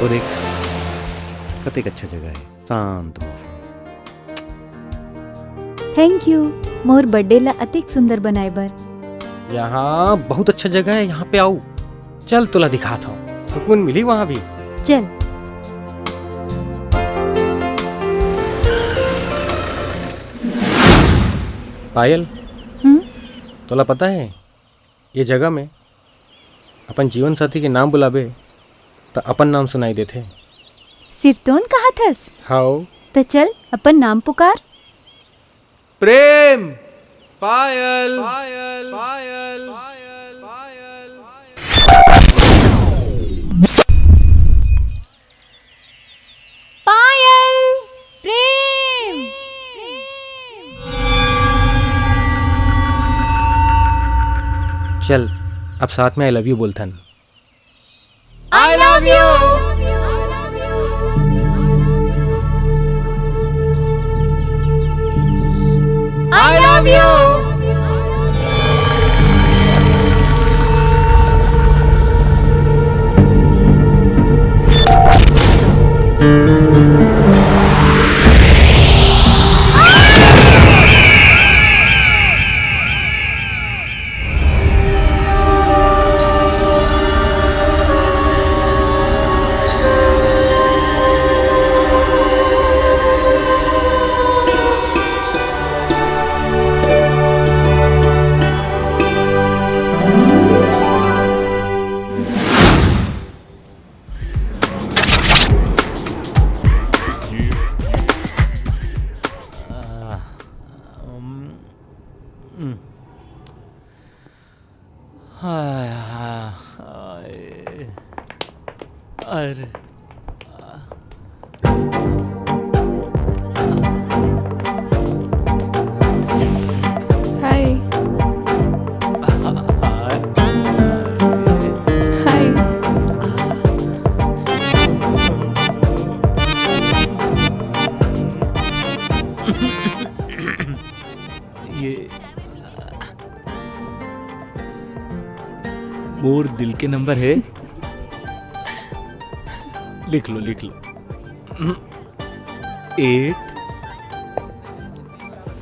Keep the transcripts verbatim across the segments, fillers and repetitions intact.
वो देख, कतेक अच्छा जगह है, शांत मौसम। Thank you, मोर birthday ला अतेक सुंदर बनाए बर। यहाँ बहुत अच्छा जगह है, यहाँ पे आओ। चल, तोला दिखात हूँ, सुकून मिली वहाँ भी। चल। पायल, हम्म? तोला पता है, ये जगह में अपन जीवन साथी के नाम बुलाबे, त अपन नाम सुनाई देथे। सिरतोन कहत हस? हाओ। त चल, अपन नाम पुकार। प्रेम। पायल। पायल। पायल। पायल। पायल। प्रेम। चल, अब साथ में I love you बोलथन। I love you। I love you। हाय, हाय, हाय। अरे। हाय। हाय। ये मोर दिल के नंबर है। लिख लो, लिख लो। Eight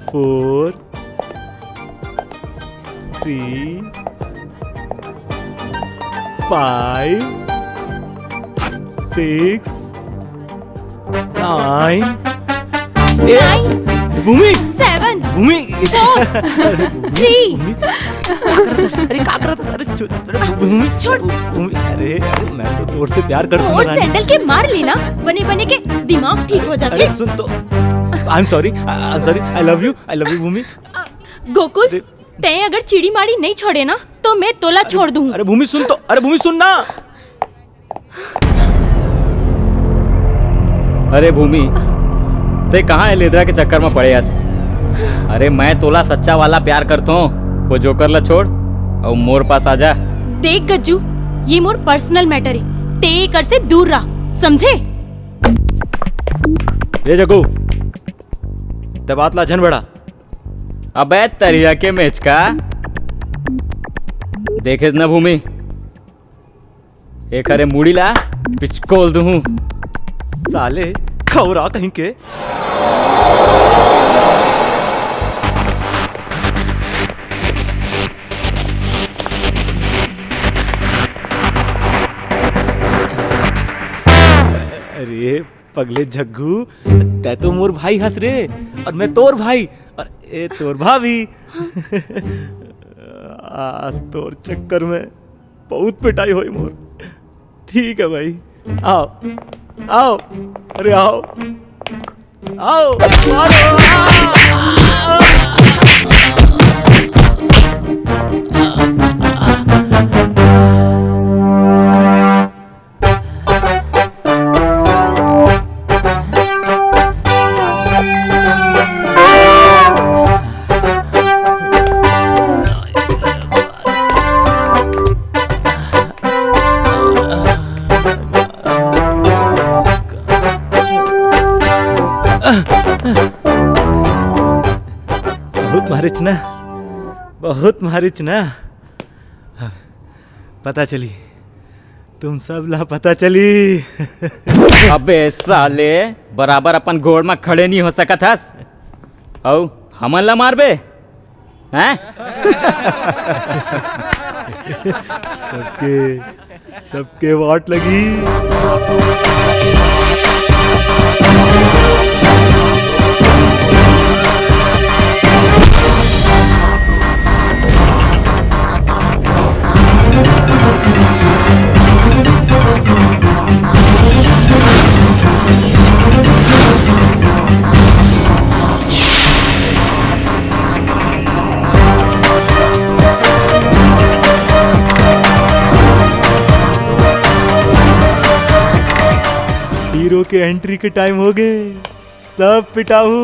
four three five six nine। ए, nine। भूमि। Seven। भूमि। Four। अरे, भूमि। Three। भूमि। का करत हस? अरे, का करत हस? अरे, छो-, अरे, भूमि। छोड़। भूमि, अरे, अरे, मैं तो तोर से प्यार करता हूँ, मोर रानी। Sandal के मार ली ना, बने बने के दिमाग ठीक हो जाथे। अरे, सुन तो, I am sorry, I, I am sorry, I love you, I love you, भूमि। अ, गोकुल, अरे। तैं अगर चिड़ी माड़ी नहीं छोड़े ना, तो मैं तोला अरे, छोड़ दूँ। अरे, भूमि, सुन तो, अरे, भूमि, सुन ना। अरे भूमि, तैं कहाँ ए लेदरा के चक्कर में पड़े हस? अरे मैं तोला सच्चा वाला प्यार करथों, वो जोकर ला छोड़ अउ मोर पास आ जा। देख गज्जू, ये मोर personal matter है, तैं एकर से दूर रह, समझे? ए जग्गू, तैं बात ला झन बढ़ा। अबे तरिया के मेचका, देखेस ना भूमि, एखरे मुड़ी ला पिचकोल दूहूं। साले खौरा कहीं के। अरे पगले झग्गू, तै तो मोर भाई हस रे, और मैं तोर भाई, और ए तोर भाभी। आज तोर चक्कर में बहुत पिटाई होई मोर। ठीक है भाई, आओ, आओ, अरे आओ, आओ, मारो, आ! बहुत मारिच ना, बहुत मारिच ना। पता चली, तुम सब ला पता चली। अबे साले, बराबर अपन गोड़ म खड़े नहीं हो सकत हस, अउ हमन ला मारबे, हैं? सबके, सबके वाट लगी। हीरो के एंट्री के टाइम हो गए। सब पिटाहू।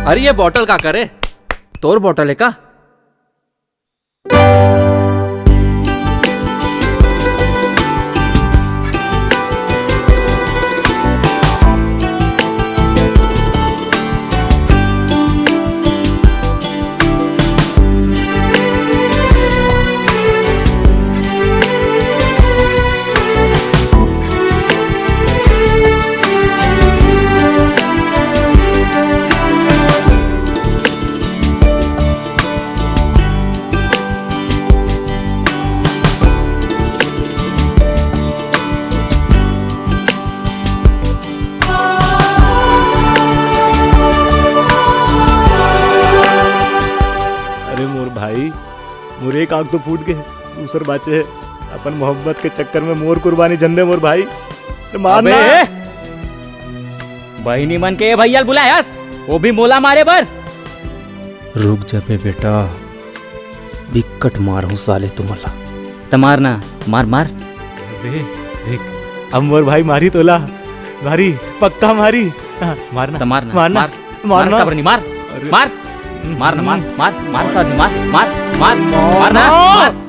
अरे, ये बॉटल का करे? तोर बॉटल है का? अरे मोर भाई, मोर एक आंख तो फूट गे, दूसर बाचे हे। अपन मोहब्बत के चक्कर में मोर कुर्बानी झन दे मोर भाई। अरे मार अबे! ना। बहिनी मन के ए भैया ल बुलायस, वो भी मोला मारे बर। रुक जा बे बेटा, बिक्कट मारहूं साले तुमन ला। त मार ना, मार, मार। अबे, देख, अब मोर भाई मारी तोला, मारी, पक्का मारी। हाँ, मार ना, त मार ना, मार ना, मार, मार मार ना। काबर नहीं, मार, अरे। मार, मार ना, मार, मार, मार, मार, मार, मार, मार ना, मार।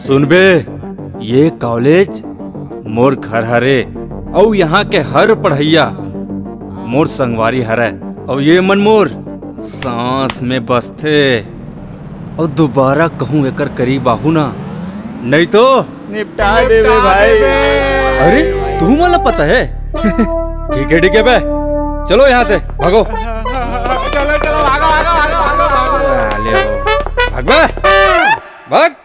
सुनबे, ये कॉलेज मोर घर हरे, अउ यहाँ के हर पढ़इया मोर संगवारी हरय, अउ ये मन मोर सांस में बसथे, अउ दोबारा कहूँ एकर करीब आहू ना, नहीं तो निपटा देबे भाई। अरे, तुमन ला पता है? ठीक है, ठीक है बे, चलो यहाँ से, भागो। चलो, चलो, भागो, भागो, भागो, भागो, भागो। साले हो। भाग बे, भाग।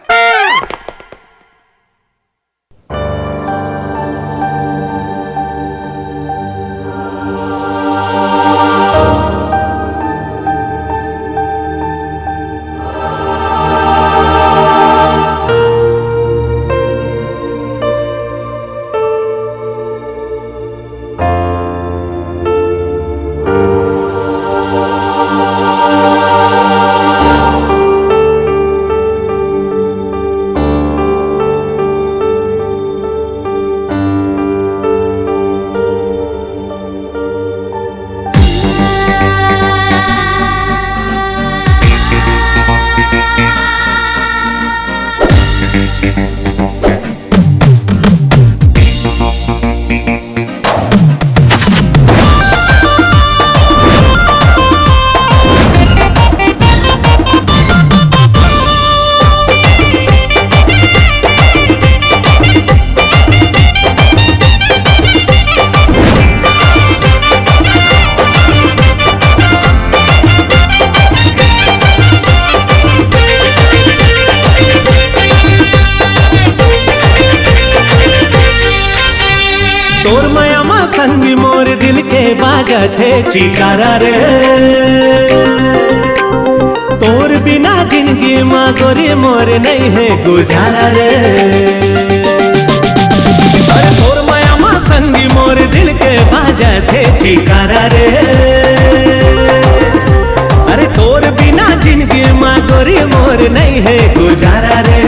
तोर मया मा संगी मोर दिल के बाजथे चिकारा रे। तोर बिना जिंदगी मा गोरी मोर नहीं है गुजारा रे। अरे तोर मया मा संगी मोर दिल के बाजथे चिकारा रे। अरे तोर बिना जिंदगी मा गोरी मोर नहीं है गुजारा रे।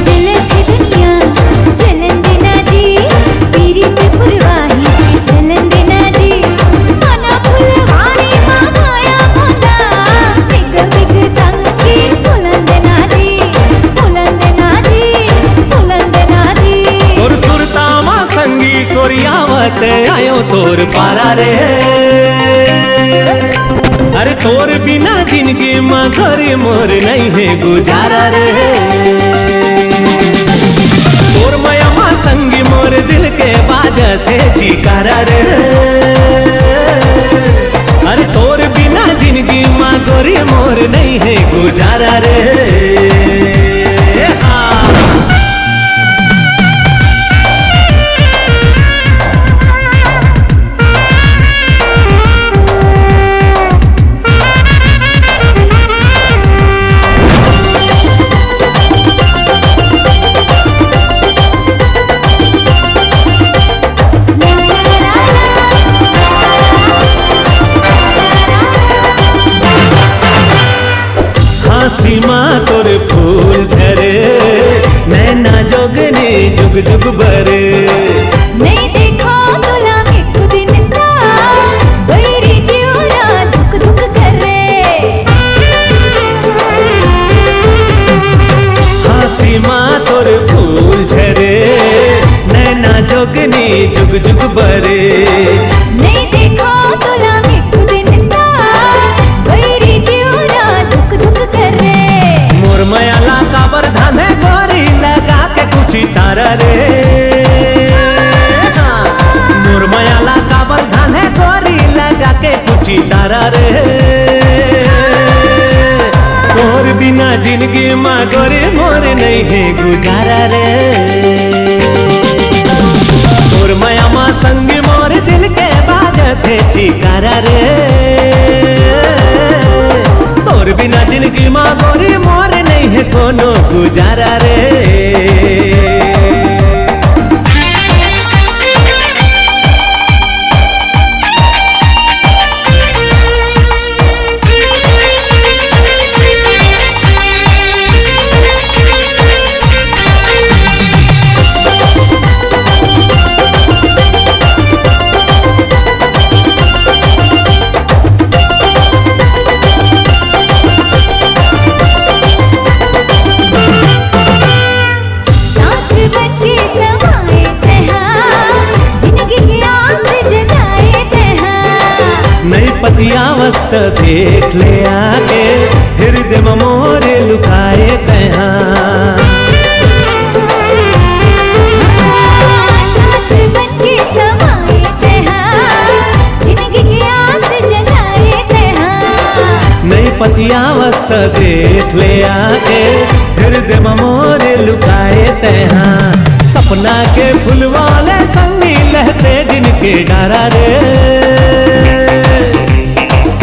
जलत दुनिया जलन देना जी, पीरित पुरवाही के जलन देना जी, मना फुलवारी मा माया भंगा, बिग बिग संगी फुलन देना जी, फुलन देना जी, फुलन देना जी। तोर सुरता मा संगी सोरियावत आयो तोर पारा रे। अरे तोर बिना जिंदगी मा गोरी मोर नहीं है गुजारा रे। तोर मया मा संगी मोर दिल के बाजथे चिकारा रे। अरे तोर बिना जिंदगी मा गोरी मोर नहीं है गुजारा रे। हाँ। हाँसी मा तोर फूल झरे, नैना जोगनी जुग जुग बरे। नहीं देखो तुला एक दिन का, बैरी जियोरा धुक धुक करे। हाँसी मा तोर फूल झरे, नैना जोगनी जुग जुग बरे। नहीं देखो तुला एक दिन का, बैरी जियोरा धुक धुक करे। मोर मया ला काबर धांधे गोरी लगा के कुछ तारा रे। मोर मया ला काबर धांधे गोरी लगा के कुछ तारा रे। तोर बिना जिंदगी मा गोरी मोर नहीं है गुजारा रे। तोर मया मा संगी मोर दिल के बाजथे चिकारा रे। तोर बिना जिंदगी मा गोरी मोर नहीं है कोनो गुजारा रे। अवस्था देख ले आके, हृदय म मोरे लुकाए तैहा। सांस बन के समाए तैहा, जिंदगी की आस जगाए तैहा। नई पतियावस त देख ले आके, हृदय म मोरे लुकाए तैहा। सपना के फुलवा ले संगी लहसे जिनके डारा रे।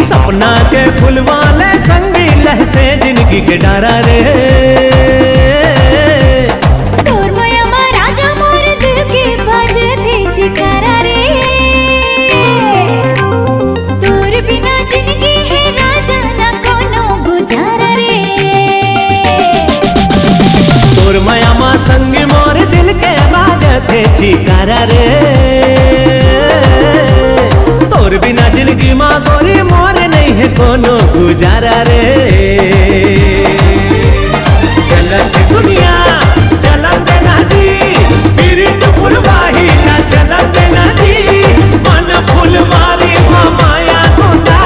सपना के फुलवा ले संगी लहसे जिनगी के डारा रे। तोर मया मा राजा मोर दिल के बाजथे चिकारा रे। तोर बिना जिनगी हे राजा ना कोनो गुजारा रे। तोर मया मा संग मोर दिल के बाजथे चिकारा रे। तोर बिना जिनगी मा गोरी मोर नइ हे कोनो गुजारा रे। चलत दुनिया चलन देना जी, पीरित फुलवाही ना चलन देना जी। मन फुलवारी मा माया गोंदा,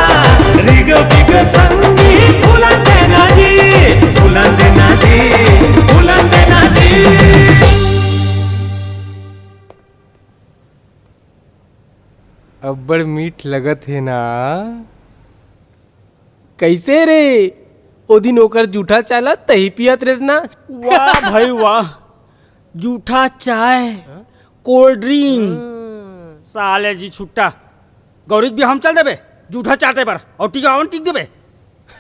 रिग बिग संगी फुलन देना जी, फुलन देना जी, फुलन देना जी। अब्बड़ मीठ लगत हे ना। कइसे रे? ओ दिन ओकर जूठा चाय ला तही पियत रेस ना। वाह भाई वाह, जूठा चाय, कोल्ड ड्रिंक। साले जी छुट्टा, गौरी के बिहाव म चल देबे जूठा चाटे बर, अउ टिकावन टिक देबे।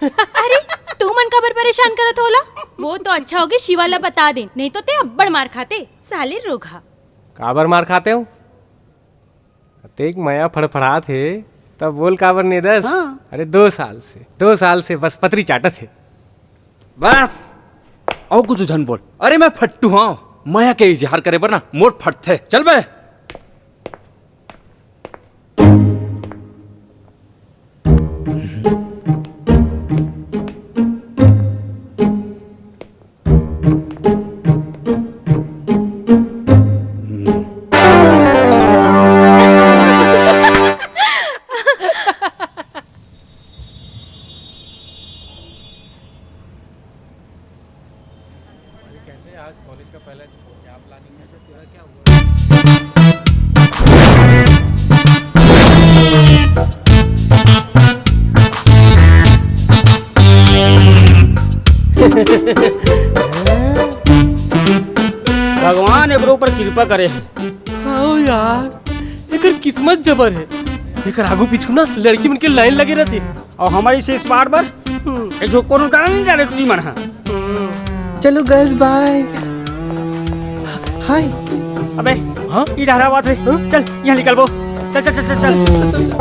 अरे, तू मन काबर परेशान करत होला? वो तो अच्छा होगे शिवा ला बता दे, नहीं तो ते अब्बड़ मार खाते, साले रोगहा। काबर मार खाते हो? अतेक मया फड़फड़ात हे, तब बोल काबर ने दस? हाँ। अरे दो साल से, दो साल से बस पतरी चाटत हे। बस, अउ कुछ झन बोल। अरे मैं फट्टू हंव, मया के इजहार करे बर ना मोर फटथे। चल बे। कैसे आज कॉलेज का पहला दिन, क्या प्लानिंग है? भगवान एकरो ऊपर कृपा करे हे। हाँ यार, एकर किस्मत जबर हे। एकर आगू पीछू ना लड़की मन के लाइन लगे रहथे। अउ हमर इस स्मार्ट बर हम्म। ए जो कोनो गाना नहीं जाने टूरी मन हा। चलो गर्ल्स, बाय। हाय। अबे, हाँ? ई डहरा बात रे। हाँ? चल, यहाँ निकल बो। चल, चल, चल, चल, चल। चल, चल, चल, चल।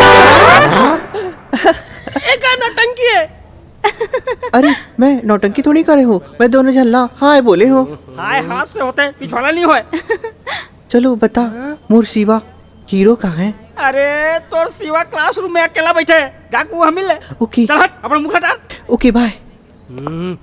ए, का नौटंकी है? अरे, मैं नौटंकी थोड़ी करे हूँ, मैं दोनों झन ला हाय बोले हूँ। हाय हाथ से होते, पिछवाड़ा नहीं होए। चलो बता, हाँ? मोर शिवा हीरो कहाँ है? अरे, तोर शिवा क्लासरूम में अकेला बैठे है, जाके वहाँ मिल ले। ओके। चल हट, अपना मुंह हटा। ओके, बाय। हम्म।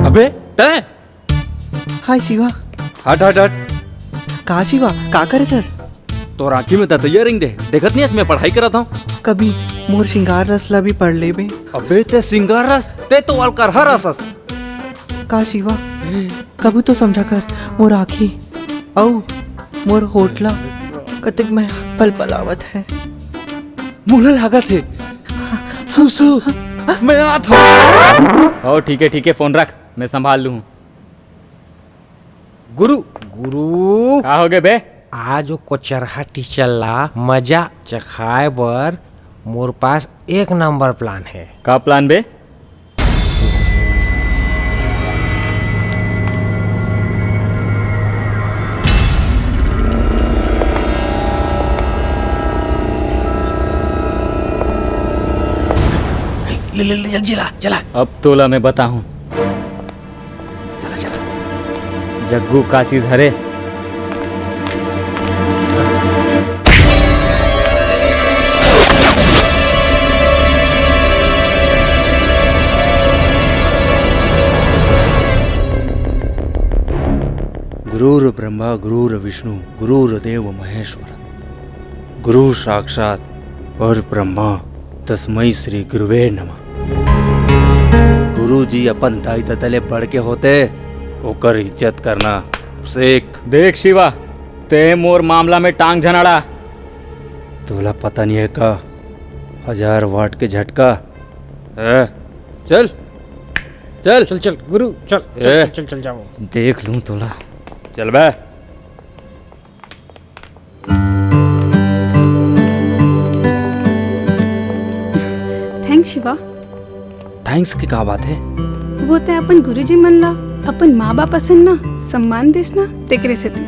अबे, तैं? हाय शिवा। हट, हट, हट। का शिवा, का करत हस? तोर आँखी में दतइया रेंग दे, देखत नहीं हस मैं पढ़ाई करत हूँ। कभी मोर श्रृंगार रस ला भी पढ़ लेबे। अबे ते श्रृंगार रस, ते तो अलकरहा रस हस। का शिवा, कभू तो समझा कर, मोर आँखी अउ मोर होठ ला कतेक मैं पलपलावत हे। मोला लागत हे, सुसु, मैं आत हूँ। ओ, ठीक है, ठीक है, फोन रख, मैं संभाल लूँ। गुरु, गुरु। का हो गए बे? आज वो कोचरहा टीचर ला मजा चखाए बर मोर पास एक नंबर प्लान है। का प्लान बे? ले, ले, ले, जल्दी ला, चला। अब तोला मैं बताहूँ। चला, चला। जग्गू का चीज हरे? गुरुर ब्रह्मा गुरुर विष्णु गुरुर देव महेश्वर। गुरु साक्षात पर ब्रह्मा, तस्मै श्री गुरुवे नमः। गुरुजी अपन दाई ददा ले बढ़ के होते, ओकर इज्जत करना सीख। देख शिवा, ते मोर मामला में टांग झन अड़ा। तोला पता नहीं है का, हजार वाट के झटका। ए, चल, चल। चल, चल, गुरु, चल, चल, ए। चल, चल, चल, जाओ। देख लूं तोला। चल बे। थैंक्स शिवा। थैंक्स की का बात है? वो ते अपन गुरुजी मन ला अपन माँ बाप असन ना सम्मान देस ना, तेकरे सेती।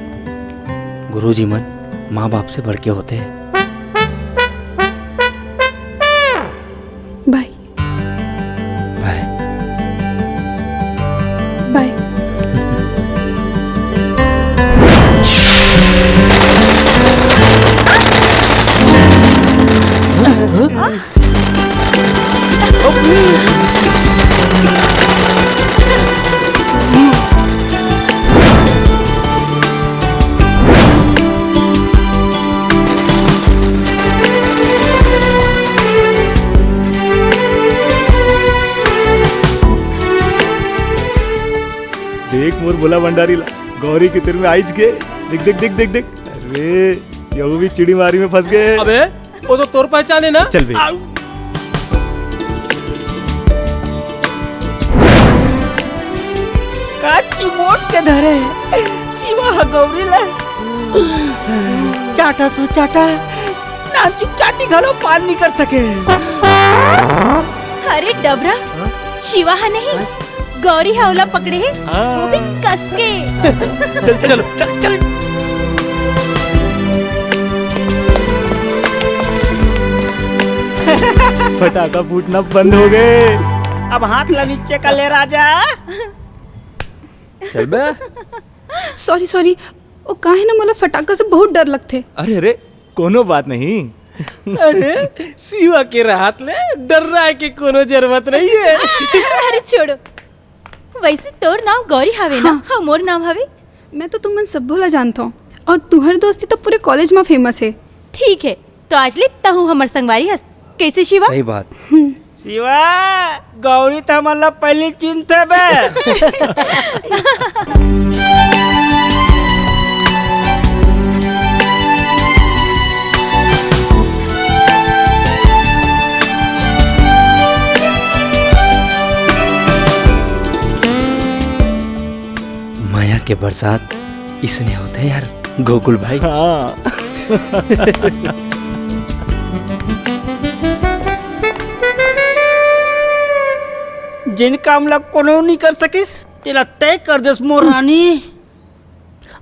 गुरुजी मन माँ बाप से बढ़ के होते हैं। बाय। बाय। बाय। देख मोर भोला भंडारी ला, गौरी के तीर में आइज गे। देख, देख, देख, देख, देख। अरे, यहू भी चिड़ी मारी में फंस गे। अबे, वो तो तोर पहचान है ना? चल बे। आउ। का चिमोट के धरे शिवा ह गौरी ला। चाटा तो चाटा, नानचुक चाटी घलो पार नहीं कर सके। अरे डबरा, शिवा ह नहीं, गौरी ह ओला पकड़े हे, वो भी कस के। चल, चल, चल, चल। फटाका फूटना बंद हो गए। अब हाथ ला नीचे कर ले राजा। चल बे। सॉरी, सॉरी, वो का है ना, मोला फटाका से बहुत डर लगथे। अरे, अरे, कोनो बात नहीं। अरे, शिवा के रहत ले डर्राए के कोनो जरूरत नहीं है। अरे छोड़ो, वैसे तोर नाम गौरी हवे ना? हाँ। हाँ, मोर नाम हवे। मैं तो तुमन सब्बो ला जानथों, और तुहर दोस्ती तो पूरे कॉलेज में फेमस है। ठीक है, तो आज ले तहूँ हमर संगवारी हस। कैसे शिवा? सही बात। शिवा, गौरी त हमन ला पहिली चिन्हथे बे। मया के बरसात इसने होथे यार, गोकुल भाई। हाँ। जेन काम ला कोनो नहीं कर सकिस, तेला तय कर देस मोर रानी।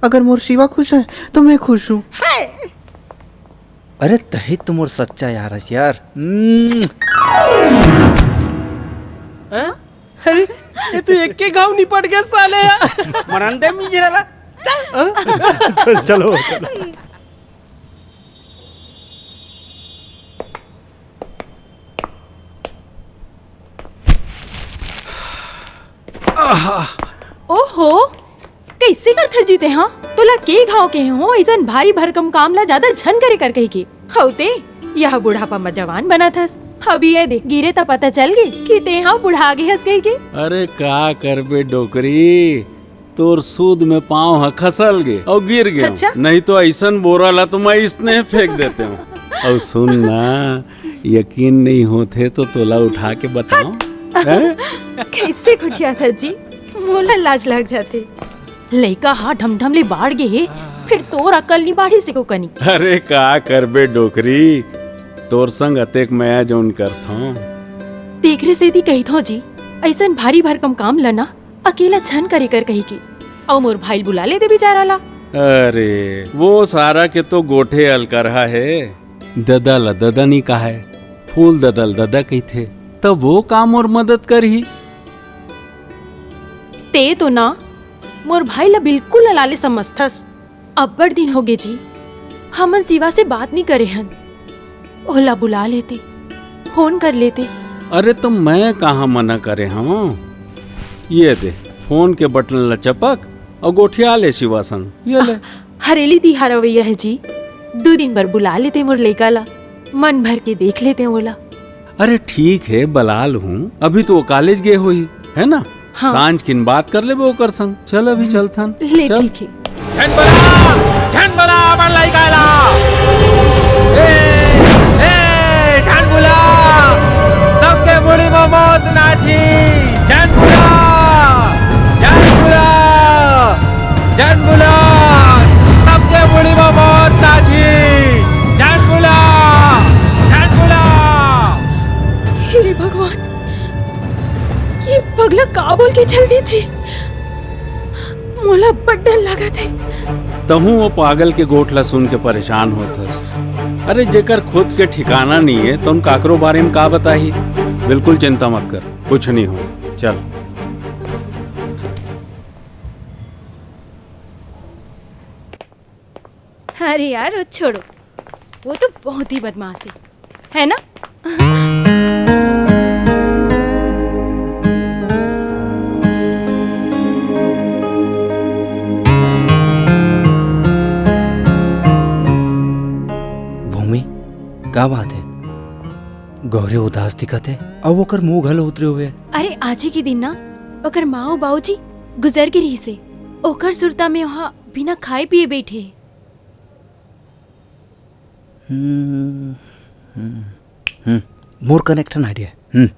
अगर मोर शिवा खुश है, तो मैं खुश हूँ। हाय। अरे, तही तो मोर सच्चा यार हस यार। हम्म। हैं? अरे, ये तो एक के घाव निपट गया साले यार। मरन दे मिजरा ला। चल। चल, चलो, चलो। ओहो, कैसे करथस जीते, हाँ? तोला के घाव के हो, ऐसन भारी भरकम काम ला ज्यादा झन करे कर कही के। हौ ते, यह बुढ़ापा म जवान बनत हस। अभी ये दे, गिरे त पता चल गे कि तेहा बुढ़ा गे हस कहिके। अरे का करबे डोकरी, तोर सूद में पाँव ह खसल गे अउ गिर गे। अच्छा? नहीं तो अइसन बोरा ला तो मैं इसने फेंक देते हूँ। अउ सुन ना, यकीन नहीं होथे तो तोला उठा के बताऊं? हैं? कैसे घुटिया था जी, मोला लाज लग जाथे। लइका हा ढमढम ले बाढ़ गे हे, फिर तोर अकल नी बाढ़ी से को कनी। अरे का करबे डोकरी, तोर संग अतेक मया जौन करथौं। तेकरे सेती कहिथौं जी, अइसन भारी भरकम काम ल ना अकेला झन करे कर कहिके। अउ मोर भाई ल बुला लेते बिचारा ला। अरे वो सारा के तो गोठे अलकरहा हे। ददा ल ददा नी कहाय, फूल ददा ल ददा कहिथे, त वो का मोर मदद करही? ते तो ना मोर भाई ला बिल्कुल अलाले समझथस। अब्बड़ दिन होगे जी, हमन शिवा से बात नी करे हन। ओला बुला लेते, फोन कर लेते। अरे तो मैं कहाँ मना करे हवं? ये दे, फोन के बटन ला चपक अउ गोठिया ले शिवा संग। ये ले। हरेली तिहार अवइया हे जी, दू दिन बर बुला लेते मोर लइका ला, मन भर के देख लेते ओला। अरे ठीक हे, बला लूं, अभी तो वो कॉलेज गे होही, है ना? हाँ। सांझ किन बात कर लेबे ओकर संग। चल अभी चलथन। ले चल। ठीक हे। झन बुला, झन बुला, हमर लइका ला। ए, ए, झन बुला, सबके मुड़ी म मौत नाची। झन बुला, झन बुला, झन बुला, सबके मुड़ी म मौत नाची। झन बुला, झन बुला। हे भगवान, ये पगला का बोल के चल दे जी? मोला बड़ डर लागत हे। तहूं वो पागल के गोठ ला सुन के परेशान होत हस। अरे, जेकर खुद के ठिकाना नहीं है, तउन काकरो बारे में का बताही? बिल्कुल चिंता मत कर, कुछ नहीं हो। चल। अरे यार, वो छोड़ो, वो तो बहुत ही बदमाश है, है ना? भूमि, का बात है? गौरी उदास दिखत है, अउ ओकर मुंह घलो उतरे हुए है। अरे, आज ही के दिन ना, ओकर माँ अउ बाबूजी गुजर गे रहिस हे। ओकर सुरता में ओहा बिना खाए पिए बैठे हे। हम्म, हम्म, हम्म। मोर कनेक्शन आइडिया। हम्म।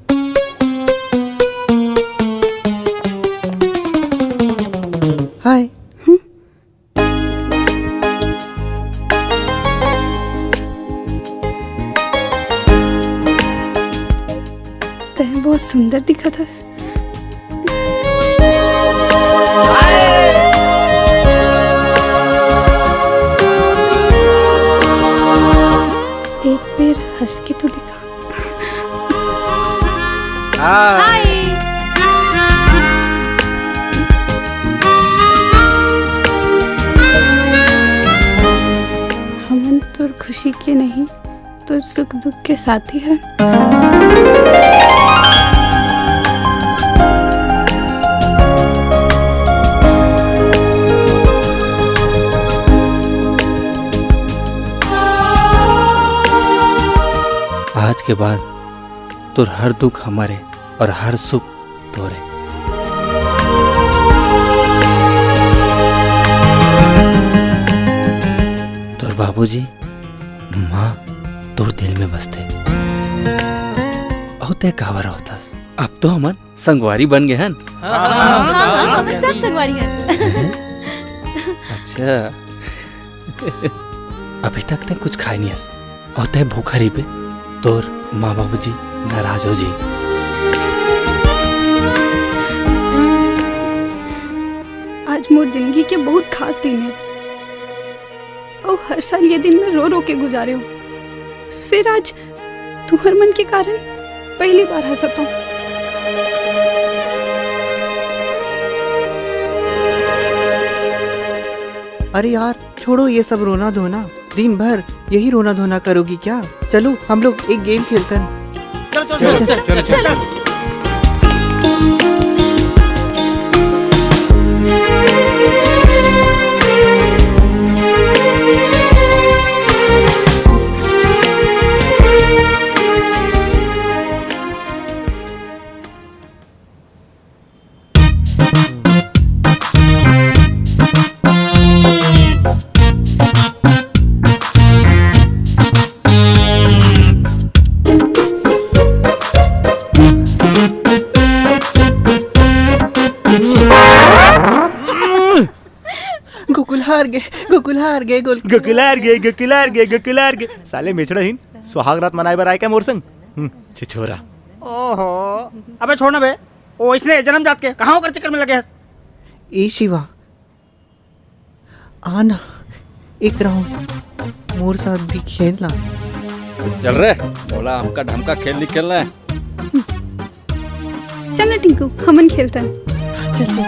हाय। हम्म। तैं बहुत सुंदर दिखत हस। एक बेर हंस के तो दिखा। हाय। हमन तोर खुशी के नहीं, तोर सुख दुख के साथी हन। आज के बाद तोर हर दुख हमर हे अउ हर सुख तोर हे। तोर बाबूजी, माँ तोर दिल में बसथे। अउ तैं काबर रोवथस? अब तो हमन संगवारी बन गे हन। हाँ, हाँ, हाँ, हमन सब संगवारी हन। अच्छा, अभी तक तैं कुछ खाए नहीं हस अउ तैं भूखा रहिबे, तोर माँ बाबूजी नाराज हो जाही। आज मोर जिंदगी के बहुत खास दिन हे। अउ हर साल ये दिन मैं रो रो के गुजारे हूँ। फिर आज तुंहर मन के कारण पहली बार हंसत हूँ। अरे यार, छोड़ो ये सब रोना धोना। दिन भर यही रोना धोना करोगी क्या? चलो, हम लोग एक गेम खेलते हैं। चलो, चलो, चलो, चलो, चलो, चलो। गोकुलार गे, गोकुलार गे, गोकुलार गे, गोकुलार गे। साले मेछड़ा हीन, सुहाग रात मनाए बर आए क्या मोर संग? हम्म, छिछोरा। ओहो, अबे छोड़ ना बे, ओ इसने जन्म जात के कहाँ ओकर चक्कर में लगे हस? ए शिवा, आ ना, एक राउंड मोर साथ भी खेल ना। चल रे, मोला हमका ढमका खेल नहीं खेलना है। चल ना टिंकू, हमन खेलतन। चल, चल।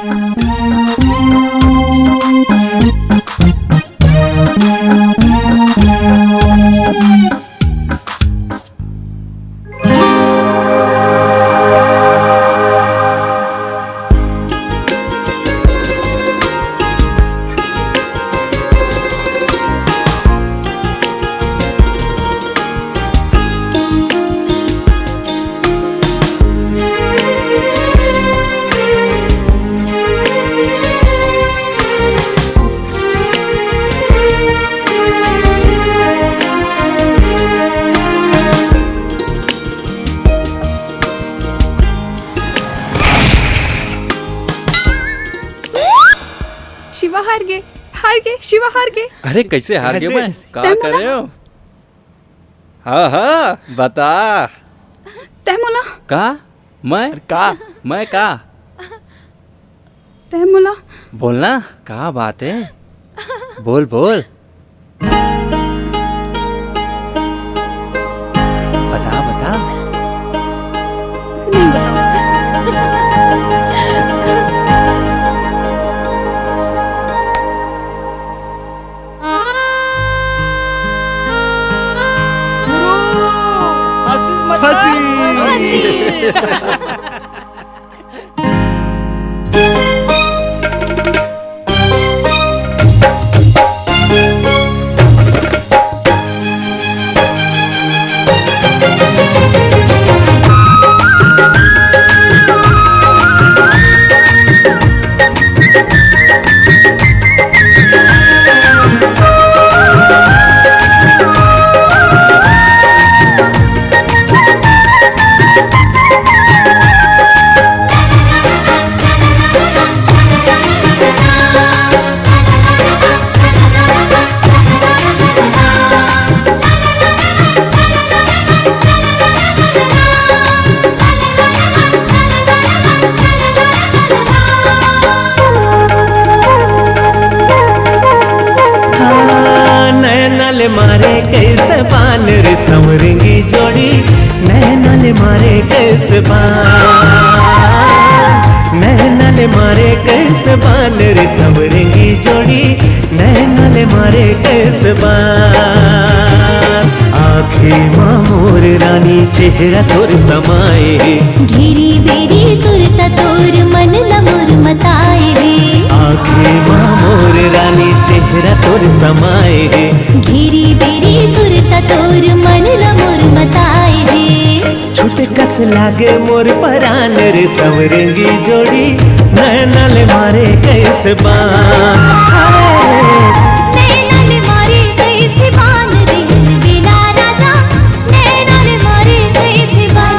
शिवा हार गे, हार गे, शिवा हार गे। अरे, कैसे हार गे? कैसे? मैं का तै मोला करे हो? हाँ, हाँ, बता। तै मोला का? मैं? अरे का? मैं का? तै मोला बोलना, का बात है? बोल, बोल। बता, बता। नहीं बताऊँ। फंसी। हाँ, नैना ले मारे कैसे बान रे संवरेंगी जोड़ी, नैना ले मारे कैसे बान, नैना ले मारे कैसे बान रे संवरेंगी जोड़ी, नैना ले मारे कैसे बान। आँखी मा मोर रानी चेहरा तोर समाए हे। घेरी बेरी सुरता तोर मन ला मोर मताए हे। आँखी मा मोर रानी चेहरा तोर समाए हे। घेरी बेरी सुरता तोर मन ला मोर मताए हे। छूटे कस लागे मोर परान रे संवरेंगी जोड़ी, नैना ले मारे कैसे बान। नैना ले मारे कैसे बान रे बिना राजा, नैना ले मारे कैसे बान।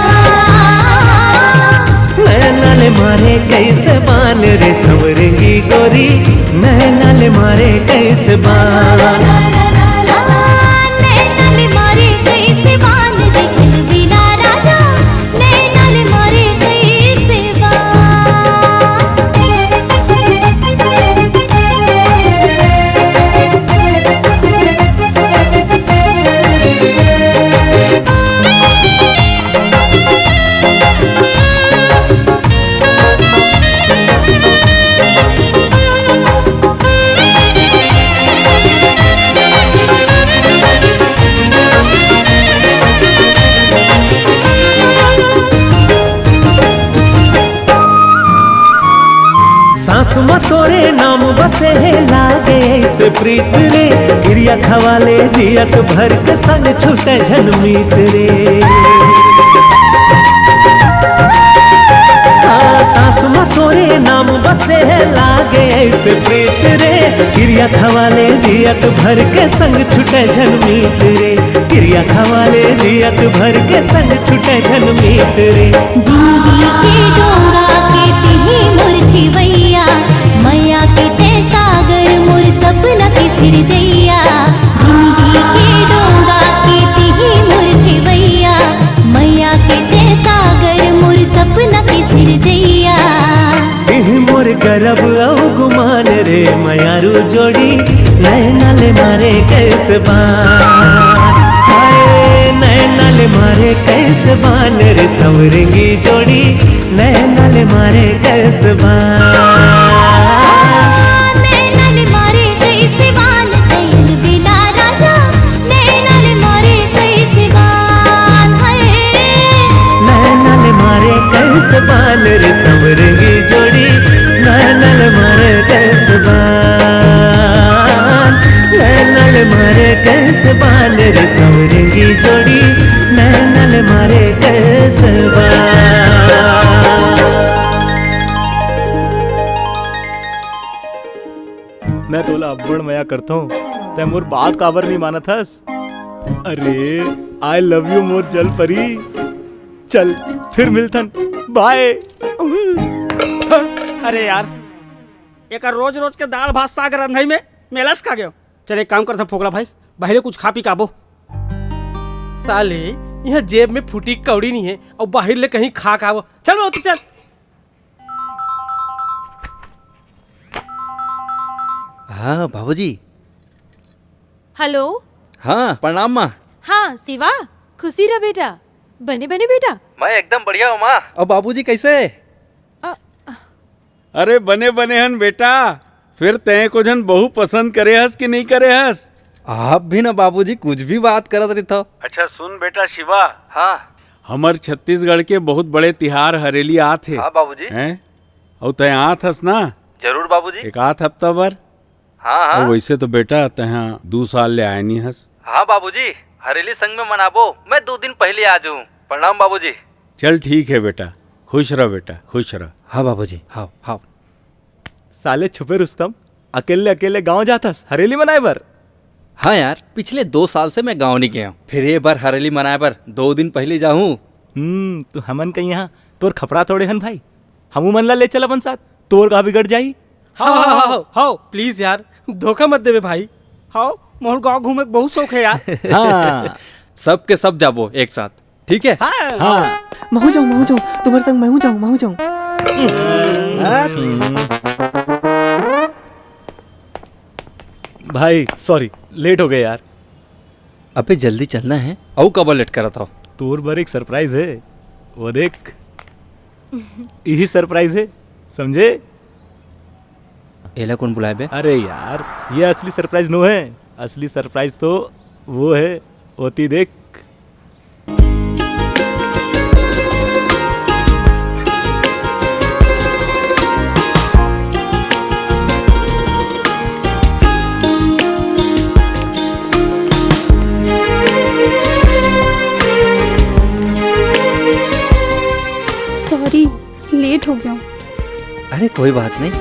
नैना ले मारे कैसे बान रे संवरेंगी गोरी, नैना ले मारे कैसे बान। नैना ले मारे कैसे बान रे बिना राजा, नैना ले मारे कैसे बान। सांस म तोरे नाम बसे हे, लागे ऐसे प्रीत रे, किरिया खवाले जियत भर के संग छूटे झन मीत रे। हाँ, सांस म तोरे नाम बसे हे, लागे ऐसे प्रीत रे, किरिया खवाले जियत भर के संग छूटे झन मीत रे। किरिया खवाले जियत भर के संग छूटे झन मीत रे। जिंदगी के डोंगा के तिही मोर खेवैया, मया के तै सागर मोर सपना के सिरजैया, जिंदगी के डोंगा के तिही मोर खेवैया, मैया के ते सागर मोर सपना के सिरजैया। तिही मोर गरब अउ गुमान रे, मयारू जोड़ी नैना ले मारे कैसे बान। हाय, नैना ले मारे कैसे बान रे, संवरेंगी जोड़ी नैना ले मारे कैसे बान। नैना ले मारे कैसे बान, तैल बिना राजा, नैना ले मारे कैसे बान, हाय। नैना ले मारे कैसे बान रे, संवरेंगी जोड़ी, नैना ले मारे कैसे बान, नैना ले मारे कैसे बान रे, संवरेंगी जोड़ी, नैना ले मारे कैसे बान। मैं तोला अब्बड़ मया करथौं, तै मोर बात काबर नहीं मानत हस? अरे, I love you मोर जल परी। चल, फिर मिलथन, बाय। अरे यार, एकर रोज रोज के दाल भात साग रंधई में मेलस का गयो। चल, एक काम करथन फोकला भाई, बाहिरे कुछ खा पी के आबो। साले, इहाँ जेब में फूटी कौड़ी नहीं है अउ बाहिर ले कहीं खा के आबो। चल वो तो चल। हाँ बाबूजी। हेलो। हाँ, प्रणाम माँ। हाँ शिवा, खुशी रह बेटा। बने बने बेटा। मैं एकदम बढ़िया हूँ माँ। और बाबूजी कैसे? अ- अरे बने बने हन बेटा। फिर तैं को झन बहू पसंद करे हस कि नहीं करे हस? आप भी ना बाबूजी, कुछ भी बात करत रहिथव। अच्छा सुन बेटा शिवा। हाँ। हमर छत्तीसगढ़ के बहुत बड़े तिहार हरेली आत हे। हाँ बाबूजी। हैं? अउ तैं आत हस ना? जरूर बाबूजी। एक आध हफ्ता बर। हाँ, हाँ। अउ वैसे तो बेटा, तैं दू साल ले आए नहीं हस। हाँ बाबूजी, हरेली संग में मनाबो। मैं दू दिन पहले आ जाऊँ। प्रणाम बाबूजी। चल ठीक है बेटा, खुश रह बेटा, खुश रह। हाँ बाबूजी, हाँ, हाँ। साले छुपे रुस्तम, अकेले अकेले गांव जाथस हरेली मनाए बर? हाँ यार, पिछले दो साल से मैं गांव नहीं गया हूँ, फिर ये बार हरेली मनाए बर दो दिन पहले जाहूँ। हम्म, तू हमन के यहाँ तोर खपड़ा थोड़े हन भाई, हमू मन ला ले चल अपन साथ, तोर का बिगड़ जाही। हाव, हाव, हाव, हाव, हाव। Please यार, धोखा मत देबे भाई। हाव, मोहन गांव घूमे के बहुत शौक है यार। हाँ। सबके सब जाबो एक साथ, ठीक है? हाँ। हाँ। महू जाऊँ, महू जाऊँ, तुम्हारे संग महू जाऊँ, महू जाऊँ। भाई sorry, late हो गए यार। अबे जल्दी चलना है, अउ काबर late करत हव? तोर बर एक surprise है, वो देख। यही surprise है, समझे? एला कौन बुलाए बे? अरे यार, ये असली surprise नो है। असली surprise तो वो है, ओती देख। Sorry, late हो गया हूँ। अरे कोई बात नहीं।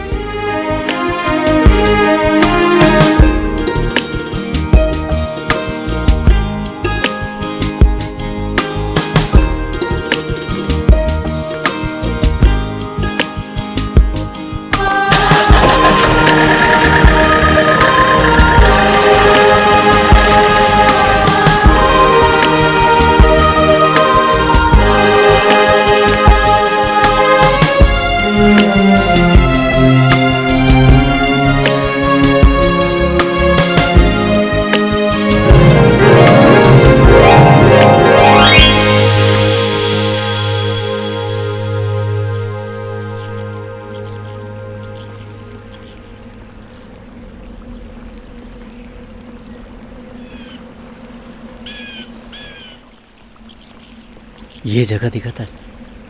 ये जगह दिखत हस,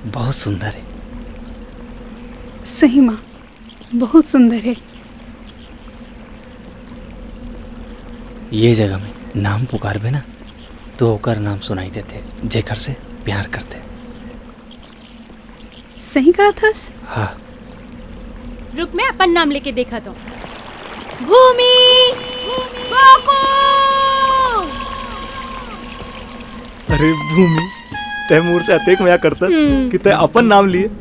बहुत सुंदर है। सही माँ, बहुत सुंदर है। ये जगह में नाम पुकारबे ना, तो ओकर नाम सुनाई देथे, जेकर से प्यार करथे। सही कहत हस। हाँ। रुक, मैं अपन नाम लेके देखत हूँ। भूमि! गोकुल! अरे भूमि, तै मोर से अतेक मया करतस हम्म। कि तै अपन नाम लिए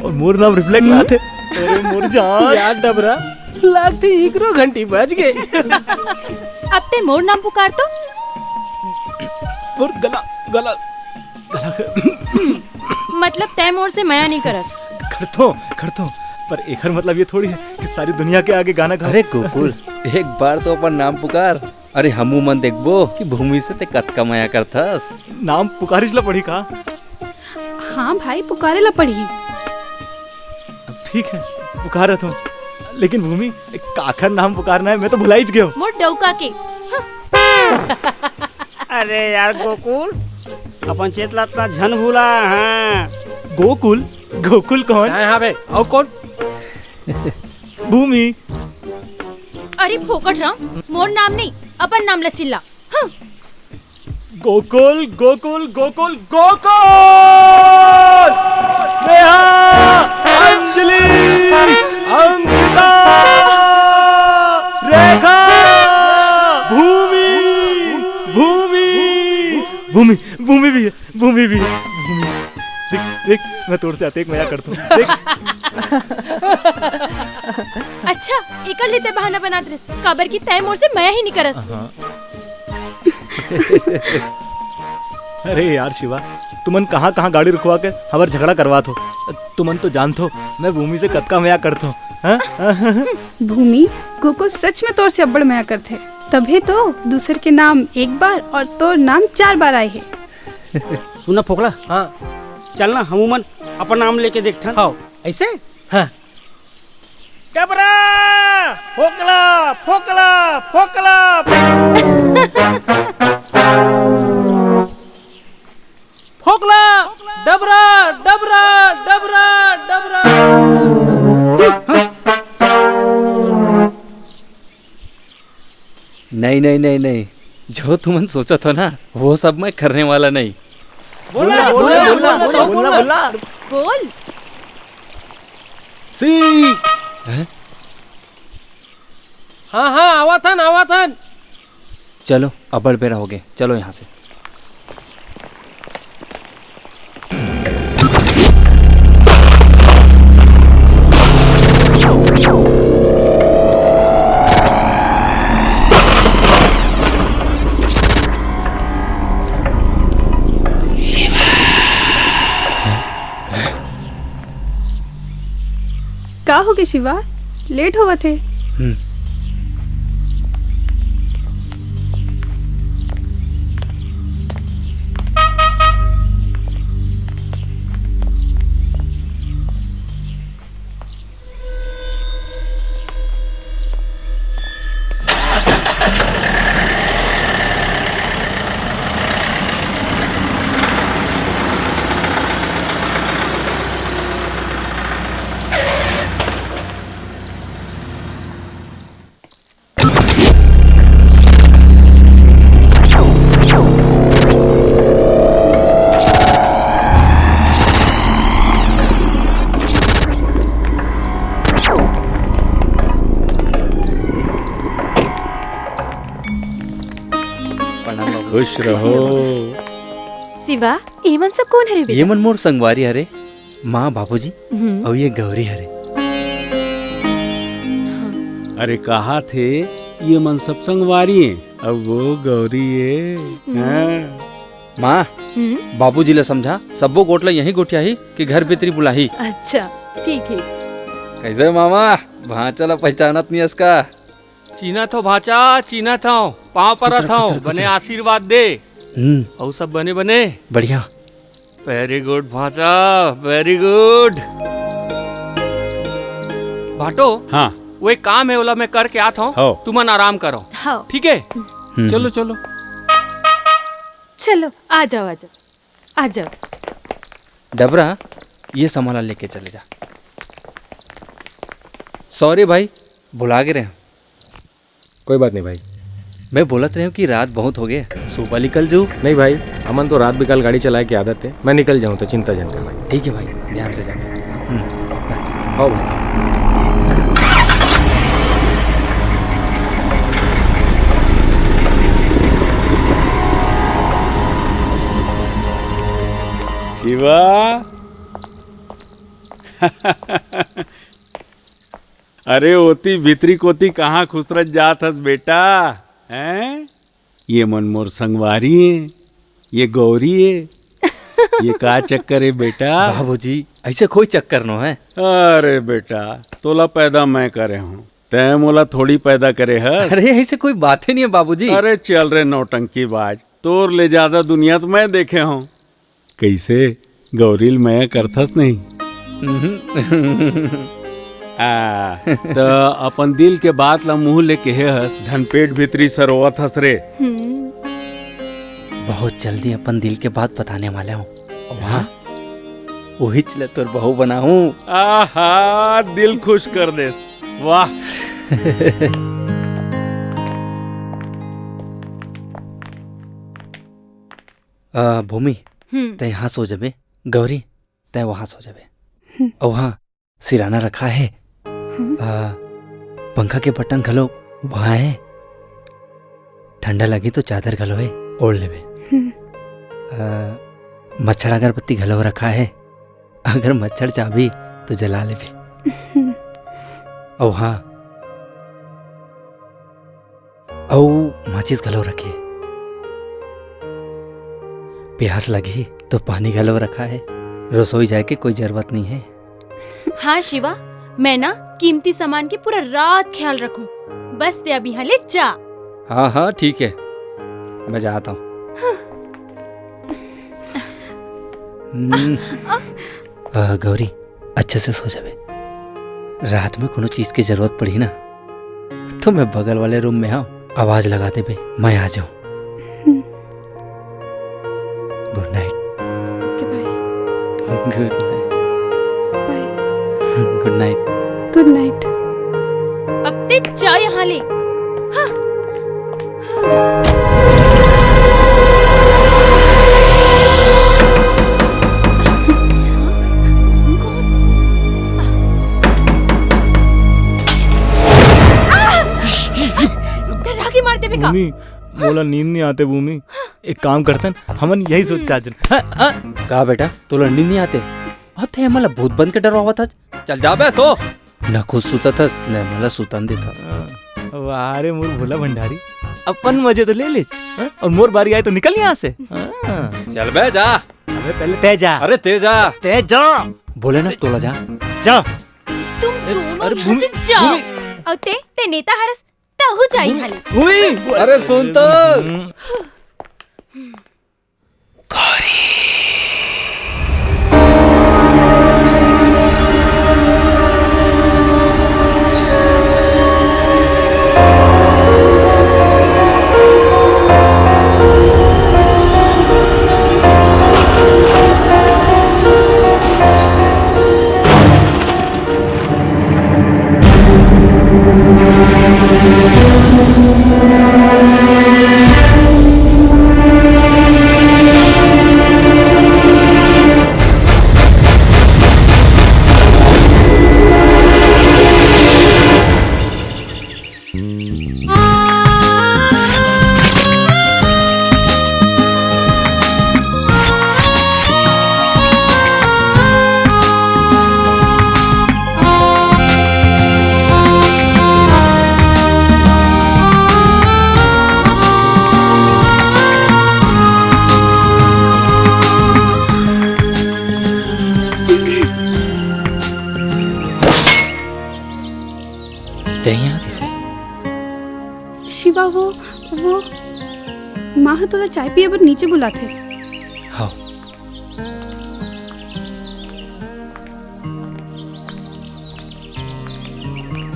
और मोर नाम reflect में हम्म। आथे। अरे मोर जान। यार डबरा, लागथे इकरो घंटी बज गे। अब ते मोर नाम पुकार तो। मोर गला, गला, गला। मतलब तय मोर से मया नहीं करस। करथों, करथों, पर एकर मतलब ये थोड़ी है कि सारी दुनिया के आगे गाना गाओ। अरे गोकुल, एक बार तो अपन नाम पुकार। अरे हमू मन देखबो कि भूमि से ते कतका मया करथस। नाम पुकारिस ला पड़ी का? हाँ भाई, पुकारे ला पड़ही। ठीक है, पुकारत हूँ। लेकिन भूमि, काखर नाम पुकारना है, मैं तो भुलाइच गयो। मोर डौका के। अरे यार गोकुल, अपन चेत ला अतना झन भूला। हाँ। गोकुल? गोकुल कौन? हाँ, हाँ बे, अउ कौन? भूमि। अरे फोकट राम, मोर नाम नहीं, अपन नाम ला चिल्ला। हाँ। गोकुल, गोकुल, गोकुल, गोकुल! नेहा, अंजलि, अंकिता, रेखा, भूमि, भूमि, भूमि, भूमि भी है, भूमि भी है, भूमि। देख, देख, मैं तोर से अतेक मया करथूं। देख। अच्छा, एकर ले ते बहाना बनात रहिस, काबर कि तय मोर से मया ही नहीं करस। हाँ। अरे यार शिवा, तुमन कहाँ-कहाँ गाड़ी रुकवा के हमर झगड़ा करवात हो? तुमन तो जानथो, मैं भूमि से कतका मया करथो, हाँ? भूमि, गोकुल सच में तोर से अब्बड़ मया करथे, तभे तो दूसर के नाम एक बार और तोर नाम चार बार आए हे। सुन ना फोकला, हाँ। चल ना, हमू मन अपन नाम लेके देखथन। हाँ। ऐसे? हाँ। डबरा! फोकला! फोकला! फोकला! फोकला! डबरा! डबरा! डबरा! डबरा! नहीं, नहीं, नहीं, नहीं, जो तुमन सोचत हो ना, वो सब मैं करने वाला नहीं। बोला, बोला, बोला, बोला, बोला, बोला, बोला। बोल। सी। हैं? हाँ, हाँ, आवाथन, आवाथन। चलो, अबड़ बेरा हो गए, चलो यहाँ से। का होगे शिवा? लेट होवत हे। हम्म। खुश रहो। शिवा, ये मन सब कौन हरे बेटा? ये मन मोर संगवारी हरे। माँ, बाबूजी, हम्म। अउ ये गौरी हरे। अरे, कहा थे, ये मन सब संगवारी हे, अउ वो गौरी हे। हम्म। हाँ। माँ, हम्म। बाबूजी ला समझा, सब्बो गोठ ला यहीं गोठियाही कि घर भीतरी बुलाही। अच्छा, ठीक है। कैसे मामा, भांचा ला पहचानत नहीं हस का? चीन्हत हंव भांचा, चीन्हत हंव, पांव परत हंव, बने आशीर्वाद दे। हम्म। अउ सब बने बने? बढ़िया। Very good भांचा, very good। भाटो, हाँ। वो एक काम है, ओला मैं करके आत हंव, हव। तुमन आराम करो। हव। ठीक है? हम्म। चलो, चलो। चलो, आ जाओ, आ जाओ, आ जाओ। डबरा, ये सामान ला लेके चले जा। Sorry भाई, भुला गे रहेंव। कोई बात नहीं भाई। मैं बोलत रहेंव कि रात बहुत होगे, सुबह निकल जाहू। नहीं भाई, हमन तो रात बिकाल गाड़ी चलाए के आदत हे, मैं निकल जाहूँ तो चिंता झन कर भाई। ठीक है भाई, ध्यान से जाना। हम्म, bye। हाँ भाई। शिवा। अरे, ओती भीतरी कोती कहाँ खुसरत जात हस बेटा? हैं? ये मन मोर संगवारी हे, ये गौरी हे। ये का चक्कर हे बेटा? बाबूजी, ऐसे कोई चक्कर नो है। अरे बेटा, तोला पैदा मैं करे हूँ, तैं मोला थोड़ी पैदा करे हस। अरे, ऐसे कोई बात ही नहीं है बाबूजी। अरे चल रे नौटंकीबाज, तोर ले ज्यादा दुनिया तो मैं देखे हूँ। कैसे, गौरी ल मया करथस नहीं? हम्म। आ, त अपन दिल के बात ला मुंह ले कहे हस, धन पेट भीतरी सरोवत हस रे। हम्म। बहुत जल्दी अपन दिल के बात बताने वाले हूँ। वाह, उहीच ले तोर बहू बनाहूँ। आहा, दिल खुश कर देस। वाह। आ, भूमि, हम्म। तै यहाँ सो जबे, गौरी, तै वहाँ सो जबे। हम्म। अउ हाँ, सिराना रखा है। हम्म। आ, पंखा के बटन घलो वहाँ है। ठंडा लगी तो चादर घलो है, ओढ़ लेबे। हम्म। आ, मच्छर अगरबत्ती घलो रखा है। अगर मच्छर चाबी तो जला लेबे। हम्म। अउ हाँ, अउ माचिस घलो रखे। प्यास लगही तो पानी घलो रखा है। रसोई जाए के कोई जरूरत नहीं है। हाँ शिवा, मैं ना कीमती सामान के पूरा रात ख्याल रखूं। बस तै अभी यहाँ ले जा। हाँ, हाँ, ठीक है, मैं जाता हूँ। हाँ। हम्म। आ, गौरी, अच्छे से सो जाबे। रात में कोनो चीज की जरूरत पड़ी ना, तो मैं बगल वाले रूम में हूँ, आवाज लगा देबे, मैं आ जाऊँ। हम्म। गुड नाइट। ओके, बाय। गुड नाइट। बाय। गुड नाइट। गुड नाइट। अब तै जा यहाँ ले। हाँ। डरा के मार देबे का? भूमि, मोला नींद नहीं आते भूमि। एक काम करतन, हमन यही सोच हम्म। चाहत हन। हाँ, हाँ। का बेटा, तोला नींद नहीं आते? अते हमला भूत बन के डरवावत हस। चल जा बे, सो। न खुद सुतत हस, न मला सुतन देत हस। हाँ, वाह रे मोर भोला भंडारी, अपन मजे तो ले ले, हाँ? और मोर बारी आए तो निकल यहाँ से। हाँ। चल बे, जा। अबे पहले तै जा। अरे तै जा। तै जा। बोले ना तोला जा। जा। तुम ए, दोनों अरे यहाँ भूमि, से जाओ। भूमि। और तै, तै नेता हरस, तहू जा भूमि, यहाँ ले। भूमि। अरे सुन तो। हम्म। तैं यहाँ किसे? शिवा, वो, वो माँ ह तोला चाय पिए बर नीचे बुलाथे। हाँ।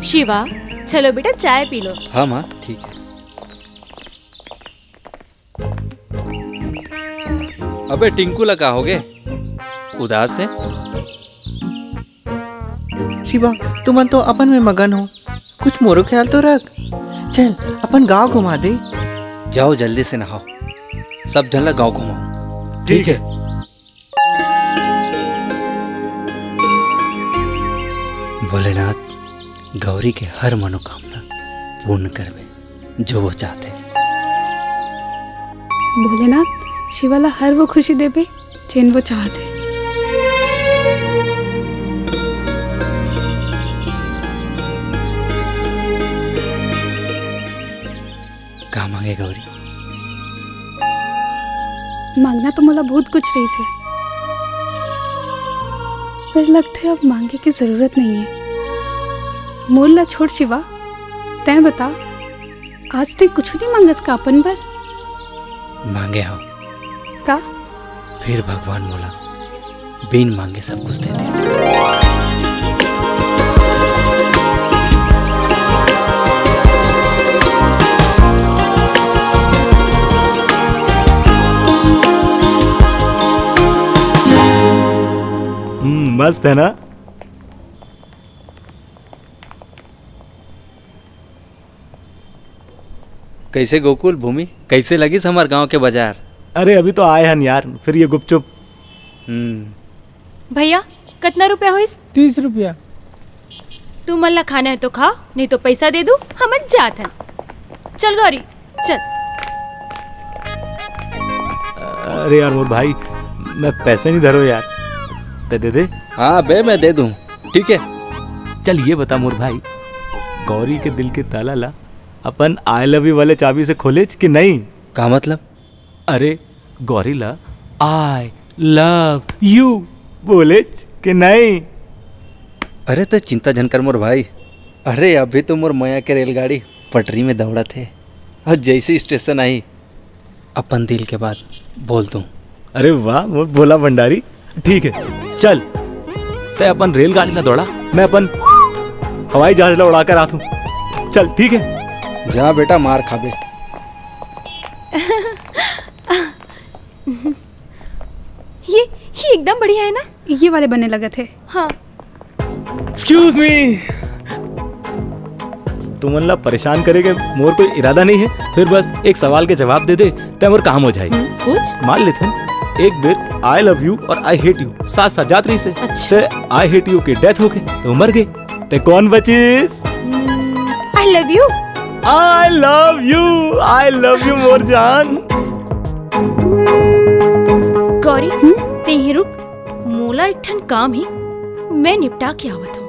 शिवा, चलो बेटा, चाय पी लो। हाँ माँ, ठीक है। अबे टिंकू ला का होगे? उदास है? शिवा, तुमन तो अपन में मगन हो, कुछ मोरो ख्याल तो रख। चल, अपन गांव घुमा दे। जाओ जल्दी से नहाओ, सब झन ला गांव घुमाओ। ठीक है। भोलेनाथ, गौरी के हर मनोकामना पूर्ण करबे। जो वो चाहथे। भोलेनाथ, शिवा ला हर वो खुशी देबे, जेन वो चाहथे। मांगना तो मोला बहुत कुछ रहिस हे, पर लगथे अब मांगे के जरूरत नहीं है। मोर ला छोड़ शिवा, तैं बता, आज तैं कुछ नहीं मांगस का अपन बर? मांगे हव। का? फिर भगवान मोला बिन मांगे सब कुछ दे दिस। हम्म, मस्त है ना? कैसे गोकुल, भूमि, कैसे लगिस हमार गांव के बाजार? अरे, अभी तो आए हन यार, फिर ये गुपचुप। हम्म। भैया, कतना रुपया होइस? तीस रुपया। तुमन ला खाना है तो खा, नहीं तो पैसा दे दू, हमन जात हन। चल गौरी, चल। अरे यार मोर भाई, मैं पैसे नहीं धरो यार, तैं दे दे। हाँ बे, मैं दे दूँ, ठीक है। चल ये बता मोर भाई, गौरी के दिल के ताला ला अपन I love you वाले चाबी से खोलेच कि नहीं? का मतलब? अरे, गौरी ला I love you बोलेच कि नहीं? अरे, तैं चिंता झन कर मोर भाई। अरे, अभी तो मोर मया के रेलगाड़ी पटरी में दौड़त हे, अउ जैसे स्टेशन आही, अपन दिल के बात बोल दूं। अरे वाह, मोर भोला भंडारी। ठीक है, चल, तैं अपन रेलगाड़ी ला दौड़ा, मैं अपन हवाई जहाज ला उड़ा कर आत हूँ। चल, ठीक है। जा बेटा, मार खाबे। ये ये एकदम बढ़िया है ना? ये वाले बने लगत हे। हाँ। Excuse me, तुमन ला परेशान करे के मोर कोई इरादा नहीं है, फिर बस एक सवाल के जवाब दे दे, तै मोर काम हो जाए। हम्म, पूछ। मान लेथन, एक बेर I love you और I hate you साथ साथ जात रहिसे। अच्छा। ते I hate you के death होके तो मर गए, ते कौन बचिस? I love you। I love you, I love you मोर जान। गौरी, हम्म? ते ही रुक, मोला एक ठन काम ही, मैं निपटा के आवत हूँ।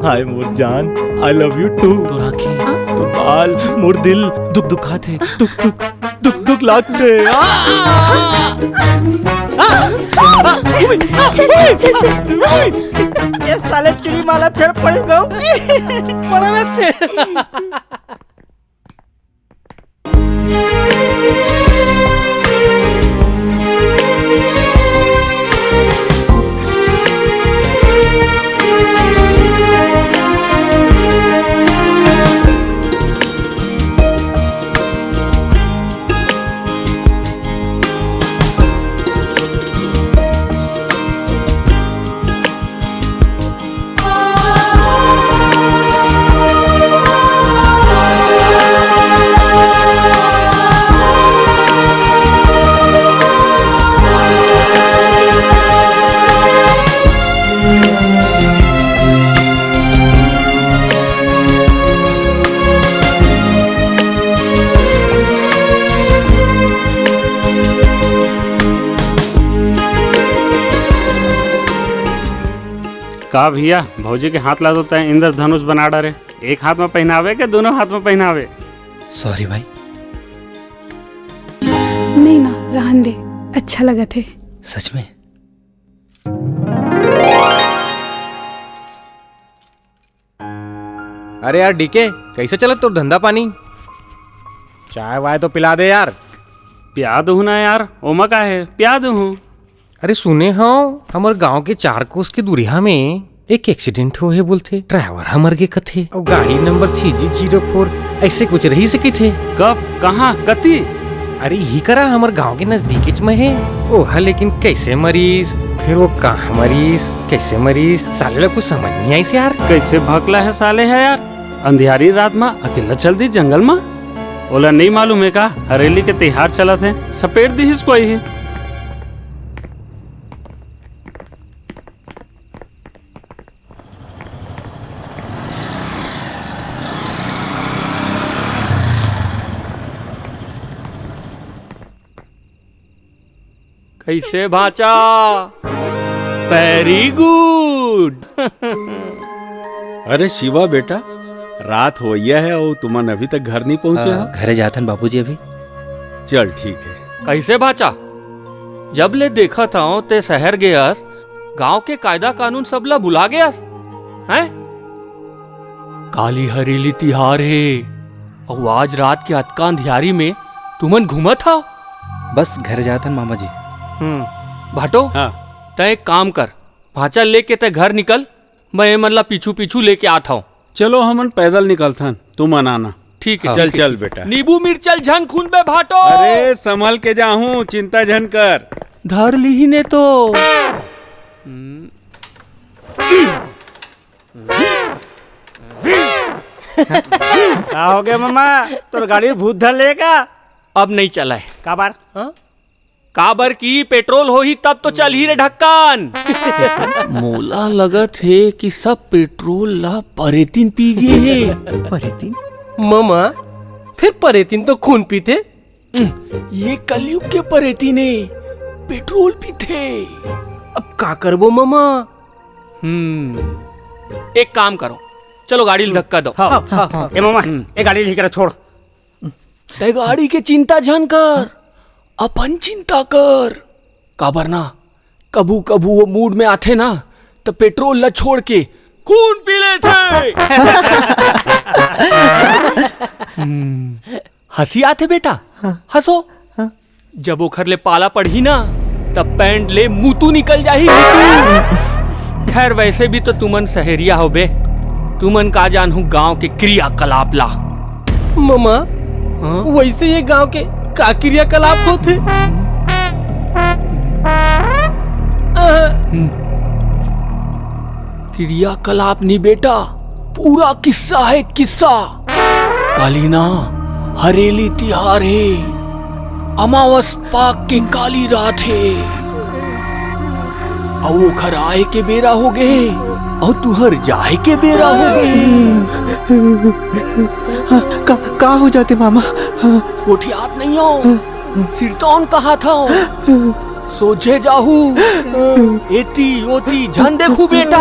हाय मोर जान, I love you too। तोर आँखी, हाँ? तोर बाल, मोर दिल दुख दुखात हे, दुख दुख, दुख दुख लागत हे। आ! आ! आ! चल, चल, चल। ये साले चुड़ी माला फेर पड़ गऊ। पड़ना छे। का भैया, भौजी के हाथ ला तो तैं इंद्रधनुष बना डारे। एक हाथ में पहनावे के दोनों हाथ में पहनावे। Sorry भाई। नहीं ना, रहन दे, अच्छा लगत हे। सच में? अरे यार डीके, कैसे चलत तोर धंधा पानी? चाय वाय तो पिला दे यार। पिया दूँ ना यार, ओमा का हे, पिया दूँ। अरे सुने हव, हमर गांव के चार कोस के दुरिहा में एक accident होहे बोलथे, driver ह मर गे कथे, अउ गाड़ी number C G zero four ऐसे कुछ रहिसे कथे। कब, कहाँ, कति? अरे इही करा, हमर गांव के नजदीकेच में हे। ओह लेकिन कैसे मरीस, फिर वो कहाँ मरीस, कैसे मरीस, साले ला कुछ समझ नहीं आइस यार। कैसे भकला हे साले ह यार, अंधियारी रात मा अकेला चल दी जंगल मा। ओला नइ मालूम हे का, हरेली के तिहार चलत हे, सपेट दिहिस कोई ही। कैसे भांचा? Very good। अरे शिवा बेटा, रात होइया हे अउ तुमन अभी तक घर नहीं पहुंचे हाँ, हो? घरे जाथन बाबूजी अभी। चल ठीक हे। कइसे भांचा? जब ले देखत हंव, ते सहर गेयस, गांव के कायदा कानून सब ला भुला गेयस, हैं? काली हरेली तिहार हे, अउ आज रात के अतका अंधियारी में तुमन घूमत हव? बस घर जात हन मामा जी। हम्म, भाटो, हाँ। तैं एक काम कर, भांचा लेके तैं घर निकल, मैं एमन ला पीछू पीछू लेके आत हंव। चलो, हमन पैदल निकलथन, तुमन आना। ठीक हे, हाँ। चल, ठीक हे। चल बेटा। नींबू मिर्चा ल झन खुनबे भाटो। अरे, संभल के जाहूं, चिंता झन कर। धर लिही ने तो। का होगे मामा? तोर गाड़ी भूत धर ले का? अब नइ चलय। काबर? हाँ? काबर कि पेट्रोल होही तब तो चलही रे ढक्कन। मोला लगत हे कि सब पेट्रोल ला परेतिन पी गे हे। परेतिन? मामा, फेर परेतिन तो खून पीथे। ये कलयुग के परेतिन हे, पेट्रोल पीथे। अब का करबो मामा? हम्म, एक काम करो, चलो गाड़ी ल धक्का दो। हाँ, हाँ, हाँ। ए मामा, हम्म। ए गाड़ी ल इही करा छोड़। तैं गाड़ी के चिंता झन कर, अपन चिंता कर। काबर ना, कभू-कभू वो मूड में आथे ना, त पेट्रोल ला छोड़ के खून पी लेथे। हम्म, हंसी आथे बेटा, हाँ। हंसो। हाँ। जब ओखर ले पाला पड़ही ना, तब पैंट ले मुतू निकल जाही, मुतू। खैर, वैसे भी तो तुमन सहरिया हो बे, तुमन का जानहू गांव के क्रियाकलाप ला। मामा, हाँ? वैसे ये गांव के का क्रियाकलाप होथे? हम्म। क्रियाकलाप नी बेटा, पूरा किस्सा हे, किस्सा। काली ना हरेली तिहार हे, अमावस पाख के काली रात हे, अउ ओखर आए के बेरा हो गे, अउ तुहर जाए के बेरा हो गे। हाँ, का, का हो जाथे मामा? हाँ। गोठियात नइ हो, सिरतौन कहाथंव। सोझे जाहू, एती ओती झन देखू बेटा।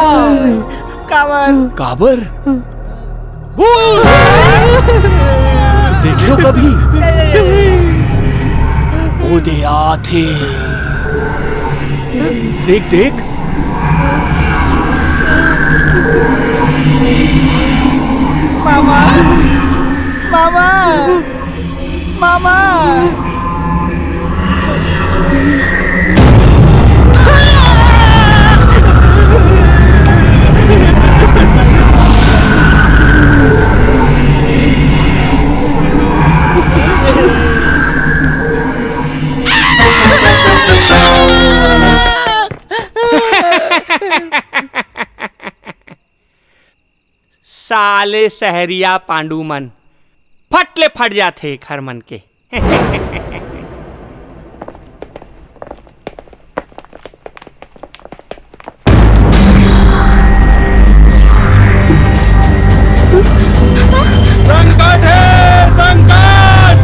काबर? काबर? भूत! देखे हो कभी? ओ दे आथे। देख, देख। मामा! मामा! मामा! साले सहरिया पांडू मन, फट ले फट जाथे घर मन के। संकट हे, संकट!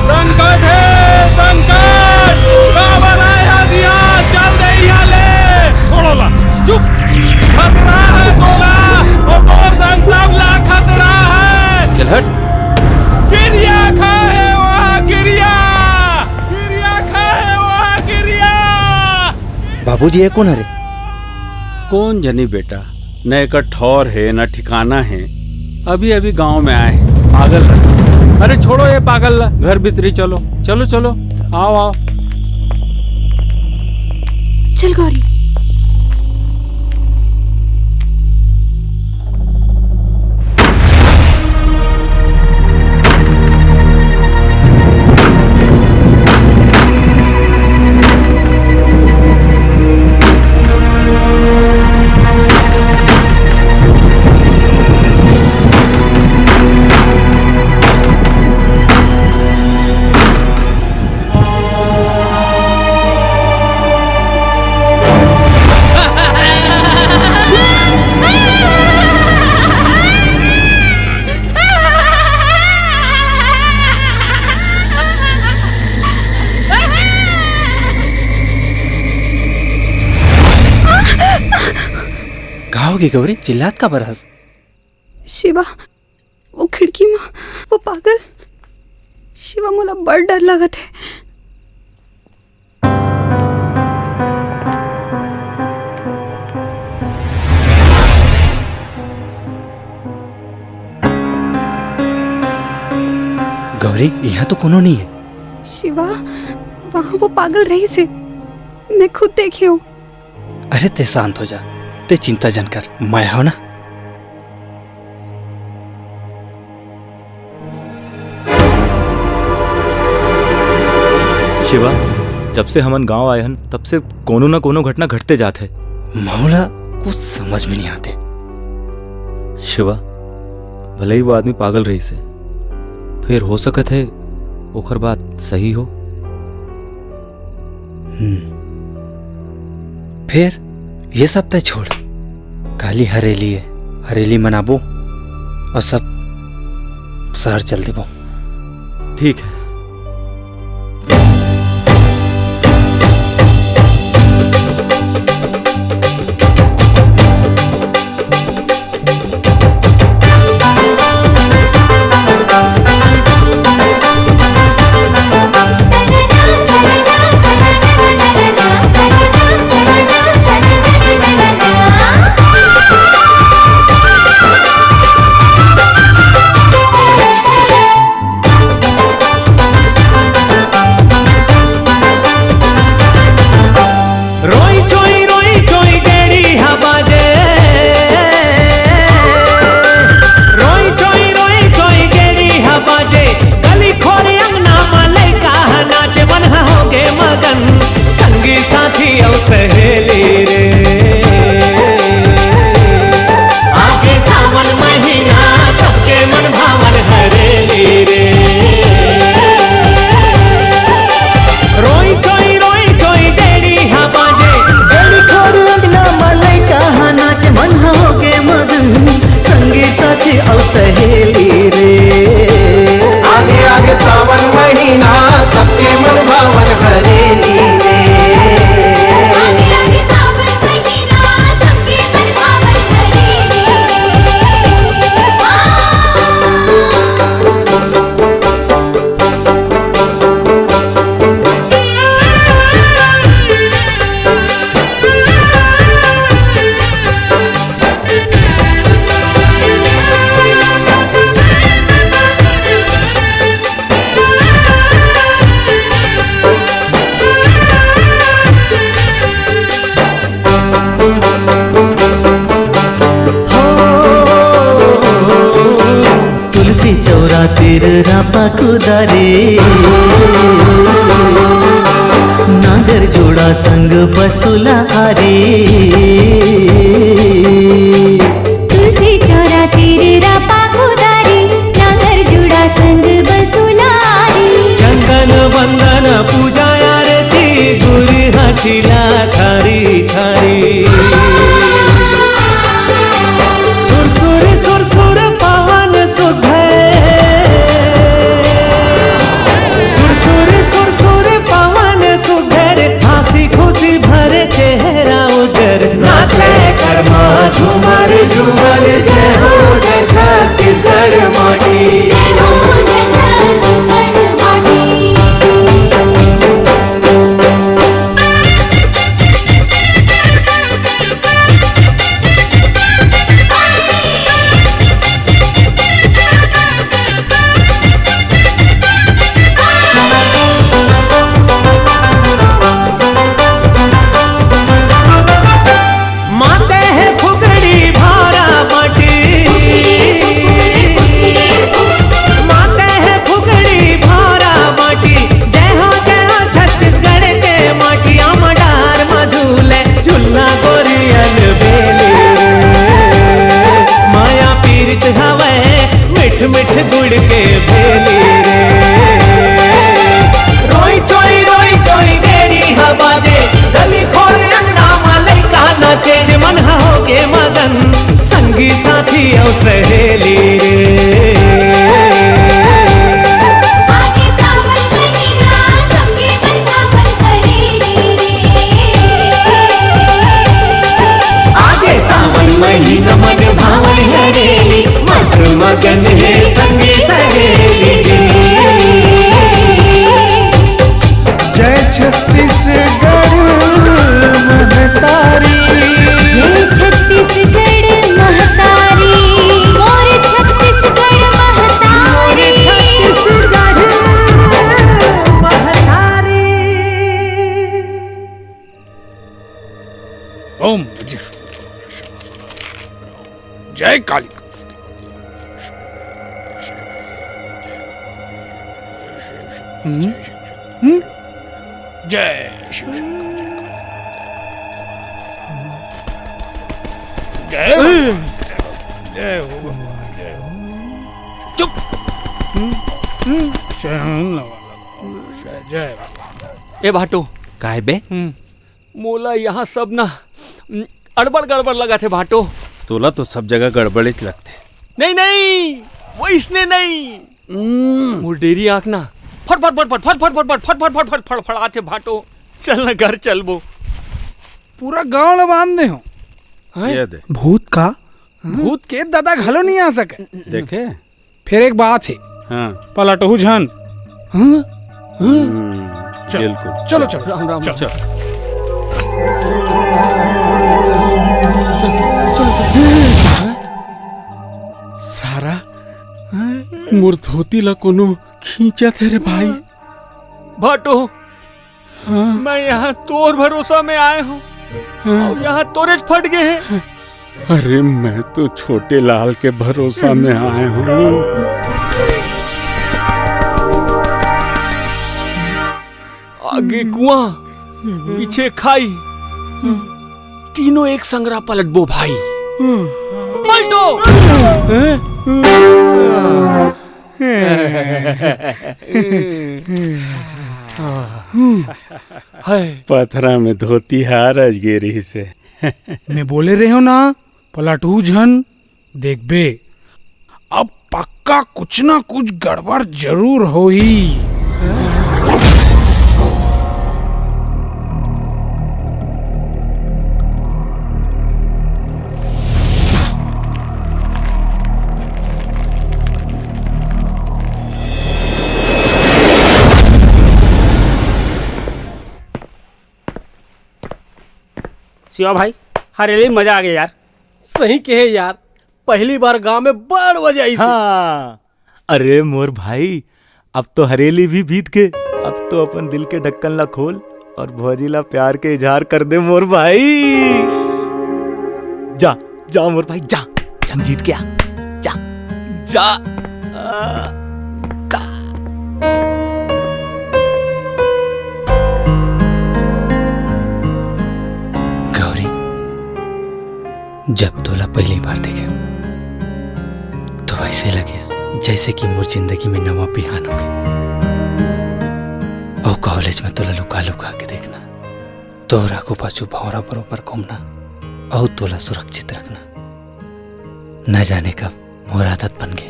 संकट हे, संकट! काबर आए हस इहाँ? चल दे इहाँ ले! छोड़ो ला, चुप! खतरा हे तोला, अउ तोर संग सब ला खतरा हे! चल हट। किरिया खाए हे वहाँ, किरिया! किरिया खाए हे वहाँ, किरिया! बाबूजी, ये कोन हरे? कोन जनी बेटा, न एकर ठौर हे, न ठिकाना हे। अभी-अभी गांव में आए हे, पागल लग। अरे छोड़ो ये पागल ला, घर भीतरी चलो, चलो, चलो, आओ, आओ। चल गौरी। का होगे गौरी, चिल्लात काबर हस? शिवा, वो खिड़की म वो पागल। शिवा, मोला बड़ डर लगत हे। अरे, यहाँ तो कोनो नहीं है। शिवा, वहाँ वो पागल रहिस हे, मैं खुद देखे हूँ। अरे, ते शांत हो जा, ते चिंता जन कर, मैं हूँ ना। शिवा, जब से हमन गांव आए हन, तब से कोनो न कोनो घटना घटते जात हे। महू ला कुछ समझ में नहीं आते। शिवा, भले ही वो आदमी पागल रहिस हे, फेर हो सकत हे ओकर बात सही हो। हम्म। फेर ये सब तय छोड़, काली हरेली हे, हरेली मनाबो अउ सब शहर चल देबो। ठीक हे। रोई चोई, रोई चोई गेड़ी हा बाजे। रोई चोई, रोई चोई गेड़ी हा बाजे। गली खोर अंगना मा लइका हा नाचे, मन हा होगे मगन, संगी साथी अउ सहेली रे। आगे सावन महीना, सबके मन भावन हरेली रे। रोई चोई, रोई चोई गेड़ी हा बाजे। गेड़ी खोर अंगना मा लइका हा नाचे, मन हा होगे मगन, संगी साथी अउ सहेली रे। आगे आगे सावन महीना, सबके मन भावन हरेली रे। आगे आगे सावन महीना, सबके मन भावन हरेली रे। आ। तुलसी चौरा तीर रापा कुदारी, नांगर जोड़ा संग बसुला आरी। तुलसी चौरा तीर रापा कुदारी, नांगर जुड़ा संग बसुला आरी। चंदन वंदन पूजा आरती, गुर हथिला थारी थारी। सुर सुर सुर सुर पवन सुधर, सुर सुर सुर सुर पवन सुधर, हंसी खुशी भरे चेहरा उजर, नाचे कर्मा झूमर झूमर, जय हो जय छत्तीसगढ़ माटी। जय हो जय छत्तीसगढ़ माटी। माते हे फुगड़ी भारा माटी, माते हे फुगड़ी भारा माटी, जय हो जय हो छत्तीसगढ़ के माटी। आमा डार मा झूले झुलना गोरी अलबेली रे, माया पीरित हवे मिठ मिठ गुड़ के भेली रे। रोई चोई रोई चोई गेड़ी हा बाजे, गली खोर अंगना मा लइका नाचे, जे मन हा होगे मगन, संगी साथी अउ सहेली रे। आगे सावन महीना, सबके मन भावन हरेली रे। आगे सावन महीना, मन भावन हरेली, मस्त मगन हे संगी सहेली रे। जय छत्तीसगढ़ महतारी। जय छत्तीसगढ़ महतारी, मोर छत्तीसगढ़ महतारी। मोर छत्तीसगढ़ ए काली। हम्म? हम्म? जय शिव शंकर, जय काली। जय हो, जय हो भगवान, जय हो। चुप। हम्म? हम्म? जय हो, जय हो। ए भाटो। काय बे? हम्म। मोला यहाँ सब ना, अड़बड़ गड़बड़ लगत हे भाटो। तोला तो सब जगह गड़बड़ेच लगथे। नहीं, नहीं, वइसने नहीं। हम्म। मोर डेरी आँख ना फट फट फट फट फड़फड़ाथे भाटो। चल ना घर चलबो। पूरा गांव ला बांध दे हो। हैं? ये दे। भूत का? भूत के ददा घलो नहीं आ सके। देखे? फेर एक बात हे। हाँ। पलटहू झन। हाँ? हम्म, चल, बिल्कुल। चलो, चलो। राम, राम, चल। चल। सारा, मोर धोती ला कोनो खींचत हे रे भाई। भाटो, हाँ। मैं यहाँ तोर भरोसा में आए हूँ। हाँ। अउ यहाँ तोरेच फट गे हे। अरे, मैं तो छोटे लाल के भरोसा में आए हूँ। आगे कुआं, पीछे खाई, तीनों एक संगरा पलटबो भाई। पलटो। हैं? हाय। पथरा में धोती हा अरज गे रिहिस हे। मैं बोले रहेंव ना, पलटहू झन, देखबे, अब पक्का कुछ ना कुछ गड़बड़ जरूर होही। शिवा भाई, हरेली में मजा आ गया यार। सही कहे यार, पहली बार गांव में बड़ मजा आई। हाँ। अरे मोर भाई, अब तो हरेली भी बीत गे। अब तो अपन दिल के ढक्कन ला खोल और भौजी ला प्यार के इजहार कर दे मोर भाई। जा, जा मोर भाई, जा, जंग जीत के आ, जा, जा। आ, का? गौरी, जब तोला पहली बार देखे, तो ऐसे लगे जैसे कि मोर जिंदगी में नवा बिहान हो गए। और कॉलेज में तोला लुका लुका के देखना, तोर आगू पाछू भौरा बरोबर घूमना, और तोला सुरक्षित रखना। न जाने कब मोर आदत बन गे।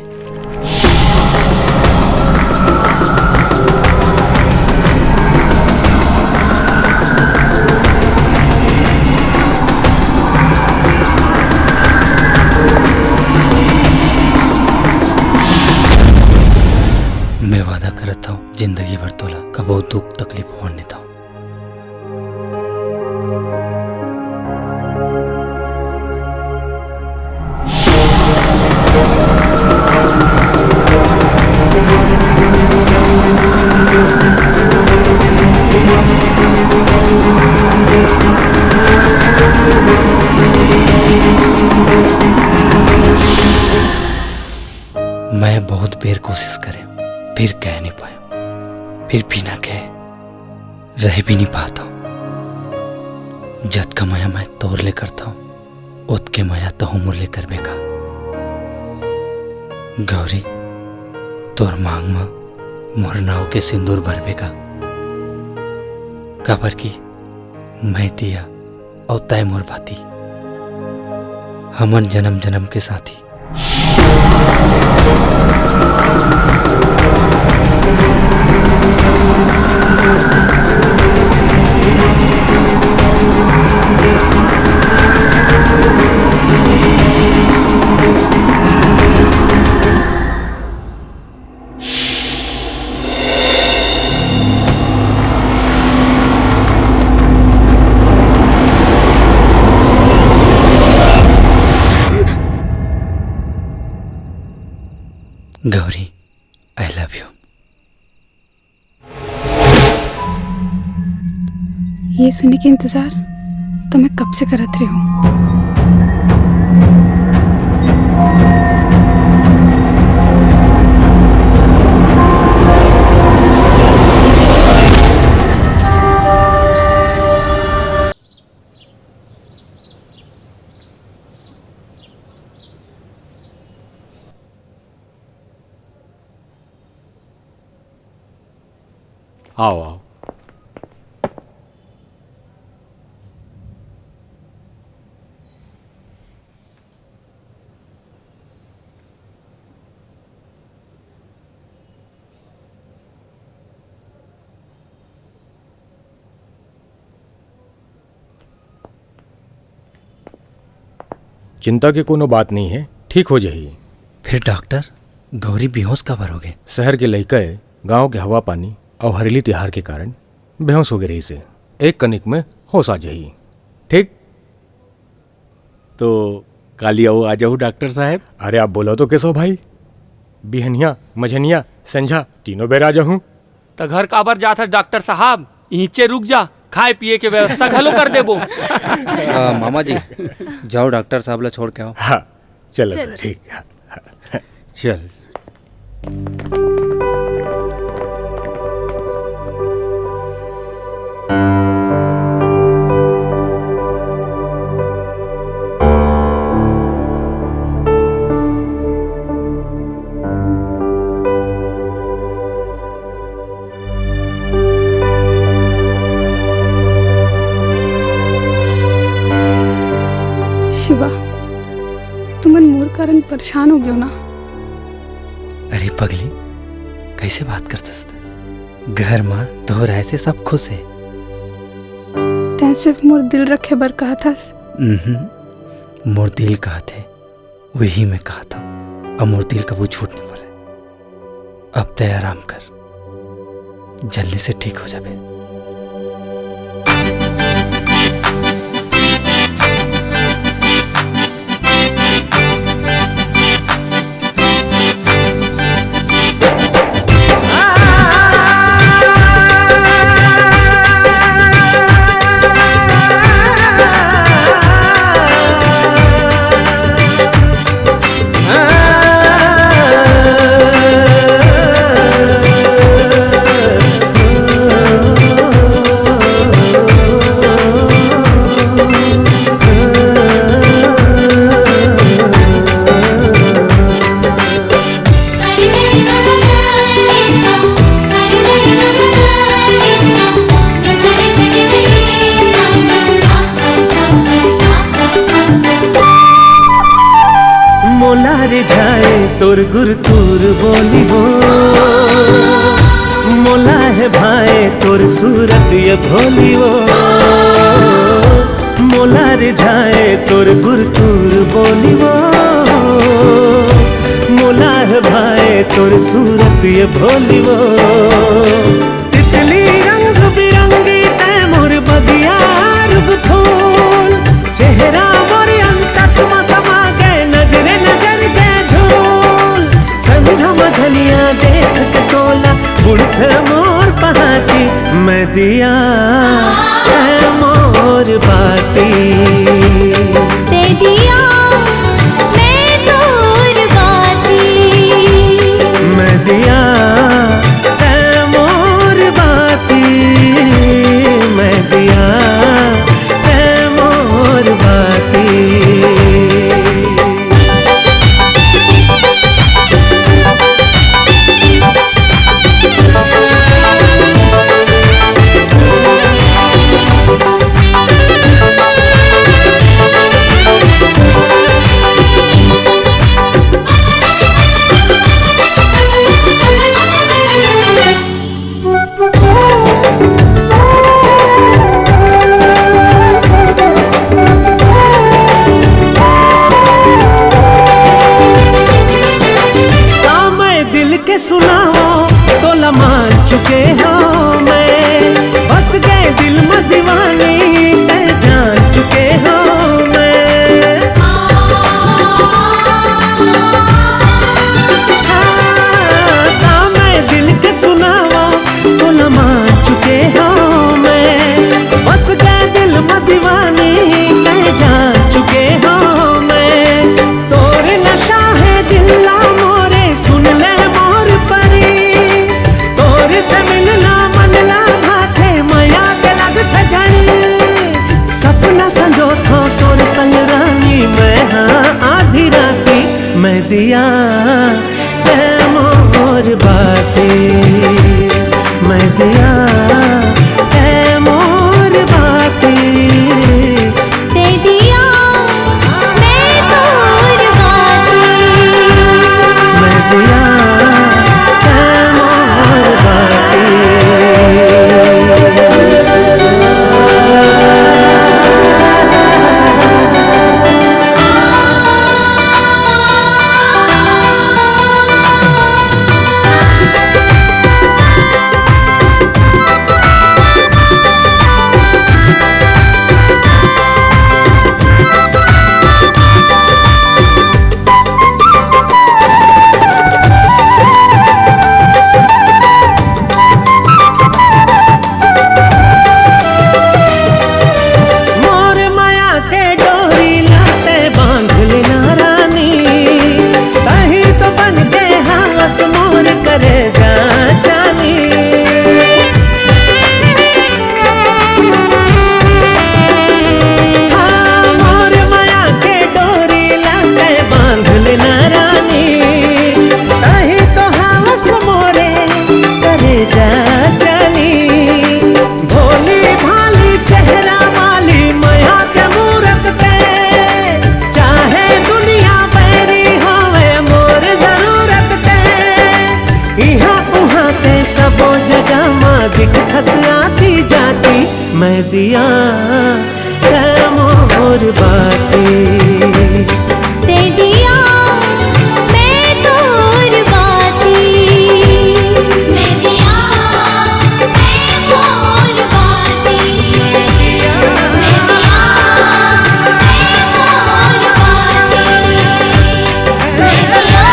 मैं वादा करत हूँ, जिंदगी भर तोला कबो दुख तकलीफ होन नहीं दूँ। मैं बहुत बेर कोशिश करे, फिर कह नहीं पाए, फिर बिना कहे रह भी नहीं पाता। जतका मया मैं तोर ले करता हूँ, ओतके मया तहूँ मोर ले करबे का? गौरी, तोर मांग म मोर नाव के सिंदूर भरबे का? काबर कि मैं तिया अउ तय मोर भाती, हमन जन्म जन्म के साथी। Gauri, I love you। ये सुने के इंतजार तो मैं कब से करत रही हूँ। आओ, आओ। चिंता के कोनो बात नहीं है, ठीक हो जाही। फिर डॉक्टर, गौरी बेहोश काबर हो गए? शहर के लइका ए, गांव के हवा पानी अउ हरेली तिहार के कारण बेहोश हो गए रहिसे। एक कनिक में होश आ जाही। ठीक, तो काली अउ आ जाहू डॉक्टर साहब। अरे आप बोलो तो केशव भाई, बिहनिया, मझनिया, संझा तीनों बेर आ जाहू। त घर काबर जात हस डॉक्टर साहब? इहिचे रुक जा, खाए पिए के व्यवस्था घलो कर देबो। अ, मामा जी, जाओ डॉक्टर साहब ला छोड़ के आओ। हाँ, चलो, चलो। ठीक। चल। शिवा, तुमन मोर कारण परेशान हो गयो ना? अरे पगली, कैसे बात करथस? घर मा तोहर आए से सब खुश हे। तैं सिर्फ मोर दिल रखे बर कहत हस। उहुं, मोर दिल कहत हे, वही मैं कहत हूँ। अब मोर दिल कभू झूठ नहीं बोले। अब तैं आराम कर, जल्दी से ठीक हो जाबे। मोला रिझाए तोर गुरतुर बोली वो, मोला हे भाए तोर सूरत ये भोली वो। मोला रिझाए तोर गुरतुर बोली वो, मोला हे भाए तोर सूरत ये भोली वो। तितली रंग बिरंगी तैं मोर बगिया रुग फूल, चेहरा मोर अंतस म समा गए, नजरे नजर गए झूल। संझा मझलिया देख के तोला, उड़त मोर पहाती, मैं दिया तैं मोर बाती। दे दिया मैं तोर बाती। मैं दिया तैं मोर बाती, मैं दिया तैं मोर बाती। का मैं दिल के सुनावों, तोला मान चुके हों मैं। बस गए दिल में दीवानी, तैं जान चुके हों मैं। हाँ, का मैं दिल के सुनावों, तोला मान चुके हों मैं। बस गए दिल में दीवानी, तैं जान चुके हों मैं। तोर नशा हे दिल ला मोरे, सुन ले मोर परी। तोर से मिलना मन ला भाथे, मया के लगथे झड़ी। सपना संजोथों तोर संग रानी, मैं हाँ आधी राती। मैं दिया तैं मोर बाती, मैं दिया मैं दिया, तै मोर बाती। दे दिया मैं तोर बाती। मैं दिया मैं तोर बाती। मैं दिया मैं तोर बाती। मैं दिया मैं तोर बाती। मैं दिया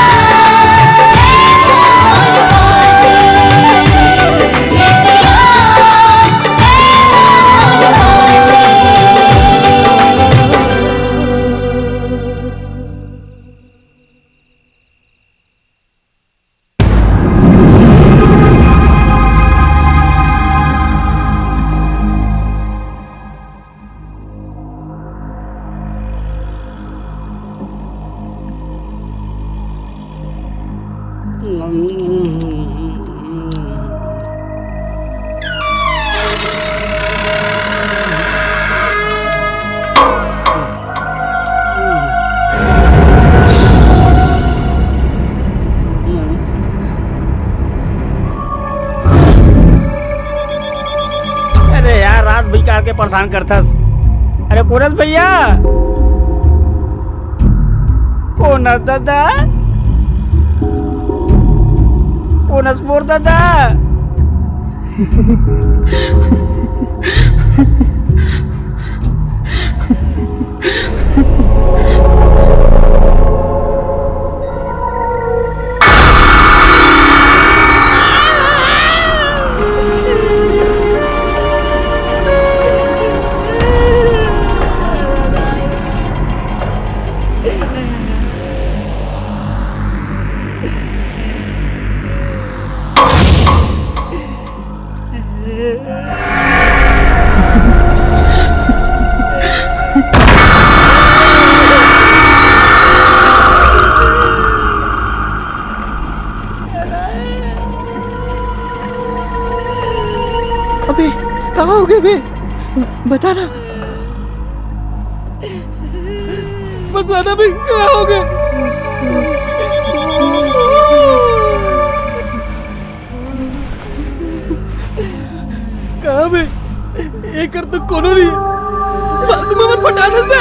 अरे यार, रात बिकार के परेशान करथस। अरे कोरस भैया, कोरस दादा, कोरस मोर दादा। अबे, कहाँ हो गए बे? बता ना। बता ना बे, कहाँ हो गए? कहाँ बे? एकर तो कोनो नहीं है। फालतू में मत फटा दे बे।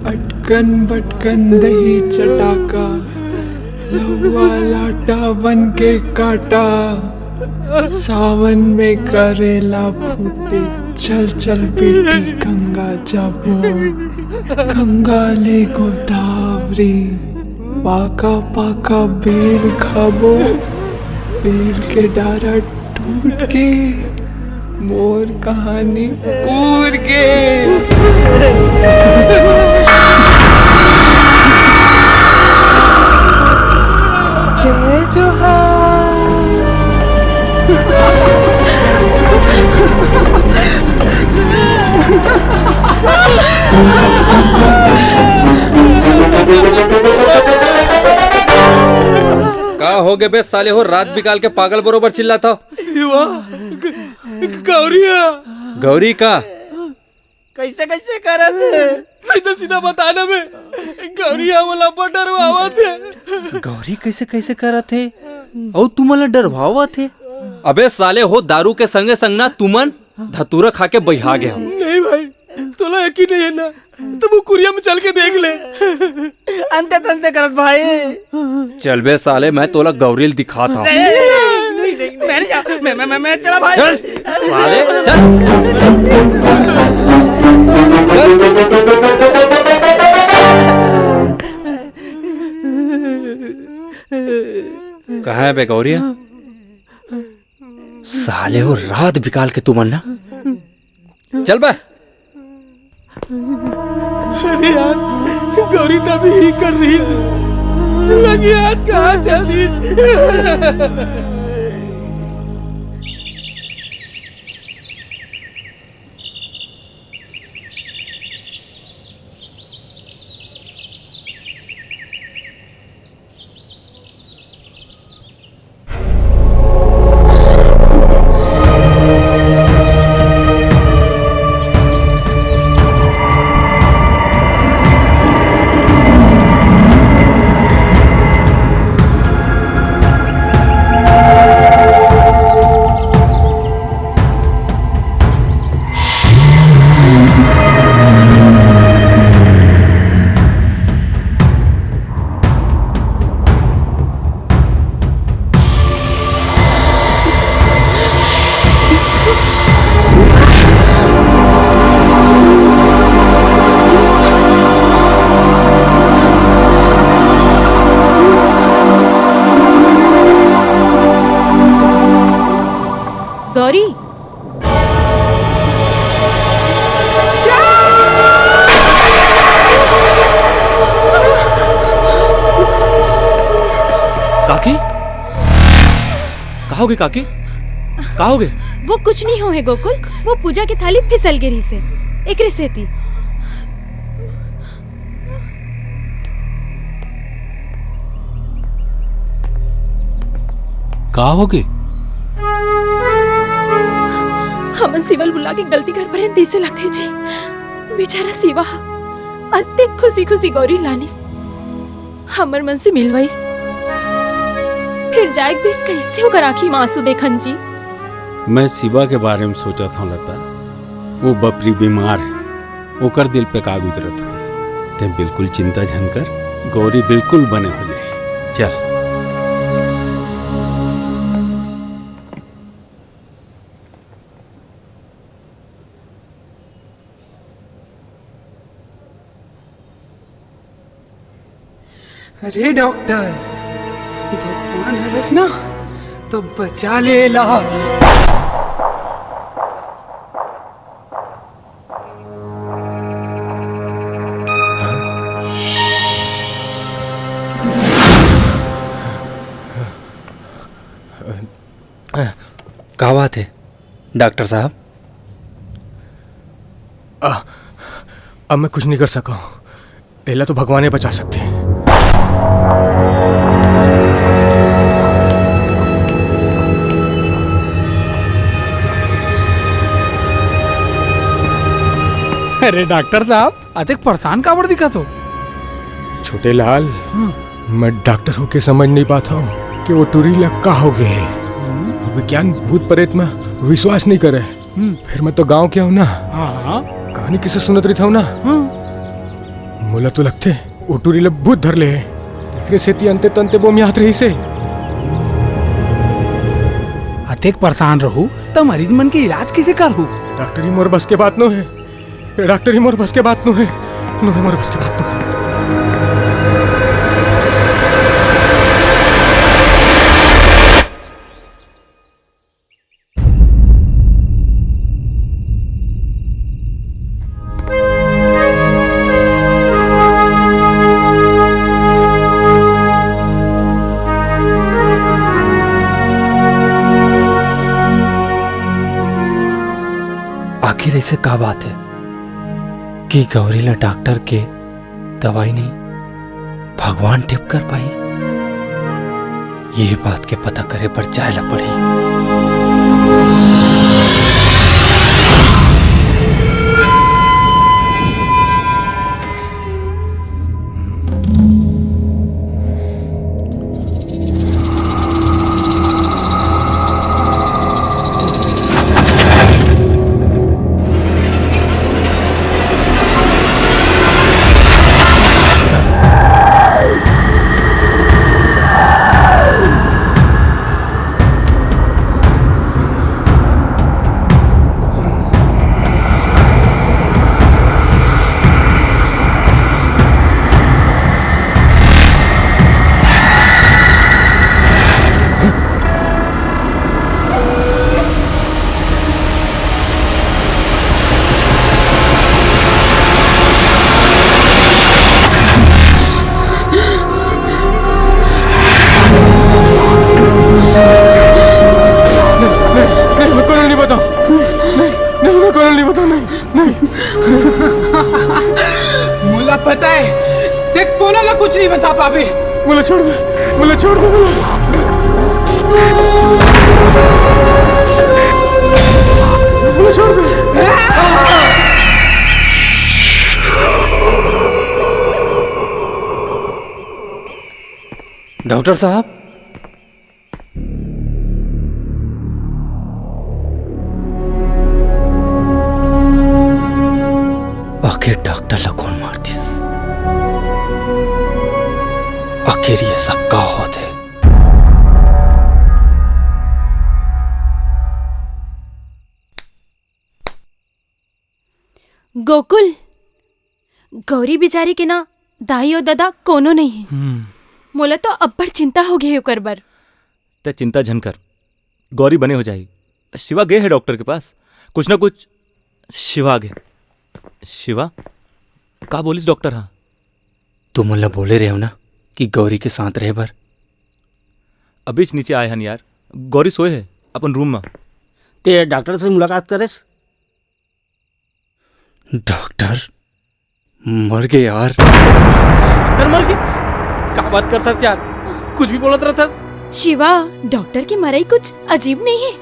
अटकन बटकन दही चटाका, लहुआ लाटा बन के काटा। सावन में करेला फूटे, चल चल बेटी गंगा जाबो। गंगा ले गोदावरी, पाका पाका बेल खाबो। बेल के डारा टूट के मोर कहानी पूर गे। जय जोहार। का हो गे बे साले हो, रात बिकाल के पागल बरोबर चिल्लात हो? शिवा, ग-, ग-, गौरी है। गौरी का? कैसे, कैसे करत है? सीधा, सीधा बता ना बे। गौरी हमला बड़ डरवावत है। गौरी कैसे, कैसे करत है? अउ तुमन ला डरवावत है? अबे साले हो, दारू के संगे संग ना तुमन धतूरा खा के बहिया गे हो। नहीं भाई, तोला यकीन नहीं है ना? तो वो कुरिया में चल के देख ले। अंते तंते करत भाई। चल बे साले, मैं तोला गौरील दिखात हूँ। नहीं, नहीं, नहीं, मैं नहीं जा, मैं, मैं, मैं, मैं चला भाई। चल, साले, चल। चल। कहाँ है बे गौरिया? साले हो रात बिकाल के तुमन ना। चल बे। अरे यार, गौरी तभी ही कर रही थी। लगी हाथ कहाँ चल रही थी? का होगे काकी? का होगे? वो कुछ नहीं होहे गोकुल, वो पूजा के थाली फिसल गे रहिसे, एकरे सेती। का होगे? हमन शिवा ल बुला के गलती कर परेन तइसे लगथे जी। बेचारा शिवा ह अतेक खुशी खुशी गौरी लानिस, हमर मन से मिलवाइस, फिर जाए के बेर कइसे ओकर आँखी म आंसू देखन जी। मैं शिवा के बारे में सोचत हंव लता, वो बपरी बीमार हे, ओकर दिल पे का गुजरत होही। तें बिल्कुल चिंता झन कर, गौरी बिल्कुल बने हो जाही। चल। अरे डॉक्टर, भगवान हरस ना तो बचा ले ला। का बात हे डॉक्टर साहब? आ, अब मैं कुछ नहीं कर सका हूँ। एला तो भगवान ही बचा सकते हैं। अरे डॉक्टर साहब, अतेक परेशान काबर दिखत हो? छोटे लाल, हाँ। मैं डॉक्टर होके समझ नहीं पाता हूँ कि वो टूरी ला का हो गए है। हम्म। विज्ञान भूत प्रेत में विश्वास नहीं करे। हम्म। फिर मैं तो गांव के हूँ ना। हाँ, हाँ। कहानी किसे सुनत रही था ना? हाँ। मोला तो लगते वो टूरी ला भूत धर ले है। तेकरे सेती अंते तंते बोमियात रही से। अतेक परेशान रहू त मरीज मन के इलाज किसे करहू? डॉक्टरी मोर बस के बात नो है। डॉक्टरी मोर बस के बात नो है। नो है मोर बस के बात नो है। आखिर ऐसे का बात है कि गौरी ला डॉक्टर के दवाई नहीं, भगवान ठीक कर पाही। ये बात के पता करे बर जाए ला पड़ही। नहीं, नहीं, मैं कोनो नहीं बताऊं। नहीं, नहीं, मैं कोनो नहीं बताऊं, नहीं, नहीं। मोला पता है, ते कोनो ला कुछ नहीं बता पाबे। मोला छोड़ दे, मोला छोड़ दे, मोला। मोला छोड़ दे। डॉक्टर साहब, आखिर डॉक्टर ला कौन मार दिस? आखिर ये सब का होत हे? गोकुल, गौरी बिचारी के ना दाई अउ ददा कोनो नहीं हे। हम्म। मोला तो अब्बड़ चिंता हो गे हे ओकर बर। ते चिंता झन कर, गौरी बने हो जाही। शिवा गे हे डॉक्टर के पास, कुछ ना कुछ। शिवा गे। शिवा, का बोलिस डॉक्टर? हाँ, तुमन ला बोले रहे हो ना कि गौरी के साथ रहे बर। अभीच नीचे आए हन यार, गौरी सोए हे अपन रूम म। ते डॉक्टर से मुलाकात करेस? डॉक्टर मर गे यार। डॉक्टर मर गे? का बात करथस यार, कुछ भी बोलत रहथस। शिवा, डॉक्टर के मरई कुछ अजीब नहीं हे।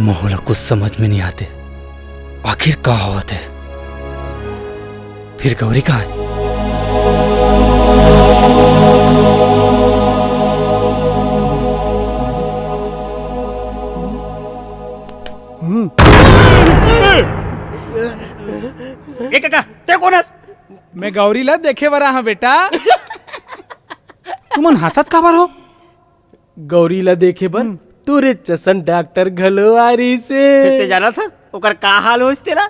मोला कुछ समझ में नहीं आते, आखिर का होवत हे? फिर गौरी कहाँ हे? ए काका, ते कोन हस? मैं गौरी ला देखे बर आहा बेटा। तुमन हंसत काबर हो? गौरी ला देखे बर हम्म। तोरे जसन डॉक्टर घलो आ रहिसे। फिर ते जानत हस ओकर का हाल होइस तेला?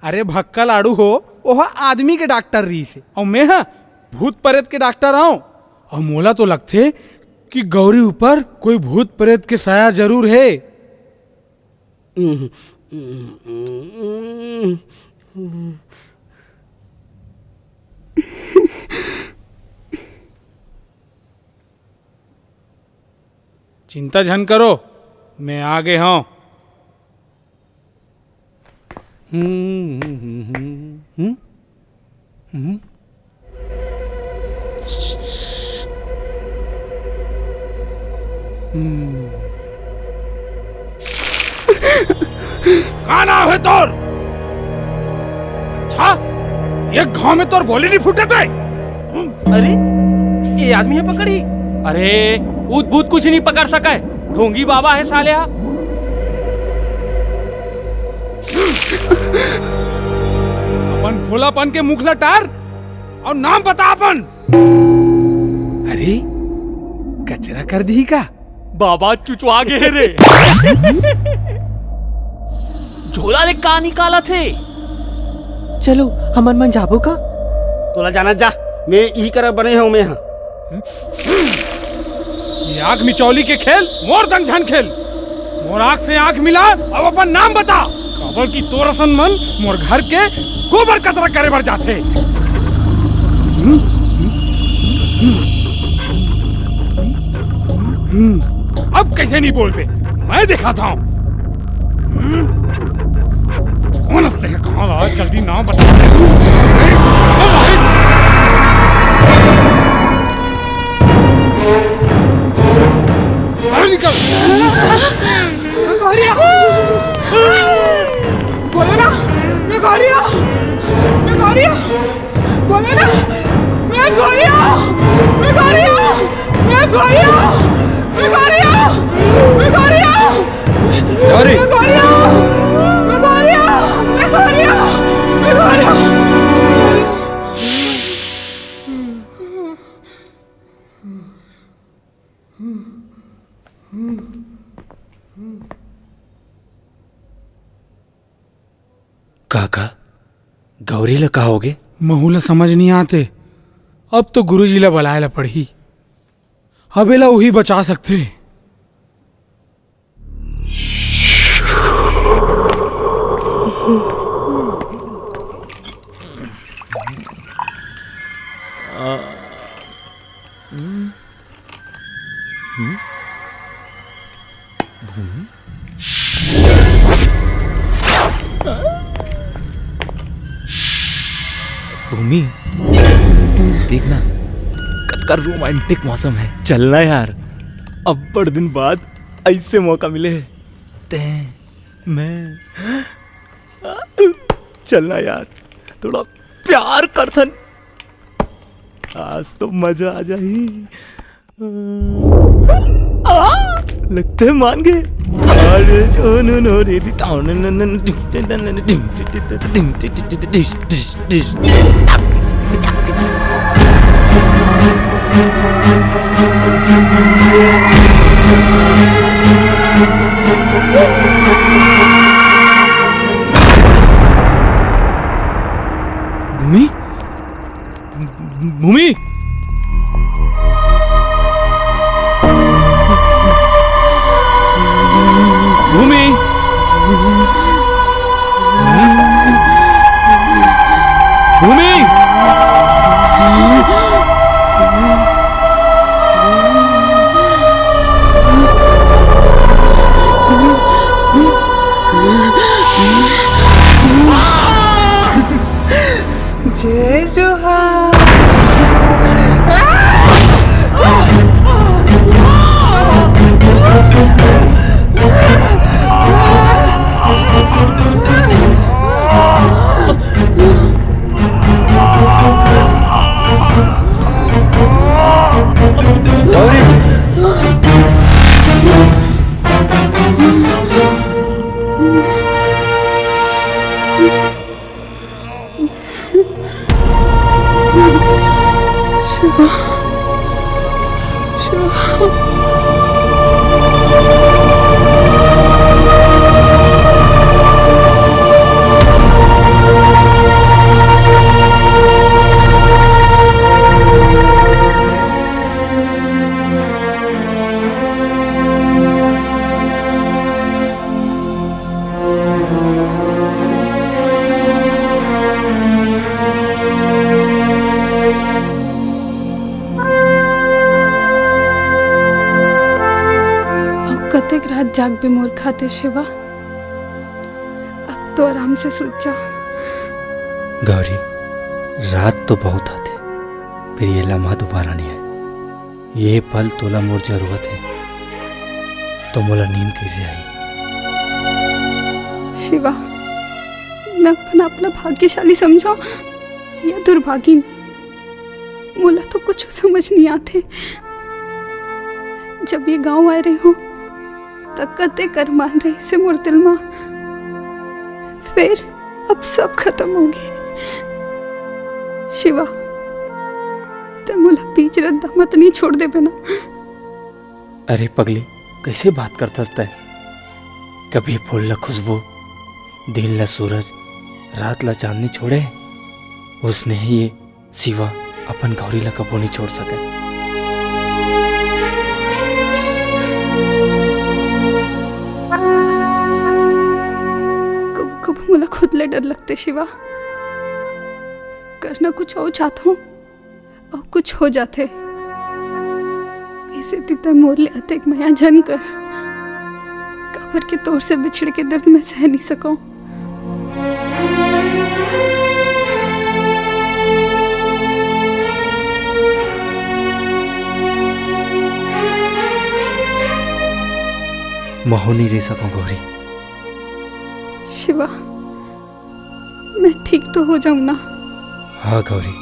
अरे भक्कल आड़ू हो, ओह आदमी के डॉक्टर रहिसे, अउ मैं हा भूत प्रेत के डॉक्टर आंव। अउ मोला तो लगथे कि गौरी ऊपर कोई भूत प्रेत के साया जरूर हे। चिंता झन करो, मैं आ गे हंव। हम्म, हम्म, हम्म, हम्म, हम्म। हम्म। का नाम हे तोर? अच्छा, ये गांव में तोर बोली नहीं फूटत हे? अरे, ये आदमी हे पकड़ी। अरे, भूत भूत कुछ नहीं पकड़ सके, ढोंगी बाबा हे साले हा। अपन भोलापन के मुख ला टार अउ नाम बता अपन। अरे, कचरा कर दिही का? बाबा चुचवा गे हे रे। झोला ले का निकालत हे? चलो, हमन मन जाबो का? तोला जाना जा, मैं इही करा बने हंव मैं हा। ये आंख मिचौली के खेल मोर संग झन खेल। मोर आंख से आंख मिला अउ अपन नाम बता, काबर कि तोर असन मन मोर घर के गोबर कचरा करे बर जाथे। अब कइसे नहीं बोलबे, मैं देखाथंव। कोन हंसते हैं, कहाँ ला, जल्दी नाम बता। बाहर निकल। मैं गौरिया। बोलो ना, मैं गौरिया। मैं गौरिया। बोलो ना, मैं गौरिया। मैं गौरिया। मैं गौरिया। मैं गौरिया। मैं गौरिया। गौरी। मैं गौरिया। मैं गौरिया। मैं गौरिया। मैं गौरिया। काका, गौरी ला का होगे? महू ला समझ नहीं आते। अब तो गुरुजी ला बलाए ला पड़ही। अब एला उही बचा सकथे। भूमि, देख ना, कतका रोमांटिक मौसम हे। चलना यार, अब्बड़ दिन बाद अइसे मौका मिले हे। तैं, मैं, चलना यार, थोड़ा प्यार करथन। आज तो मजा आ जाही। आ, लगथे मान गे। अरे, जोनो नो रे दी, ताऊ न न न न, भूमि? भूमि? भूमि? भूमि? अब कतेक रात जागबे मोर खातिर, शिवा? अब तो आराम से सुत जा। गौरी, रात तो बहुत आथे, फिर ये लम्हा दोबारा नहीं आए। ये पल तोला मोर जरूरत है, तो मोला नींद कैसे आई? शिवा, मैं अपन आप ला भाग्यशाली समझो या दुर्भागिन, मोला तो कुछ समझ नहीं आथे। जब ये गांव आए रहे हो, त कतेक अरमान रहिसे मोर दिल मा, फिर अब सब खत्म हो गए। शिवा, ते मोला बीच रद्दा मत नहीं छोड़ देबे ना। अरे पगली, कैसे बात करथस तै? कभी फूल ला खुशबू, दिन ला सूरज, रात ला चांदनी छोड़े, उसने ही ये शिवा अपन गौरी ला कबो नहीं छोड़ सके। कबो कबो मोला खुद ले डर लगथे शिवा, करना कुछ और चाहता हूँ और कुछ हो जाथे। इसे तिता मोर ले अतेक मया झन कर, काबर के तोर से बिछड़ के दर्द मैं सह नहीं सकूं। महू नहीं रह सकूं गौरी। शिवा, मैं ठीक तो हो जाऊं ना? हाँ गौरी,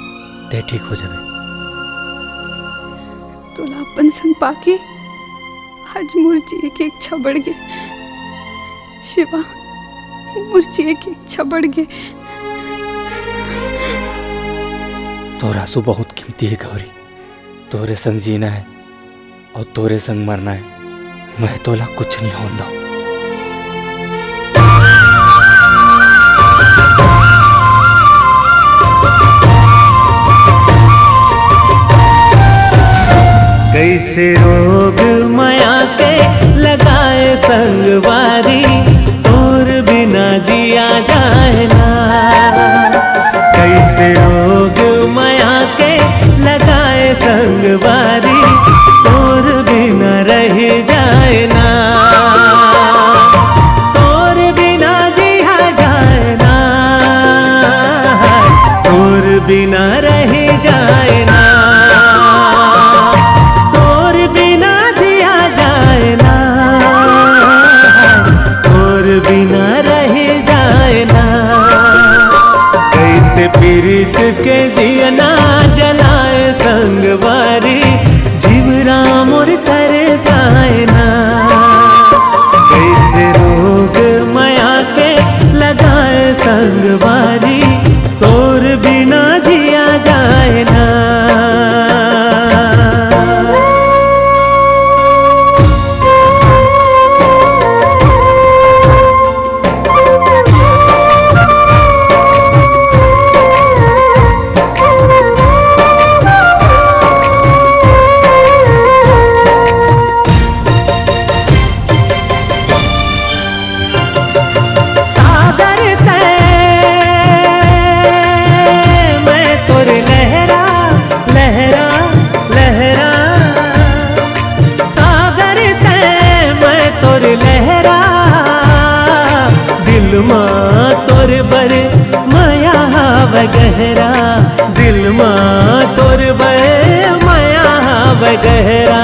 तै ठीक हो जाबे। तोला अपन संग पाके आज मोर जिए के इच्छा बढ़ गे। शिवा, मोर जिए के इच्छा बढ़ गे। तोर आंसू बहुत कीमती है गौरी। तोरे संग जीना है और तोरे संग मरना है। मैं तोला कुछ नहीं होन दो। कैसे रोग मया के लगाए संगवारी, तोर बिना जिया जाए ना। कैसे रोग मया के लगाए संगवारी, तोर बिना रह जाए ना। तोर बिना जिया जाए ना। तोर बिना रह जाए ना। तोर बिना जिया जाए ना। तोर बिना रह जाए ना। कैसे पीरित के दिया ना जलाए संगवारी, जीवरा मोर तरसाए ना। कैसे रोग मया के लगाए संगवारी, तोर बिना जिया जाए ना। सागर तै मैं तोर लहरा, लहरा, लहरा। सागर तै मैं तोर लहरा, दिल मा तोर बर मया हावै गहरा, दिल मा तोर बर मया हावै गहरा।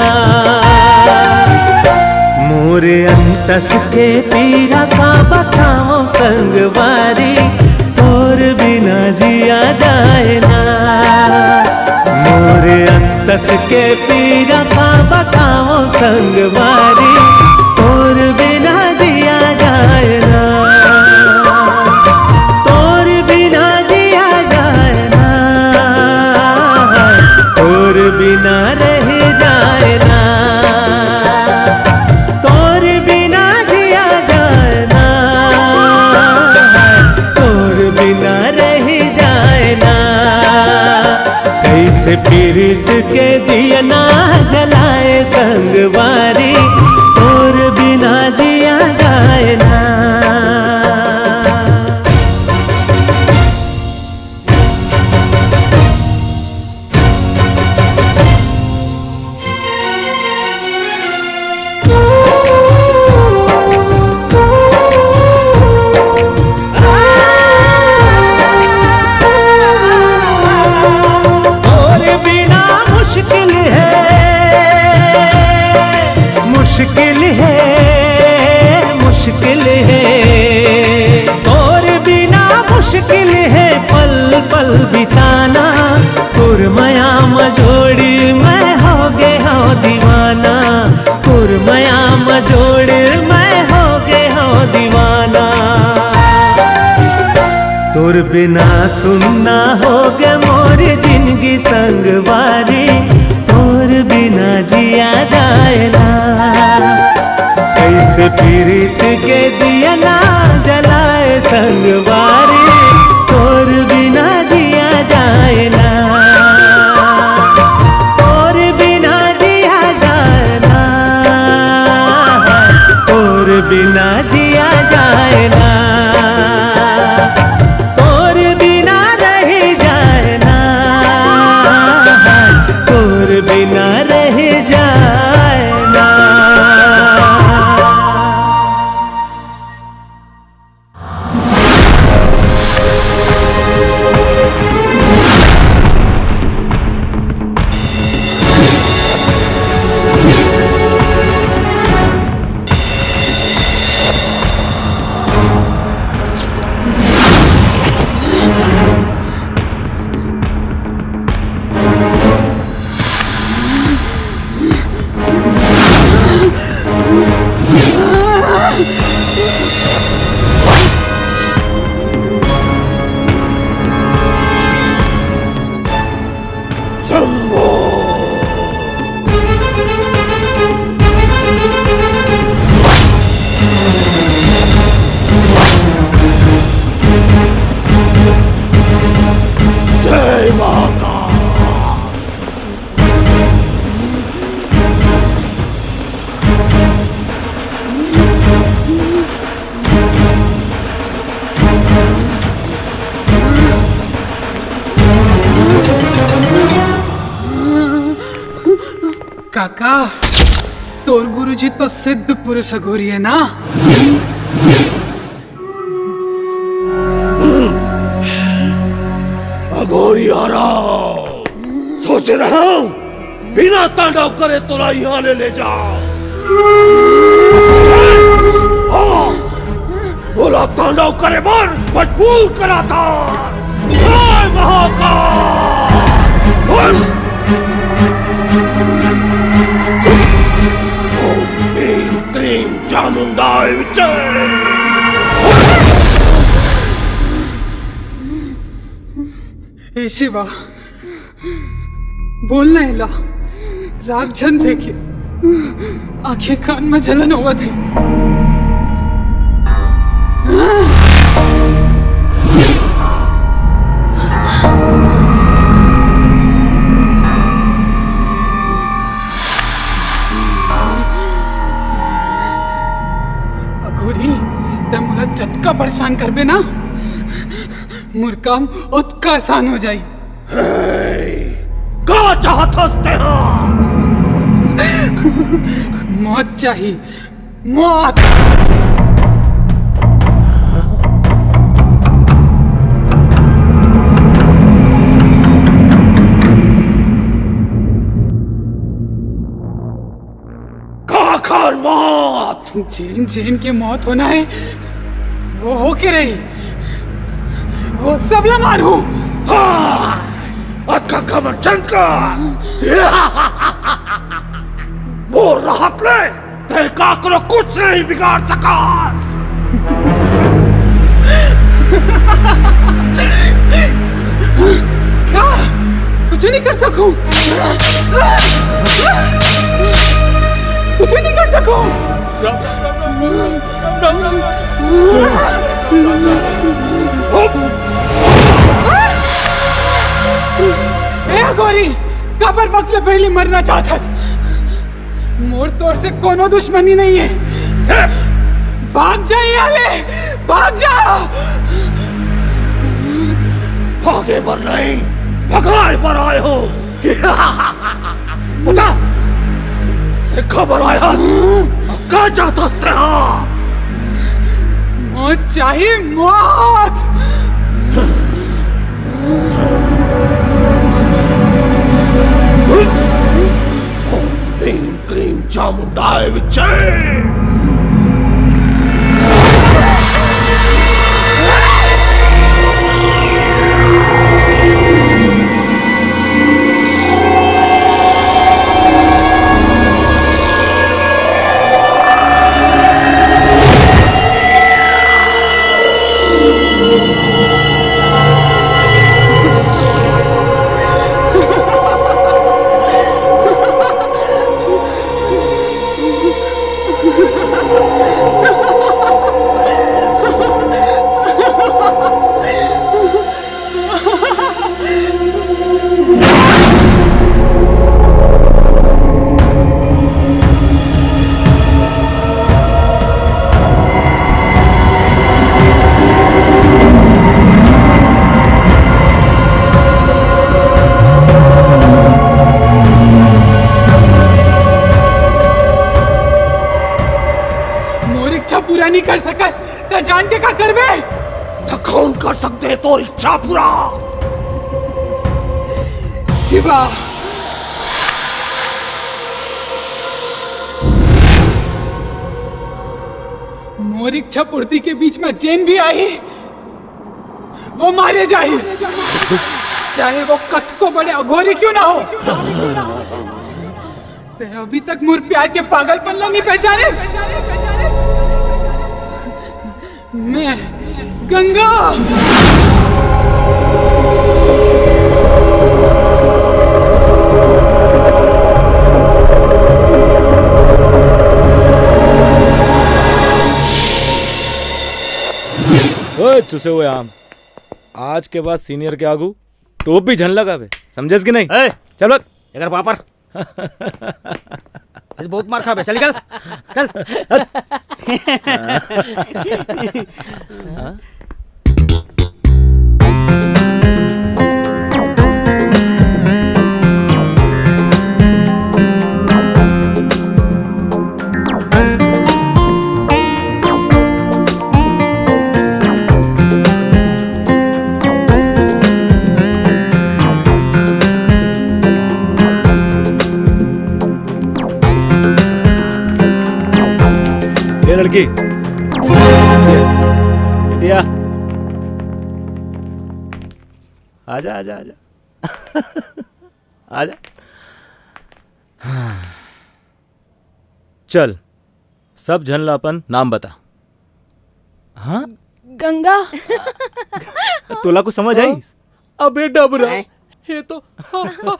मोर अंतस के पीरा का बताओ संगवारी, तोर बिना जिया जाए ना। मोर अंतस के पीरा का बताओ संगवारी, तोर बिना जिया जाए ना। तोर बिना जिया जाए ना। तोर बिना रह जाए ना। के दिया ना जलाए संगवारी, तोर बिना जिया जाए ना। तोर बिना मुश्किल है, मुश्किल है, मुश्किल है। तोर बिना मुश्किल है पल पल बिताना। तोर मया म जोड़ी मैं हो गे हौं दीवाना। तोर मया म जोड़ मैं हो गे हौं दीवाना। तोर बिना सुन्ना हो गे मोर जिनगी संगवारी, तोर बिना जिया जाए ना। कइसे पीरित के दिया ना जलाए संगवारी, तोर बिना जिया जाए ना। तोर बिना जिया जाए ना, तोर बिना जिया जाए ना, तोर बिना रह जाए ना, तोर बिना रह जाए ना। शंभो। जय महाकाल। काका, तोर गुरुजी तो सिद्ध पुरुष अघोरी है ना? अघोरी हरव, सोचे रहेंव बिना तांडव करे तोला इहाँ ले, ले जांव। हाँ, तोला तांडव करे बर मजबूर कराथंव। जय महाकाल। ओम भीम क्लीम चामुंडाय विचे। ए शिवा, बोल ना एला, राख झन फेंके, आँखी कान में जलन होवत हे। अघोरी, तैं मोला जतका परेशान करबे ना, मोर काम ओतका आसान हो जाही। हे, का चाहत हस तेंहा? मौत चाही, मौत। काखर मौत? जेन जेन के मौत होना हे, वो होके रही। वो सबला मारहूं। हाँ, अतका घमंड झन कर। मोर रहत ले तैं काकरो कुछ नहीं बिगाड़ सकस। का? कुछ नहीं कर सकूं। कुछ नहीं कर सकूं। ए अघोरी, काबर वक्त ले पहले मरना चाहत हस। मोर तोर से कोनो दुश्मनी नहीं है। भाग जा यहाँ ले, भाग जा। भागे बर नहीं, भगाए बर आए हो। बता, ते काबर आए हस? का चाहत हस ते हा? मोर चाही मौत। ओम भीम क्लीम चामुंडाय विच्चे। मोर इच्छा पूरा नहीं कर सकस, त जान के का करबे? त कौन कर सकते तोर इच्छा पूरा? शिवा। मोर इच्छा पूर्ति के बीच में जेन भी आही, वो मारे जाही, चाहे वो कतको बड़े अघोरी क्यों ना हो। ते अभी तक मोर प्यार के पागलपन ला नहीं पहचाने। मैं गंगा। ओए, चुसे हुए आम, आज के बाद सीनियर के आगू टोपी झन लगावे, समझेस कि नहीं? ए! चल बक। एकर पापड़। आज बहुत मार खाबे, चल निकल, चल। ये लड़की, ये दिया। आजा, आजा, आजा। आजा। चल, सब झन ला अपन नाम बता। हाँ? गंगा। तोला कुछ समझ आइस? अबे डबरा, हैं? ये तो ह-, ह-,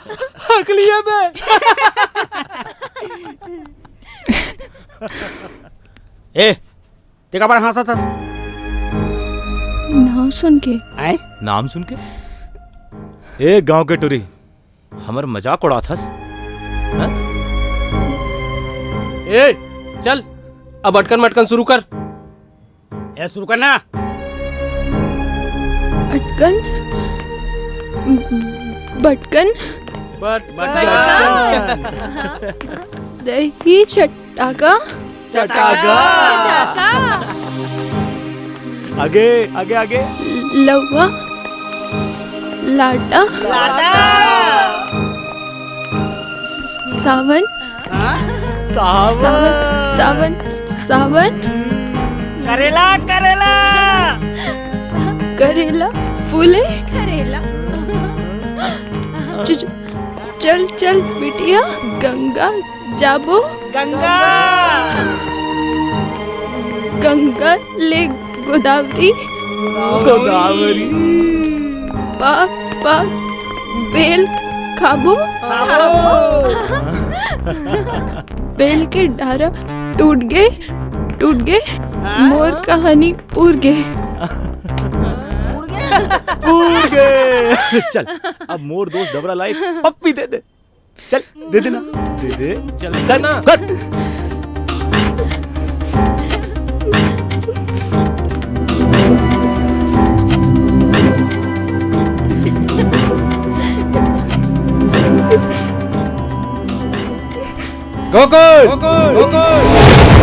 हक लिया बे। ए, ते काबर हाँसत हस? नाम सुन के। हैं? नाम सुन के? ए, गांव के टुरी, हमर मजाक उड़ाथस? हाँ? ए, चल, अब अटकन मटकन शुरू कर। ए, शुरू कर ना। अटकन, बटकन, बट-, बटकन। दही चटाका। चटाका। आगे, आगे, आगे। लौवा। लाटा। लाटा। सावन। हाँ? सावन। सावन, सावन। करेला, करेला। करेला फूले। करेला। च-, च-, चल, चल बिटिया, गंगा जाबो। गंगा। गंगा ले गोदावरी। गोदावरी। पाक, पाक, बेल खाबो। खाबो। बेल के डारा टूट गे, टूट गे, हाँ? मोर कहानी पूर गे। पूर गे। चल, अब मोर दोस्त डबरा ला एक पप्पी दे दे। चल, दे देना। दे दे। जल्दी कर ना। कर। गोकुल! गोकुल! गोकुल!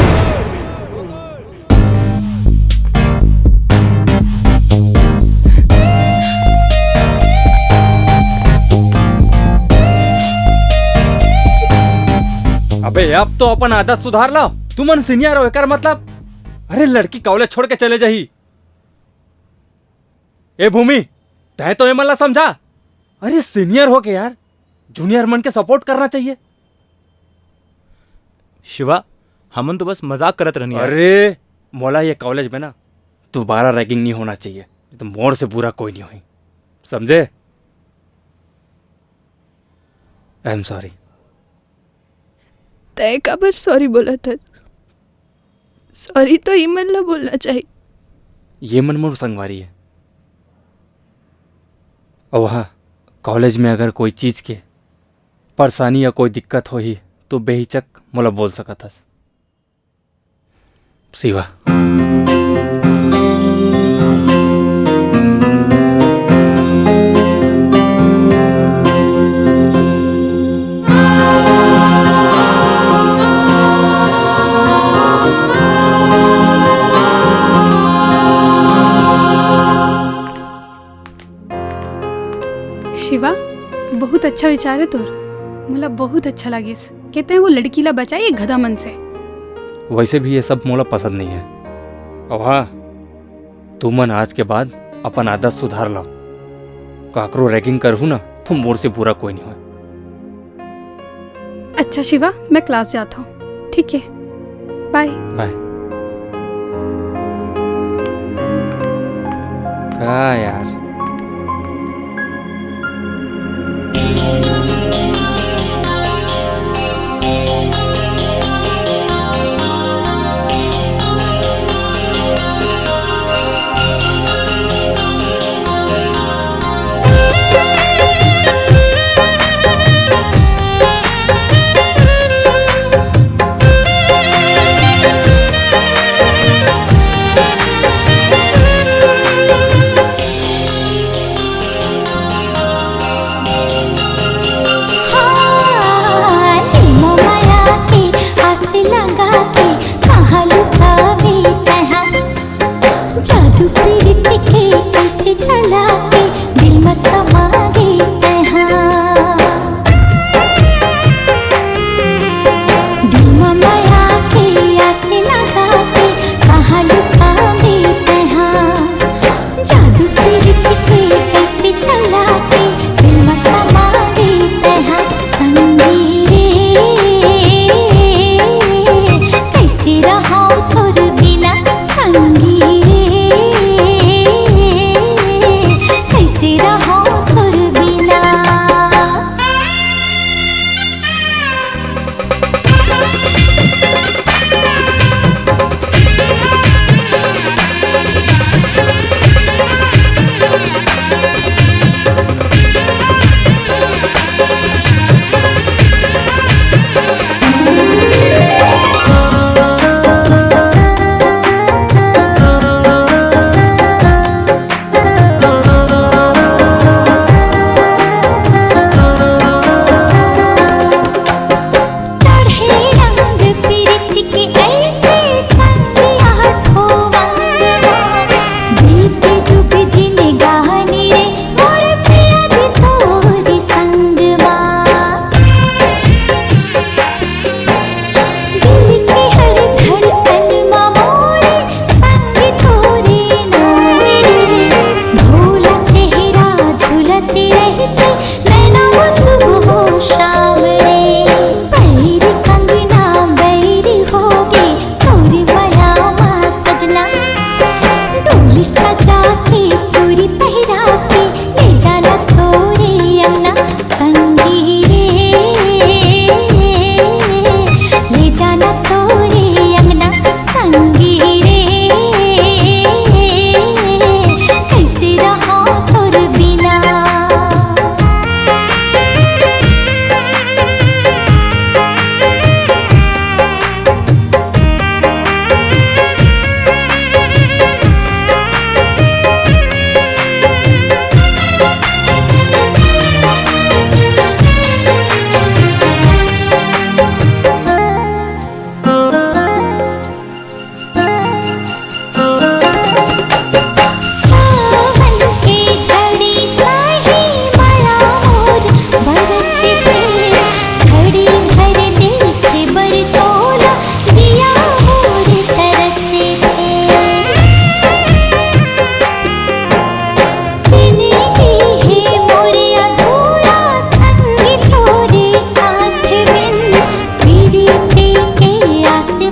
अबे, अब तो अपन आदत सुधार ला। तुमन सीनियर हो, एकर मतलब? अरे, लड़की कॉलेज छोड़ के चले जाही। ए भूमि, तैं तो एमन ला समझा। अरे, सीनियर हो के यार, जूनियर मन के सपोर्ट करना चाहिए। शिवा, हमन तो बस मजाक करत रहन यार। अरे, मोला ये कॉलेज में ना दोबारा रैगिंग नहीं होना चाहिए, नहीं तो मोर से बुरा कोई नहीं होही, समझे? I am sorry। तैं काबर सॉरी बोलत हस? सॉरी तो इमन ला बोलना चाहिए। ये मन मोर संगवारी है। अउ हाँ, कॉलेज में अगर कोई चीज के परेशानी या कोई दिक्कत होही, तो बेहिचक मोला बोल सकत हस। शिवा। शिवा, बहुत अच्छा विचार है तोर। मोला बहुत अच्छा लागिस के तैं वो लड़की ला बचाए ये गधा मन से। वैसे भी ये सब मोला पसंद नहीं है। अउ हाँ, तुमन आज के बाद अपन आदत सुधार लो। काकरो रैगिंग करहू ना, तो मोर से बुरा कोई नहीं होय। अच्छा शिवा, मैं क्लास जात हूँ, ठीक है, बाय। बाय। का यार?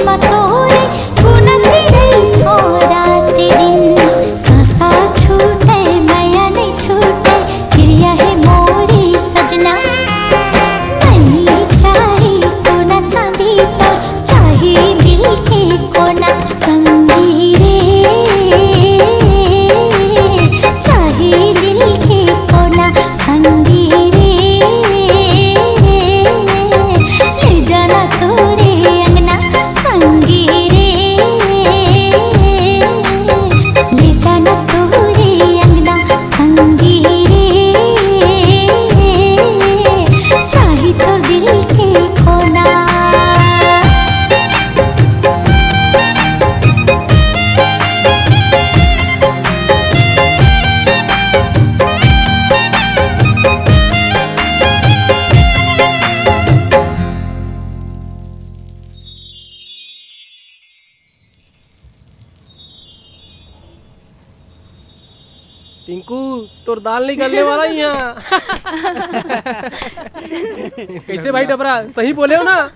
म तोरे गुनती रहिथों रात दिन। सांसा छूटे, मया नइ छूटे, किरिया हे मोरे सजना। नइ चाही सोना चांदी तोर, चाही दिल के कोना। संगी रे, चाही दिल के कोना। संगी रे, ले जाना तोरे अंगना। संगी रे, ले जाना तोरे अंगना। संगी रे, चाही तोर दिल के कोना। टिंकू, तोर दाल नइ गलने वाला इहाँ। कइसे भाई डबरा, सही बोले हों ना?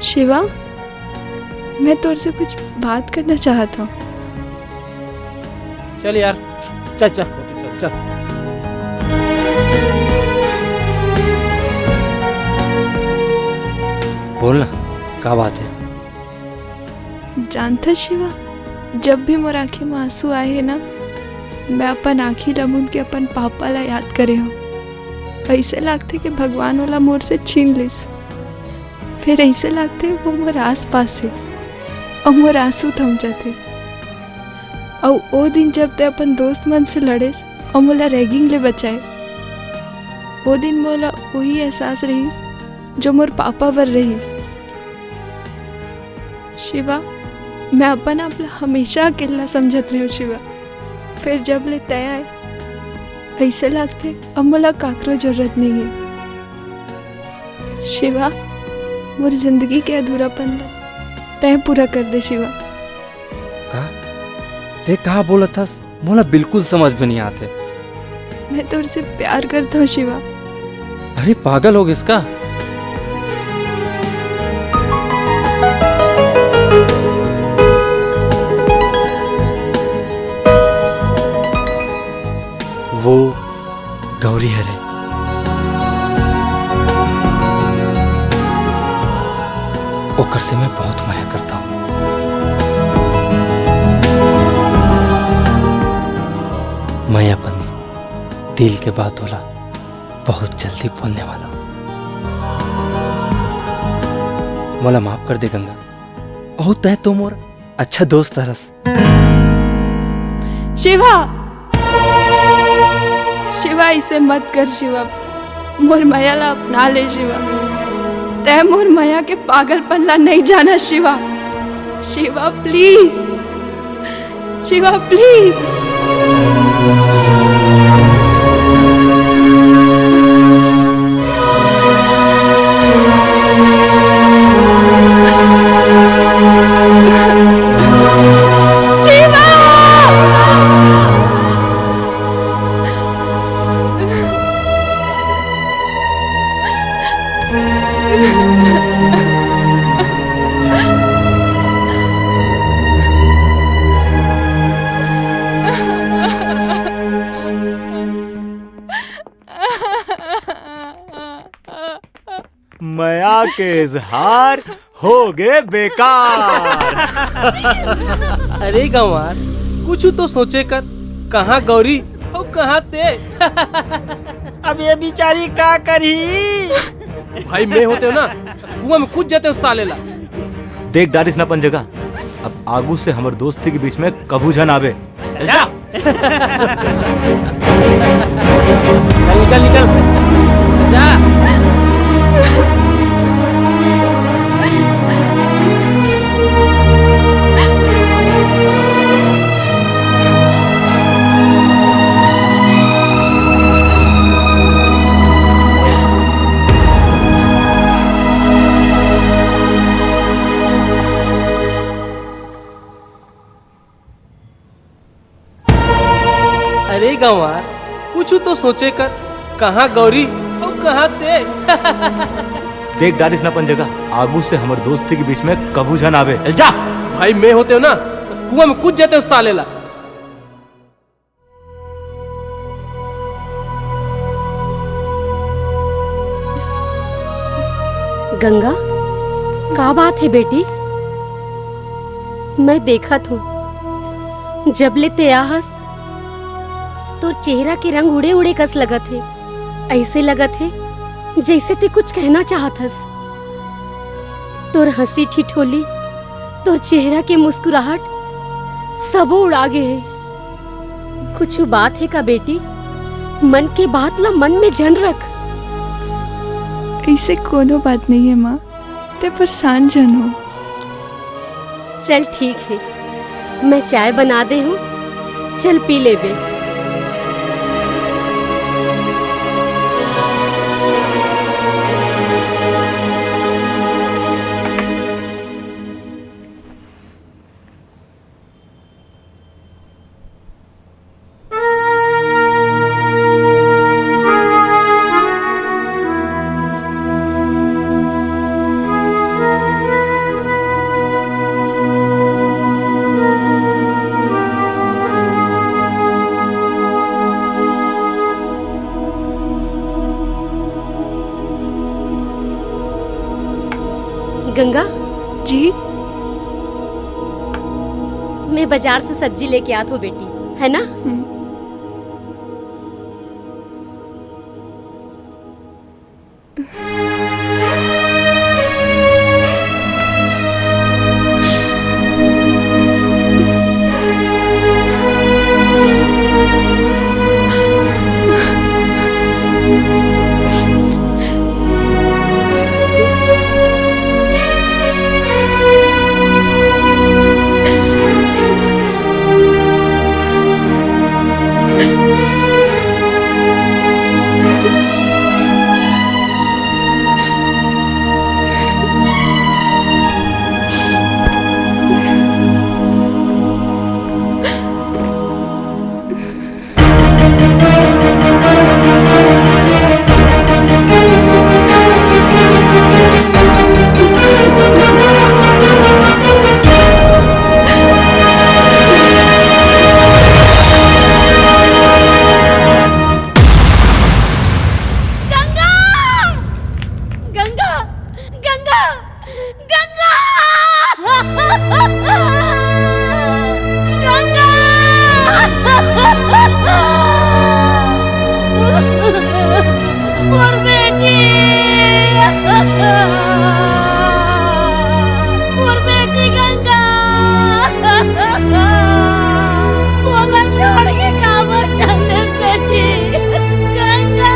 शिवा, मैं तोर से कुछ बात करना चाहत हों। चल यार। चल, चल, चल। बोल ना, का बात हे? जानथस शिवा, जब भी मोर आँखी म आंसू आए हे ना, मैं अपन आँखी ला मूंद के अपन पापा ला याद करे हों। अइसे लागथे कि भगवान ओला मोर से छीन लिस। फेर अइसे लागथे वो मोर आसपास हे अउ मोर आंसू थम जाथे। अउ ओ दिन जब तैं अपन दोस्त मन से लड़ेस अउ मोला ragging ले बचाए, ओ दिन मोला ओही एहसास रहिस जो मोर पापा बर रहिस। शिवा, मैं अपन आप ला हमेशा अकेल्ला समझत रहेंव शिवा। फेर जब ले तैं आए, अइसे लागथे अब मोला काकरो जरूरत नइ हे। शिवा, मोर जिंदगी के अधूरापन ला तैं पूरा कर दे शिवा। का? तैं का बोलत हस? मोला बिल्कुल समझ में नइ आत हे। मैं तोर से प्यार करत हों शिवा। अरे, पागल हो गेस का? वो गौरी हरे। ओकर से मैं बहुत मया करत हों। मैं अपन दिल के बात ओला बहुत जल्दी बोलने वाला हों। मोला माफ कर दे गंगा, अउ तैं तो मोर अच्छा दोस्त हरस। शिवा, शिवा, अइसे मत कर शिवा, मोर मया ला अपना ले शिवा। तैं मोर मया के पागलपन ला नइ जानस शिवा। Shiva, please, Shiva, please। शिवा! मया के इजहार हो गे बेकार। अरे गंवार, कुछु तो सोचे कर, कहाँ गौरी अउ कहाँ तैं? अब ये बिचारी का करही? भाई, मैं होतेंव ना, कुआं में कूद जातेंव साले ला। देख डारिस ना अपन जगह, अब आगू से हमर दोस्ती के बीच में कभू झन आबे। चल जा। चल, निकल, निकल। चल जा। अरे गंवार, कुछु तो सोचे कर, कहाँ गौरी अउ हाँ, ते। देख डारिस ना अपन जगह, आगू से हमर दोस्ती के बीच में कभू झन आवे। चल जा। भाई, मैं होते हो ना, कुआं में कूद जाते हो साले ला। गंगा, का बात हे बेटी? मैं देखत हूँ, जब ले ते आहस, तोर चेहरा के रंग उड़े उड़े कस लगत हे। अइसे लगत हे, जइसे ते कुछ कहना चाहत हस। तोर हंसी ठिठोली, तोर चेहरा के मुस्कुराहट, सबो उड़ा गे हे। कुछु बात हे का बेटी? मन के बात ला मन में झन रख। अइसे कोनो बात नइ हे माँ, ते परेशान झन हो। चल ठीक हे, मैं चाय बना दे हूँ, चल पी लेबे। गंगा। जी। मैं बाजार से सब्जी लेके आत हूँ बेटी, है ना? हम्म। गंगा! गंगा! गंगा! गंगा! गंगा! मोर बेटी! मोर बेटी गंगा! मोला छोड़ के काबर चल देस बेटी? गंगा!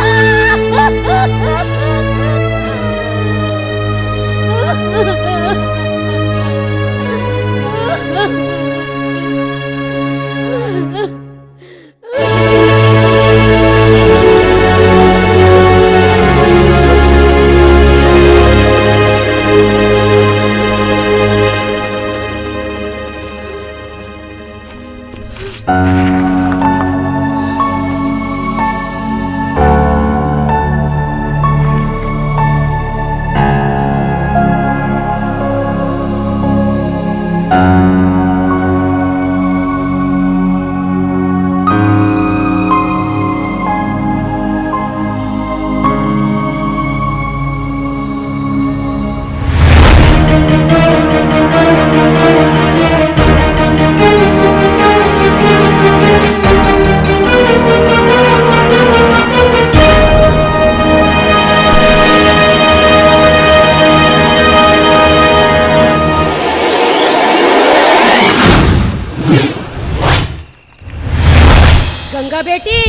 गंगा बेटी,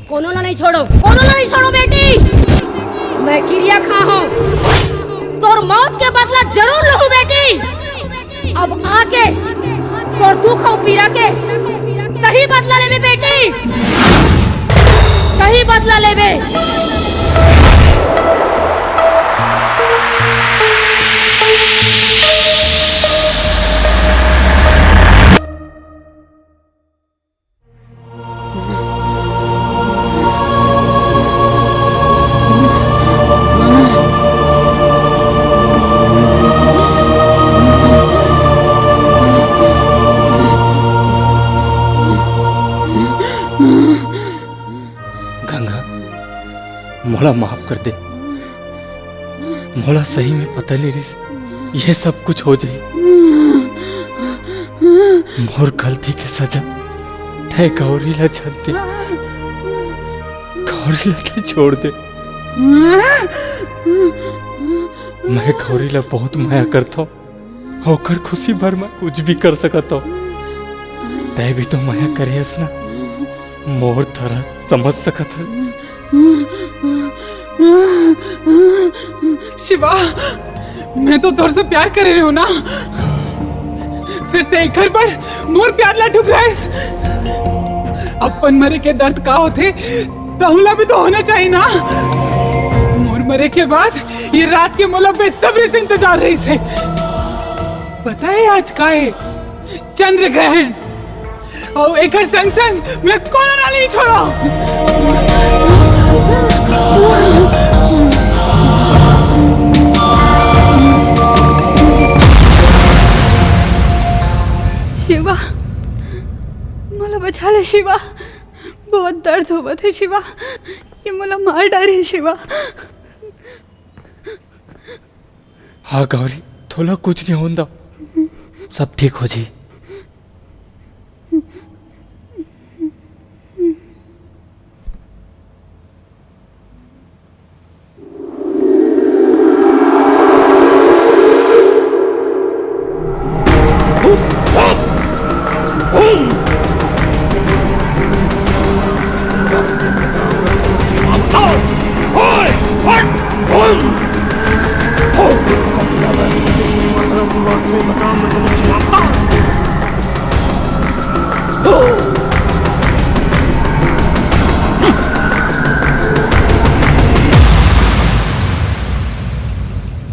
कोनो ला नहीं छोड़ो, कोनो ला नहीं छोड़ो बेटी। मैं किरिया खा हूँ, तोर मौत के बदला जरूर लूँ बेटी। अब आके तोर दुख अउ पीरा के तहीं बदला लेबे बेटी, तहीं बदला लेबे। मोला माफ कर दे। मोला सही में पता नहीं रिस, ये सब कुछ हो जाई। मोर गलती के सजा तै गौरी ला झन दे। गौरी ला तै छोड़ दे। मैं गौरी ला बहुत मया करथौं। ओकर खुशी बर मैं कुछ भी कर सकत हौं। तै भी तो मया करे हस ना, मोर दर्द समझ सकत हस। शिवा, मैं तो तोर से प्यार करे रहे हूँ ना, फिर तै एकर बर मोर प्यार ला ठुकराइस। अपन मरे के दर्द का होथे, तहुला भी तो होना चाहिए ना। मोर मरे के बाद ये रात के मोला बेसब्री से इंतजार रहिस हे। पता है आज का है? चंद्र ग्रहण। अउ एकर संग संग मैं कोनो ला नहीं छोड़ा। शिवा, मोला बचा ले शिवा, बहुत दर्द होवत हे शिवा, ये मोला मार डारे हे शिवा। हाँ गौरी, तोला कुछ नहीं होन दव, सब ठीक हो जी।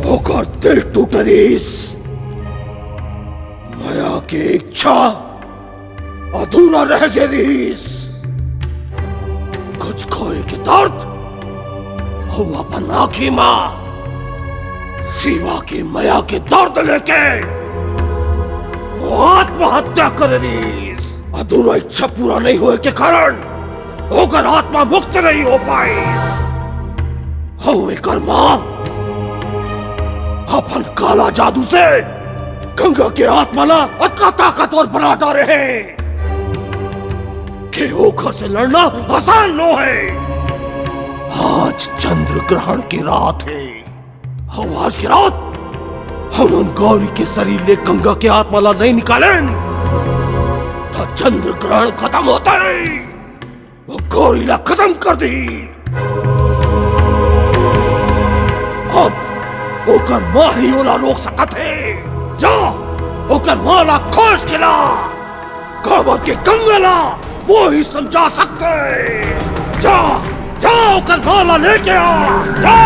ओकर दिल टूट रिस। मया के इच्छा अधूरा रह गे रिस। कुछ खोए के दर्द अउ अपन आँखी मा शिवा के मया के दर्द लेके वो आत्महत्या करे रिस। अधूरा इच्छा पूरा नहीं होए के कारण ओकर आत्मा मुक्त नहीं हो पाइस। अउ एकर माँ अपन काला जादू से गंगा के आत्मा ला अतना ताकतवर बना डारे हे कि ओकर से लड़ना आसान नो हे। आज चंद्र ग्रहण के रात हे। अउ आज के रात हमन गौरी के शरीर ले गंगा के आत्मा ला नहीं निकालेन, त चंद्र ग्रहण खत्म होते ही वो गौरी ला खत्म कर दी। अब ओकर माँ ही ओला रोक सकत हे। जा, ओकर माँ ला खोज के ला। काबर के गंगा ला वो ही समझा सकते। जा, जा, ओकर माँ ला लेके आ, जा।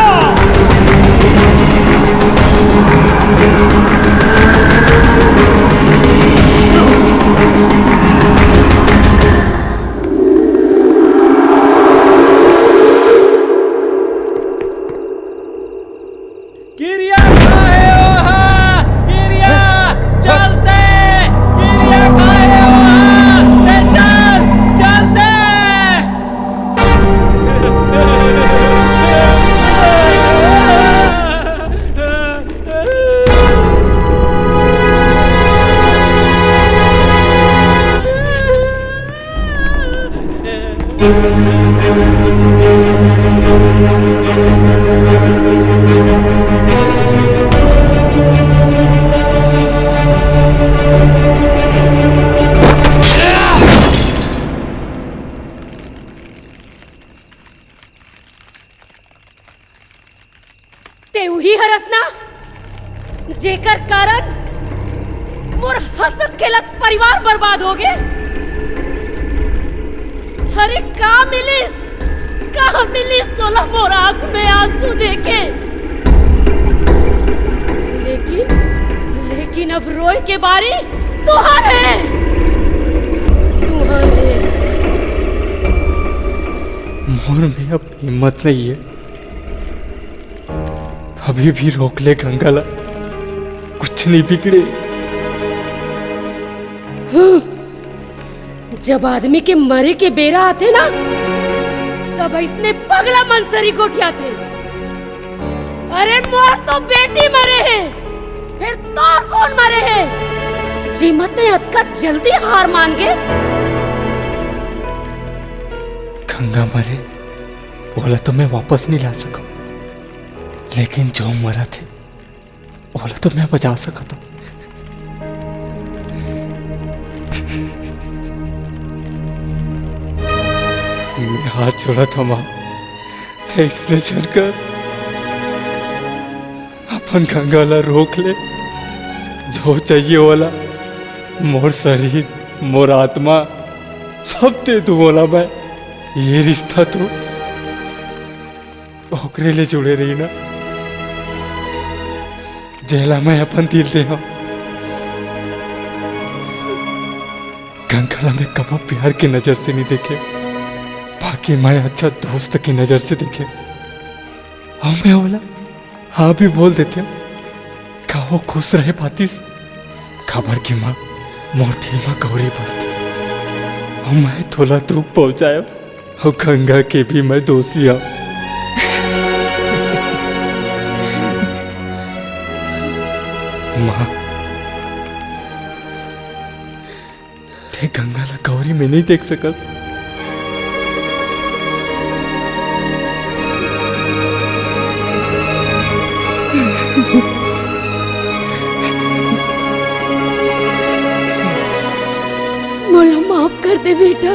किरिया खाए ओहा, किरिया चलते, किरिया खाए ओहा, ले चल, चलते। ते उही हरस ना, जेकर कारण मोर हंसत खेलत परिवार बर्बाद हो गे। अरे का मिलिस, का मिलिस तोला मोर आंख में आंसू देके? लेकिन, लेकिन अब रोए के बारी तुहार है, तुहार है। मोर में अब हिम्मत नहीं है। अभी भी रोक ले गंगा ला, कुछ नहीं बिगड़े। हम्म, जब आदमी के मरे के बेरा आथे ना, तब इसने पगला मन सरी गोठियाथे। अरे मोर तो बेटी मरे हे, फेर तोर कोन मरे हे? जेमा तैं अतका जल्दी हार मान गेस। गंगा मरे, ओला तो मैं वापस नहीं ला सकूं, लेकिन जो मरत हे, ओला तो मैं बचा सकत हूं। मैं हाथ जोड़त हंव मां, तैं अइसने झन कर, अपन गंगा ला रोक ले, जो चाहिए ओला, मोर शरीर, मोर आत्मा, सब दे दूं ओला मैं। ये रिश्ता तो ओकरे ले जुड़े रही ना, जेला मैं अपन दिल दे हंव। गंगा ला मैं कबो प्यार के नजर से नहीं देखे, बाकी मैं अच्छा दोस्त के नजर से देखे। अउ मैं ओला हां भी बोल देतेंव, का वो खुश रहे पातिस? काबर कि मां, मोर दिल म गौरी बसथे। अउ मैं तोला दुख पहुंचायेंव, अउ गंगा के भी मैं दोषी हंव। मां, तैं गंगा ला गौरी में नहीं देख सकस। मोला माफ कर दे बेटा,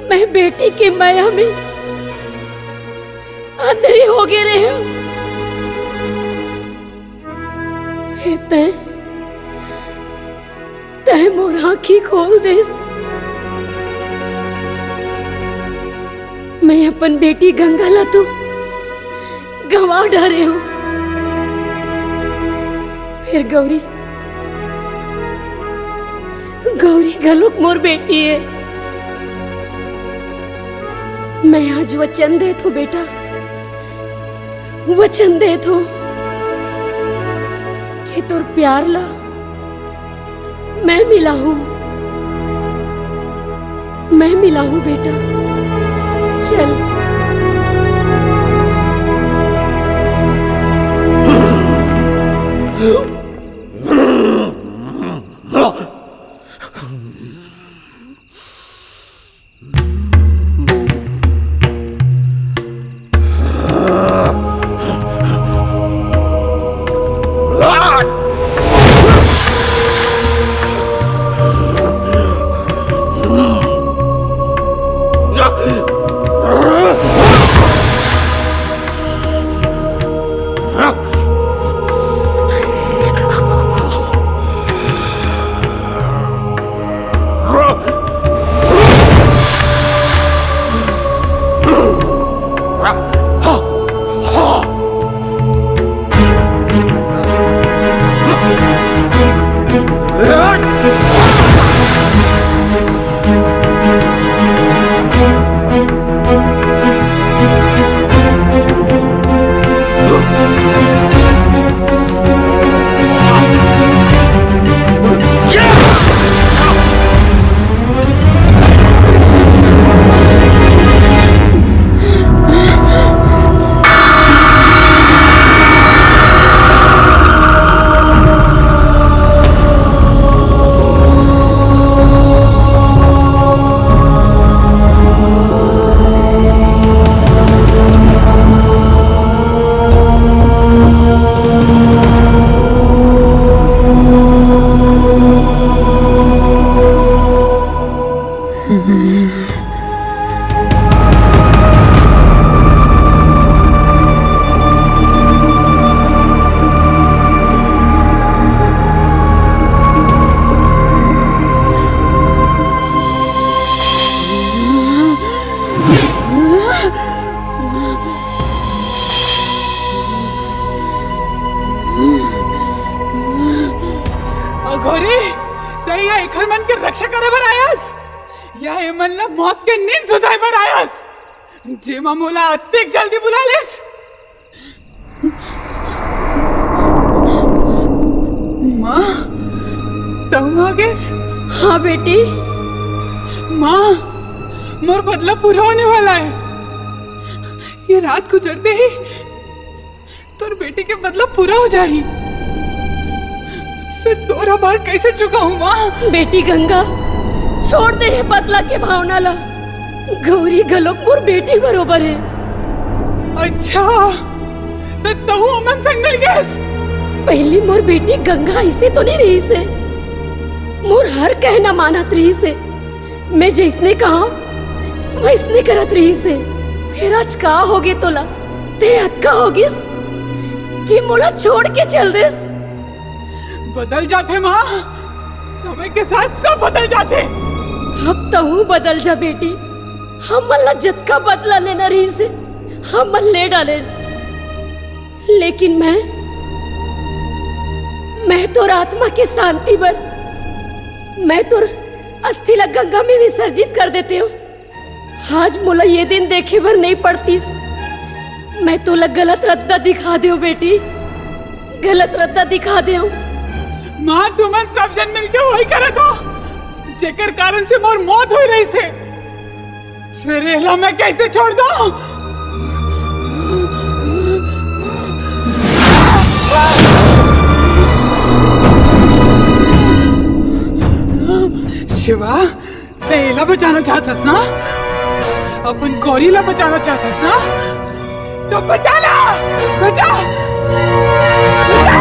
मैं बेटी के मया में अंधरी हो गे रहेंव। फेर तैं, तैं मोर आंखी खोल देस। मैं अपन बेटी गंगा ला तो गंवा डारे हंव। फेर गौरी, गौरी घलोक मोर बेटी हे। मैं आज वचन देत हंव बेटा, वचन देत हंव कि तोर प्यार ला मैं मिलाहूं, मैं मिलाहूं बेटा। चल। अघोरी, तैं इहाँ एखर मन के रक्षा करे बर आयस या ए मन ला मौत के नींद सुताए बर आयस, जेमा मोला अतेक जल्दी बुला लेस? माँ, तहूँ आ गेस? हाँ बेटी। माँ, मोर बदला पूरा होने वाला है। ये रात गुजरते ही तोर बेटी के बदला पूरा हो जाही। फिर तोर आभार कैसे चुकाहूं माँ? बेटी गंगा, छोड़ दे ये बदला के भावना ला। गौरी घलोक मोर बेटी बरोबर है। अच्छा, त तहू ओमन संग मिल गेस? पहली मोर बेटी गंगा ऐसे तो नहीं रहिस हे। मोर हर कहना मानत रहिस हे। मैं जैसने कहा, वैसने करत रहिस हे। फिर आज का होगे तोला? ते अतका होगिस कि मोला छोड़ के चल देस। बदल जाथे माँ, समय के साथ सब बदल जाथे। अब तहूँ बदल जा बेटी। हमन ला जतका बदला लेना रहिस हे, हमन ले डालेन। लेकिन मैं, मैं तोर आत्मा के शांति बर, मैं तोर अस्थि ला गंगा में विसर्जित कर देते हूँ। आज मोला ये दिन देखे बर नहीं पड़तीस। मैं तोला गलत रद्दा दिखा देव बेटी, गलत रद्दा दिखा देव। माँ, तुमन सब जन मिलके वही करत हो, जेकर कारण से मोर मौत होई रहिस हे। फिर एला मैं कैसे छोड़ दूं? शिवा, ते एला बचाना चाहत हस ना? अपन गौरी ला बचाना चाहत हस ना? तो बचा ना, बचा, बचा।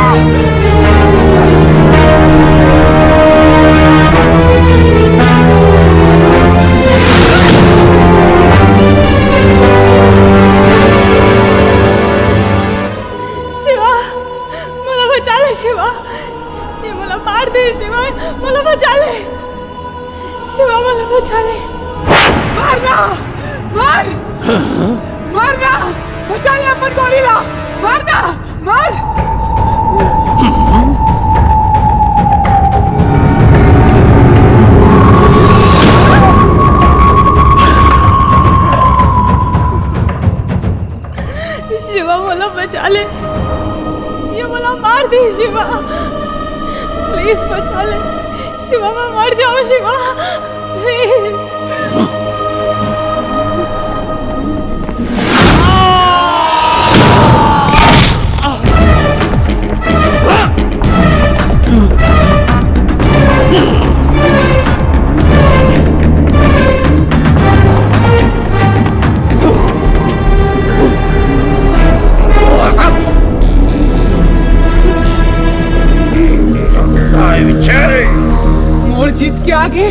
शिवा, मोला बचा ले शिवा, ये मोला मार दे शिवा, मोला बचा ले। शिवा, मोला बचा ले। मार ना! मार! मार ना! बचा ले अपन गौरी ला! मार ना! मार! शिवा, मोला बचा ले, ये मोला मार दे शिवा, प्लीज बचा ले शिवा, मैं मर जाऊं शिवा, प्लीज। मोर जीत के आगे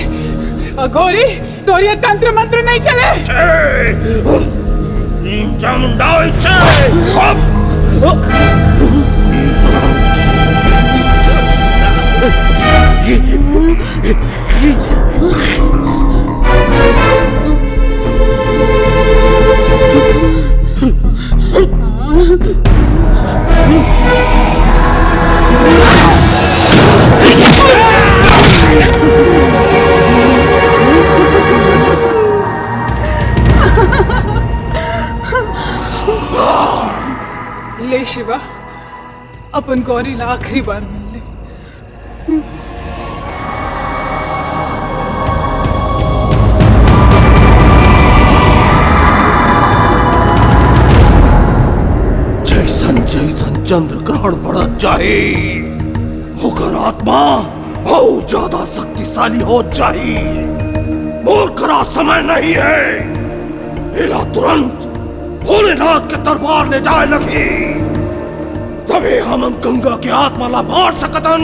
अघोरी तोर ये तंत्र मंत्र नहीं चले। नीम चामुंडा इच्छे। ले शिवा, अपन गौरी ला आखिरी बार मिल ले। जैसन जैसन चंद्र ग्रहण बढ़त जाही, ओकर आत्मा अउ ज्यादा शक्तिशाली हो जाही। मोर करा समय नहीं है, एला तुरंत भोलेनाथ के दरबार ले जाए लगही, तभे हमन गंगा के आत्मा ला मार सकतन।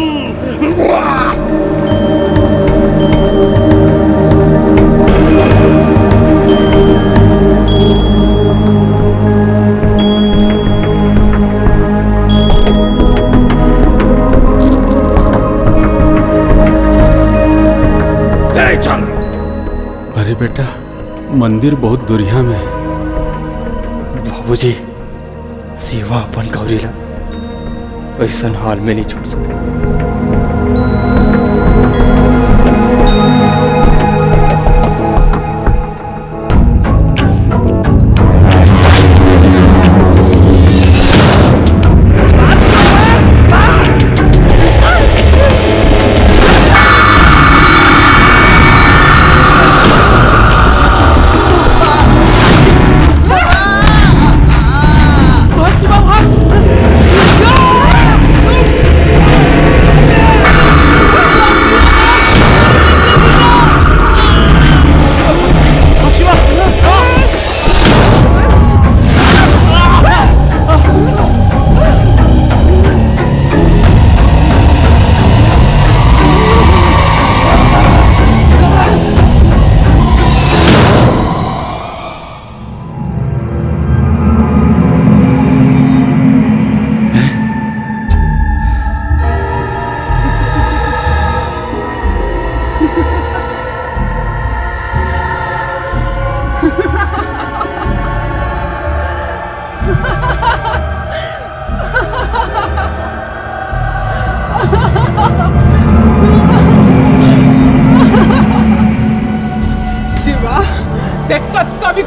ले चल। अरे बेटा, मंदिर बहुत दुरिहा में। बाबूजी, शिवा अपन गौरी ला अइसन हाल में नहीं छोड़ सके।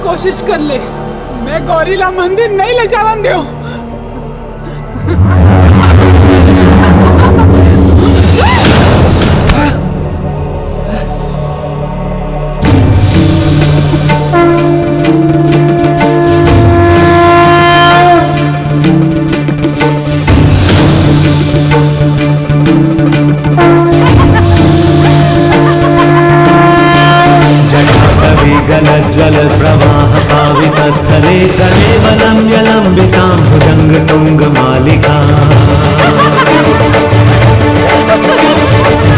कोशिश कर ले, मैं गौरी ला मंदिर नहीं ले जावन देव। जटाटवीगलज्ज्वलप्रवाहपावितस्थले कलेवरं लम्बितां भुजङ्गतुङ्गमालिका।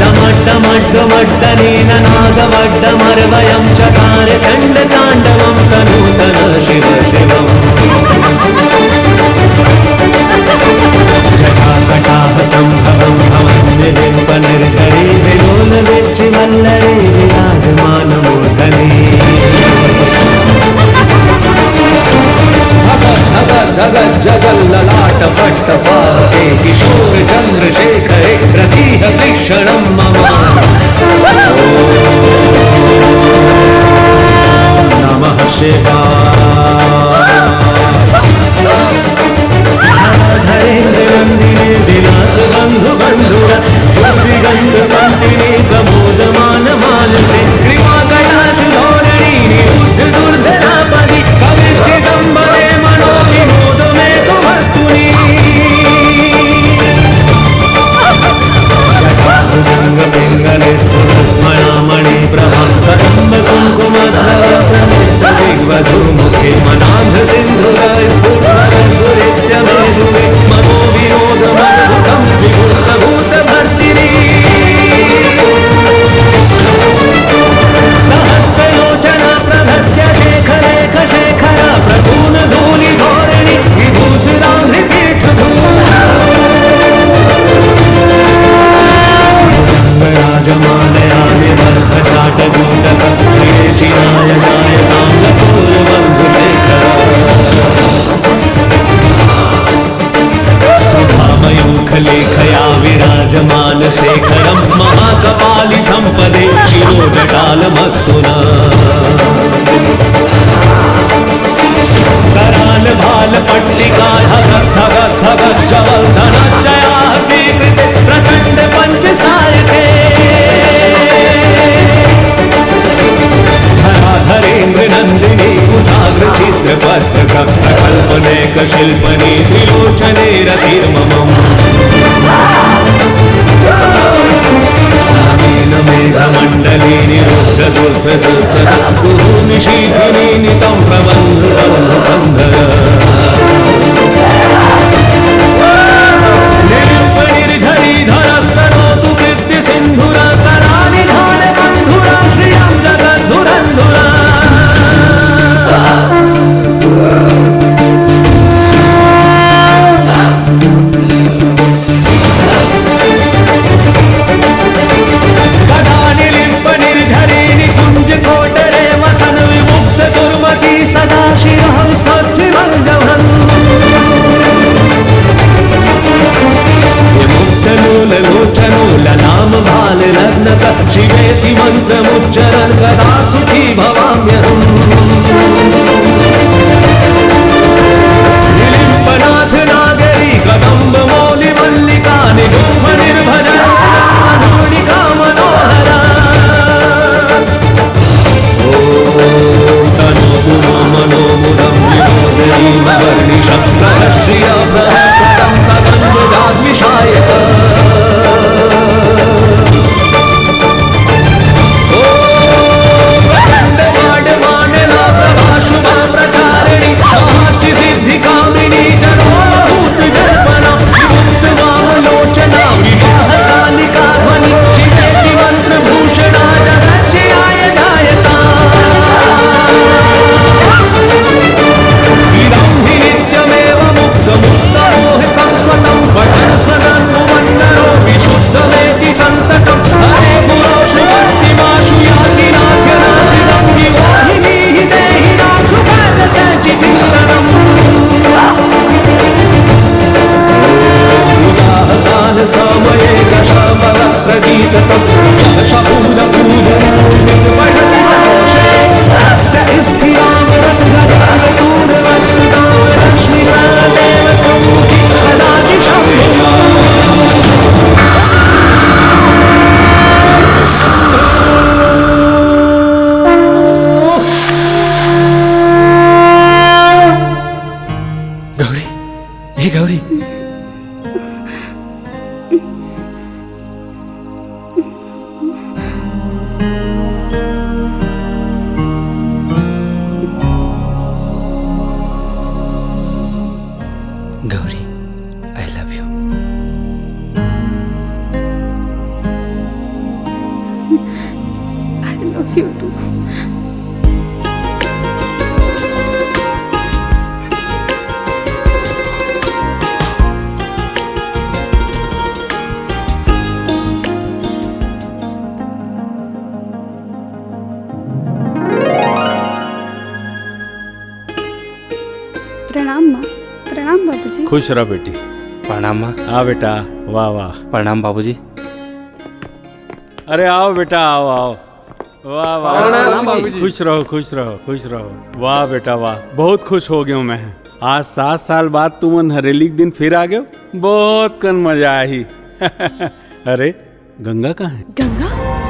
डमड्डमड्डमड्डनेन नादवड्डमर्वयं चकार चण्डताण्डवं तनूतन शिव शिवम्। जटाकटाहसम्भवं भवन्निलिम्पनिर्झरी विलोलविच्चिवल्लरी विराजमानमूर्धनि। धगज्जगल्ललाटपट्टपावके किशोरचन्द्रशेखरे रतीह वीक्षणं मम। नमः शिवाय। धरेन्द्रनन्दिनी विलासबन्धुबन्धुर स्तुतिगन्धसन्तिनी प्रमोदमानमानसे कृपाकटाक्षधोरणी निरुद्ध दुर्धरापदि कविच्चिदम्बरे मनोविनोदमेतुमस्तु नी। जटाभुजङ्गपिङ्गले स्फुरद्भणामणिप्रभा कदम्बकुङ्कुमद्भव प्रमुग्धदिग्वधूमुखे मनान्धसिन्धुरस्फुटद्गुरित्यमेरुवे मनोविनोदमद्भुतं विभूतभूतभर्तिनी। सहस्रलोचना प्रभृत्य शेखरेखशेखरा प्रसूनधूलिधोरिणी विधूसराङ्घ्रिपीठभू। भुजङ्गराजमानयानि वर्धचाटगोटक श्रिये चिराय जायतां चतुर्बन्धुशेखर। सुधामयूखलेखया विराजमानशेखरं महाकपालिसम्पदे शिरोजटालमस्तु नः। करालभालपट्टिकाय धगद्धगद्धगज्जवल्धनच्चयाहृतिकृते प्रचण्डपञ्चसायके। धराधरेन्द्रनन्दिनी कुचाग्रचित्रपत्रकप्रकल्पनैकशिल्पनी त्रिलोचने रतिर्मम। कामेन मेघमण्डली निरुद्धदुःसृतसुतगुः निशीथिनी नितम्प्रबन्धुरम्भकन्धर। निर्लिप्पनिर्झरीधरस्तनोतु कृत्यसिन्धुरकरानिधानबन्धुरा श्रियं जगद्धुरन्धुरा। गदानिलिम्पनिर्झरी निकुञ्जकोटरे वसनविमुक्तदुर्मती Gauri. Gauri, I love you. I love you too. प्रणाम माँ। प्रणाम बाबूजी। खुश रह बेटी। प्रणाम माँ। आ बेटा, वाह वाह। प्रणाम बाबूजी। अरे आओ बेटा, आओ आओ। वाह वाह। प्रणाम बाबूजी। खुश रहो, खुश रहो, खुश रहो। वाह बेटा वाह, बहुत खुश हो गयो मैं। आज सात साल बाद तुमन हरेली के दिन फिर आ गयो, बहुत कन मजा आही। अरे गंगा कहाँ है? गंगा?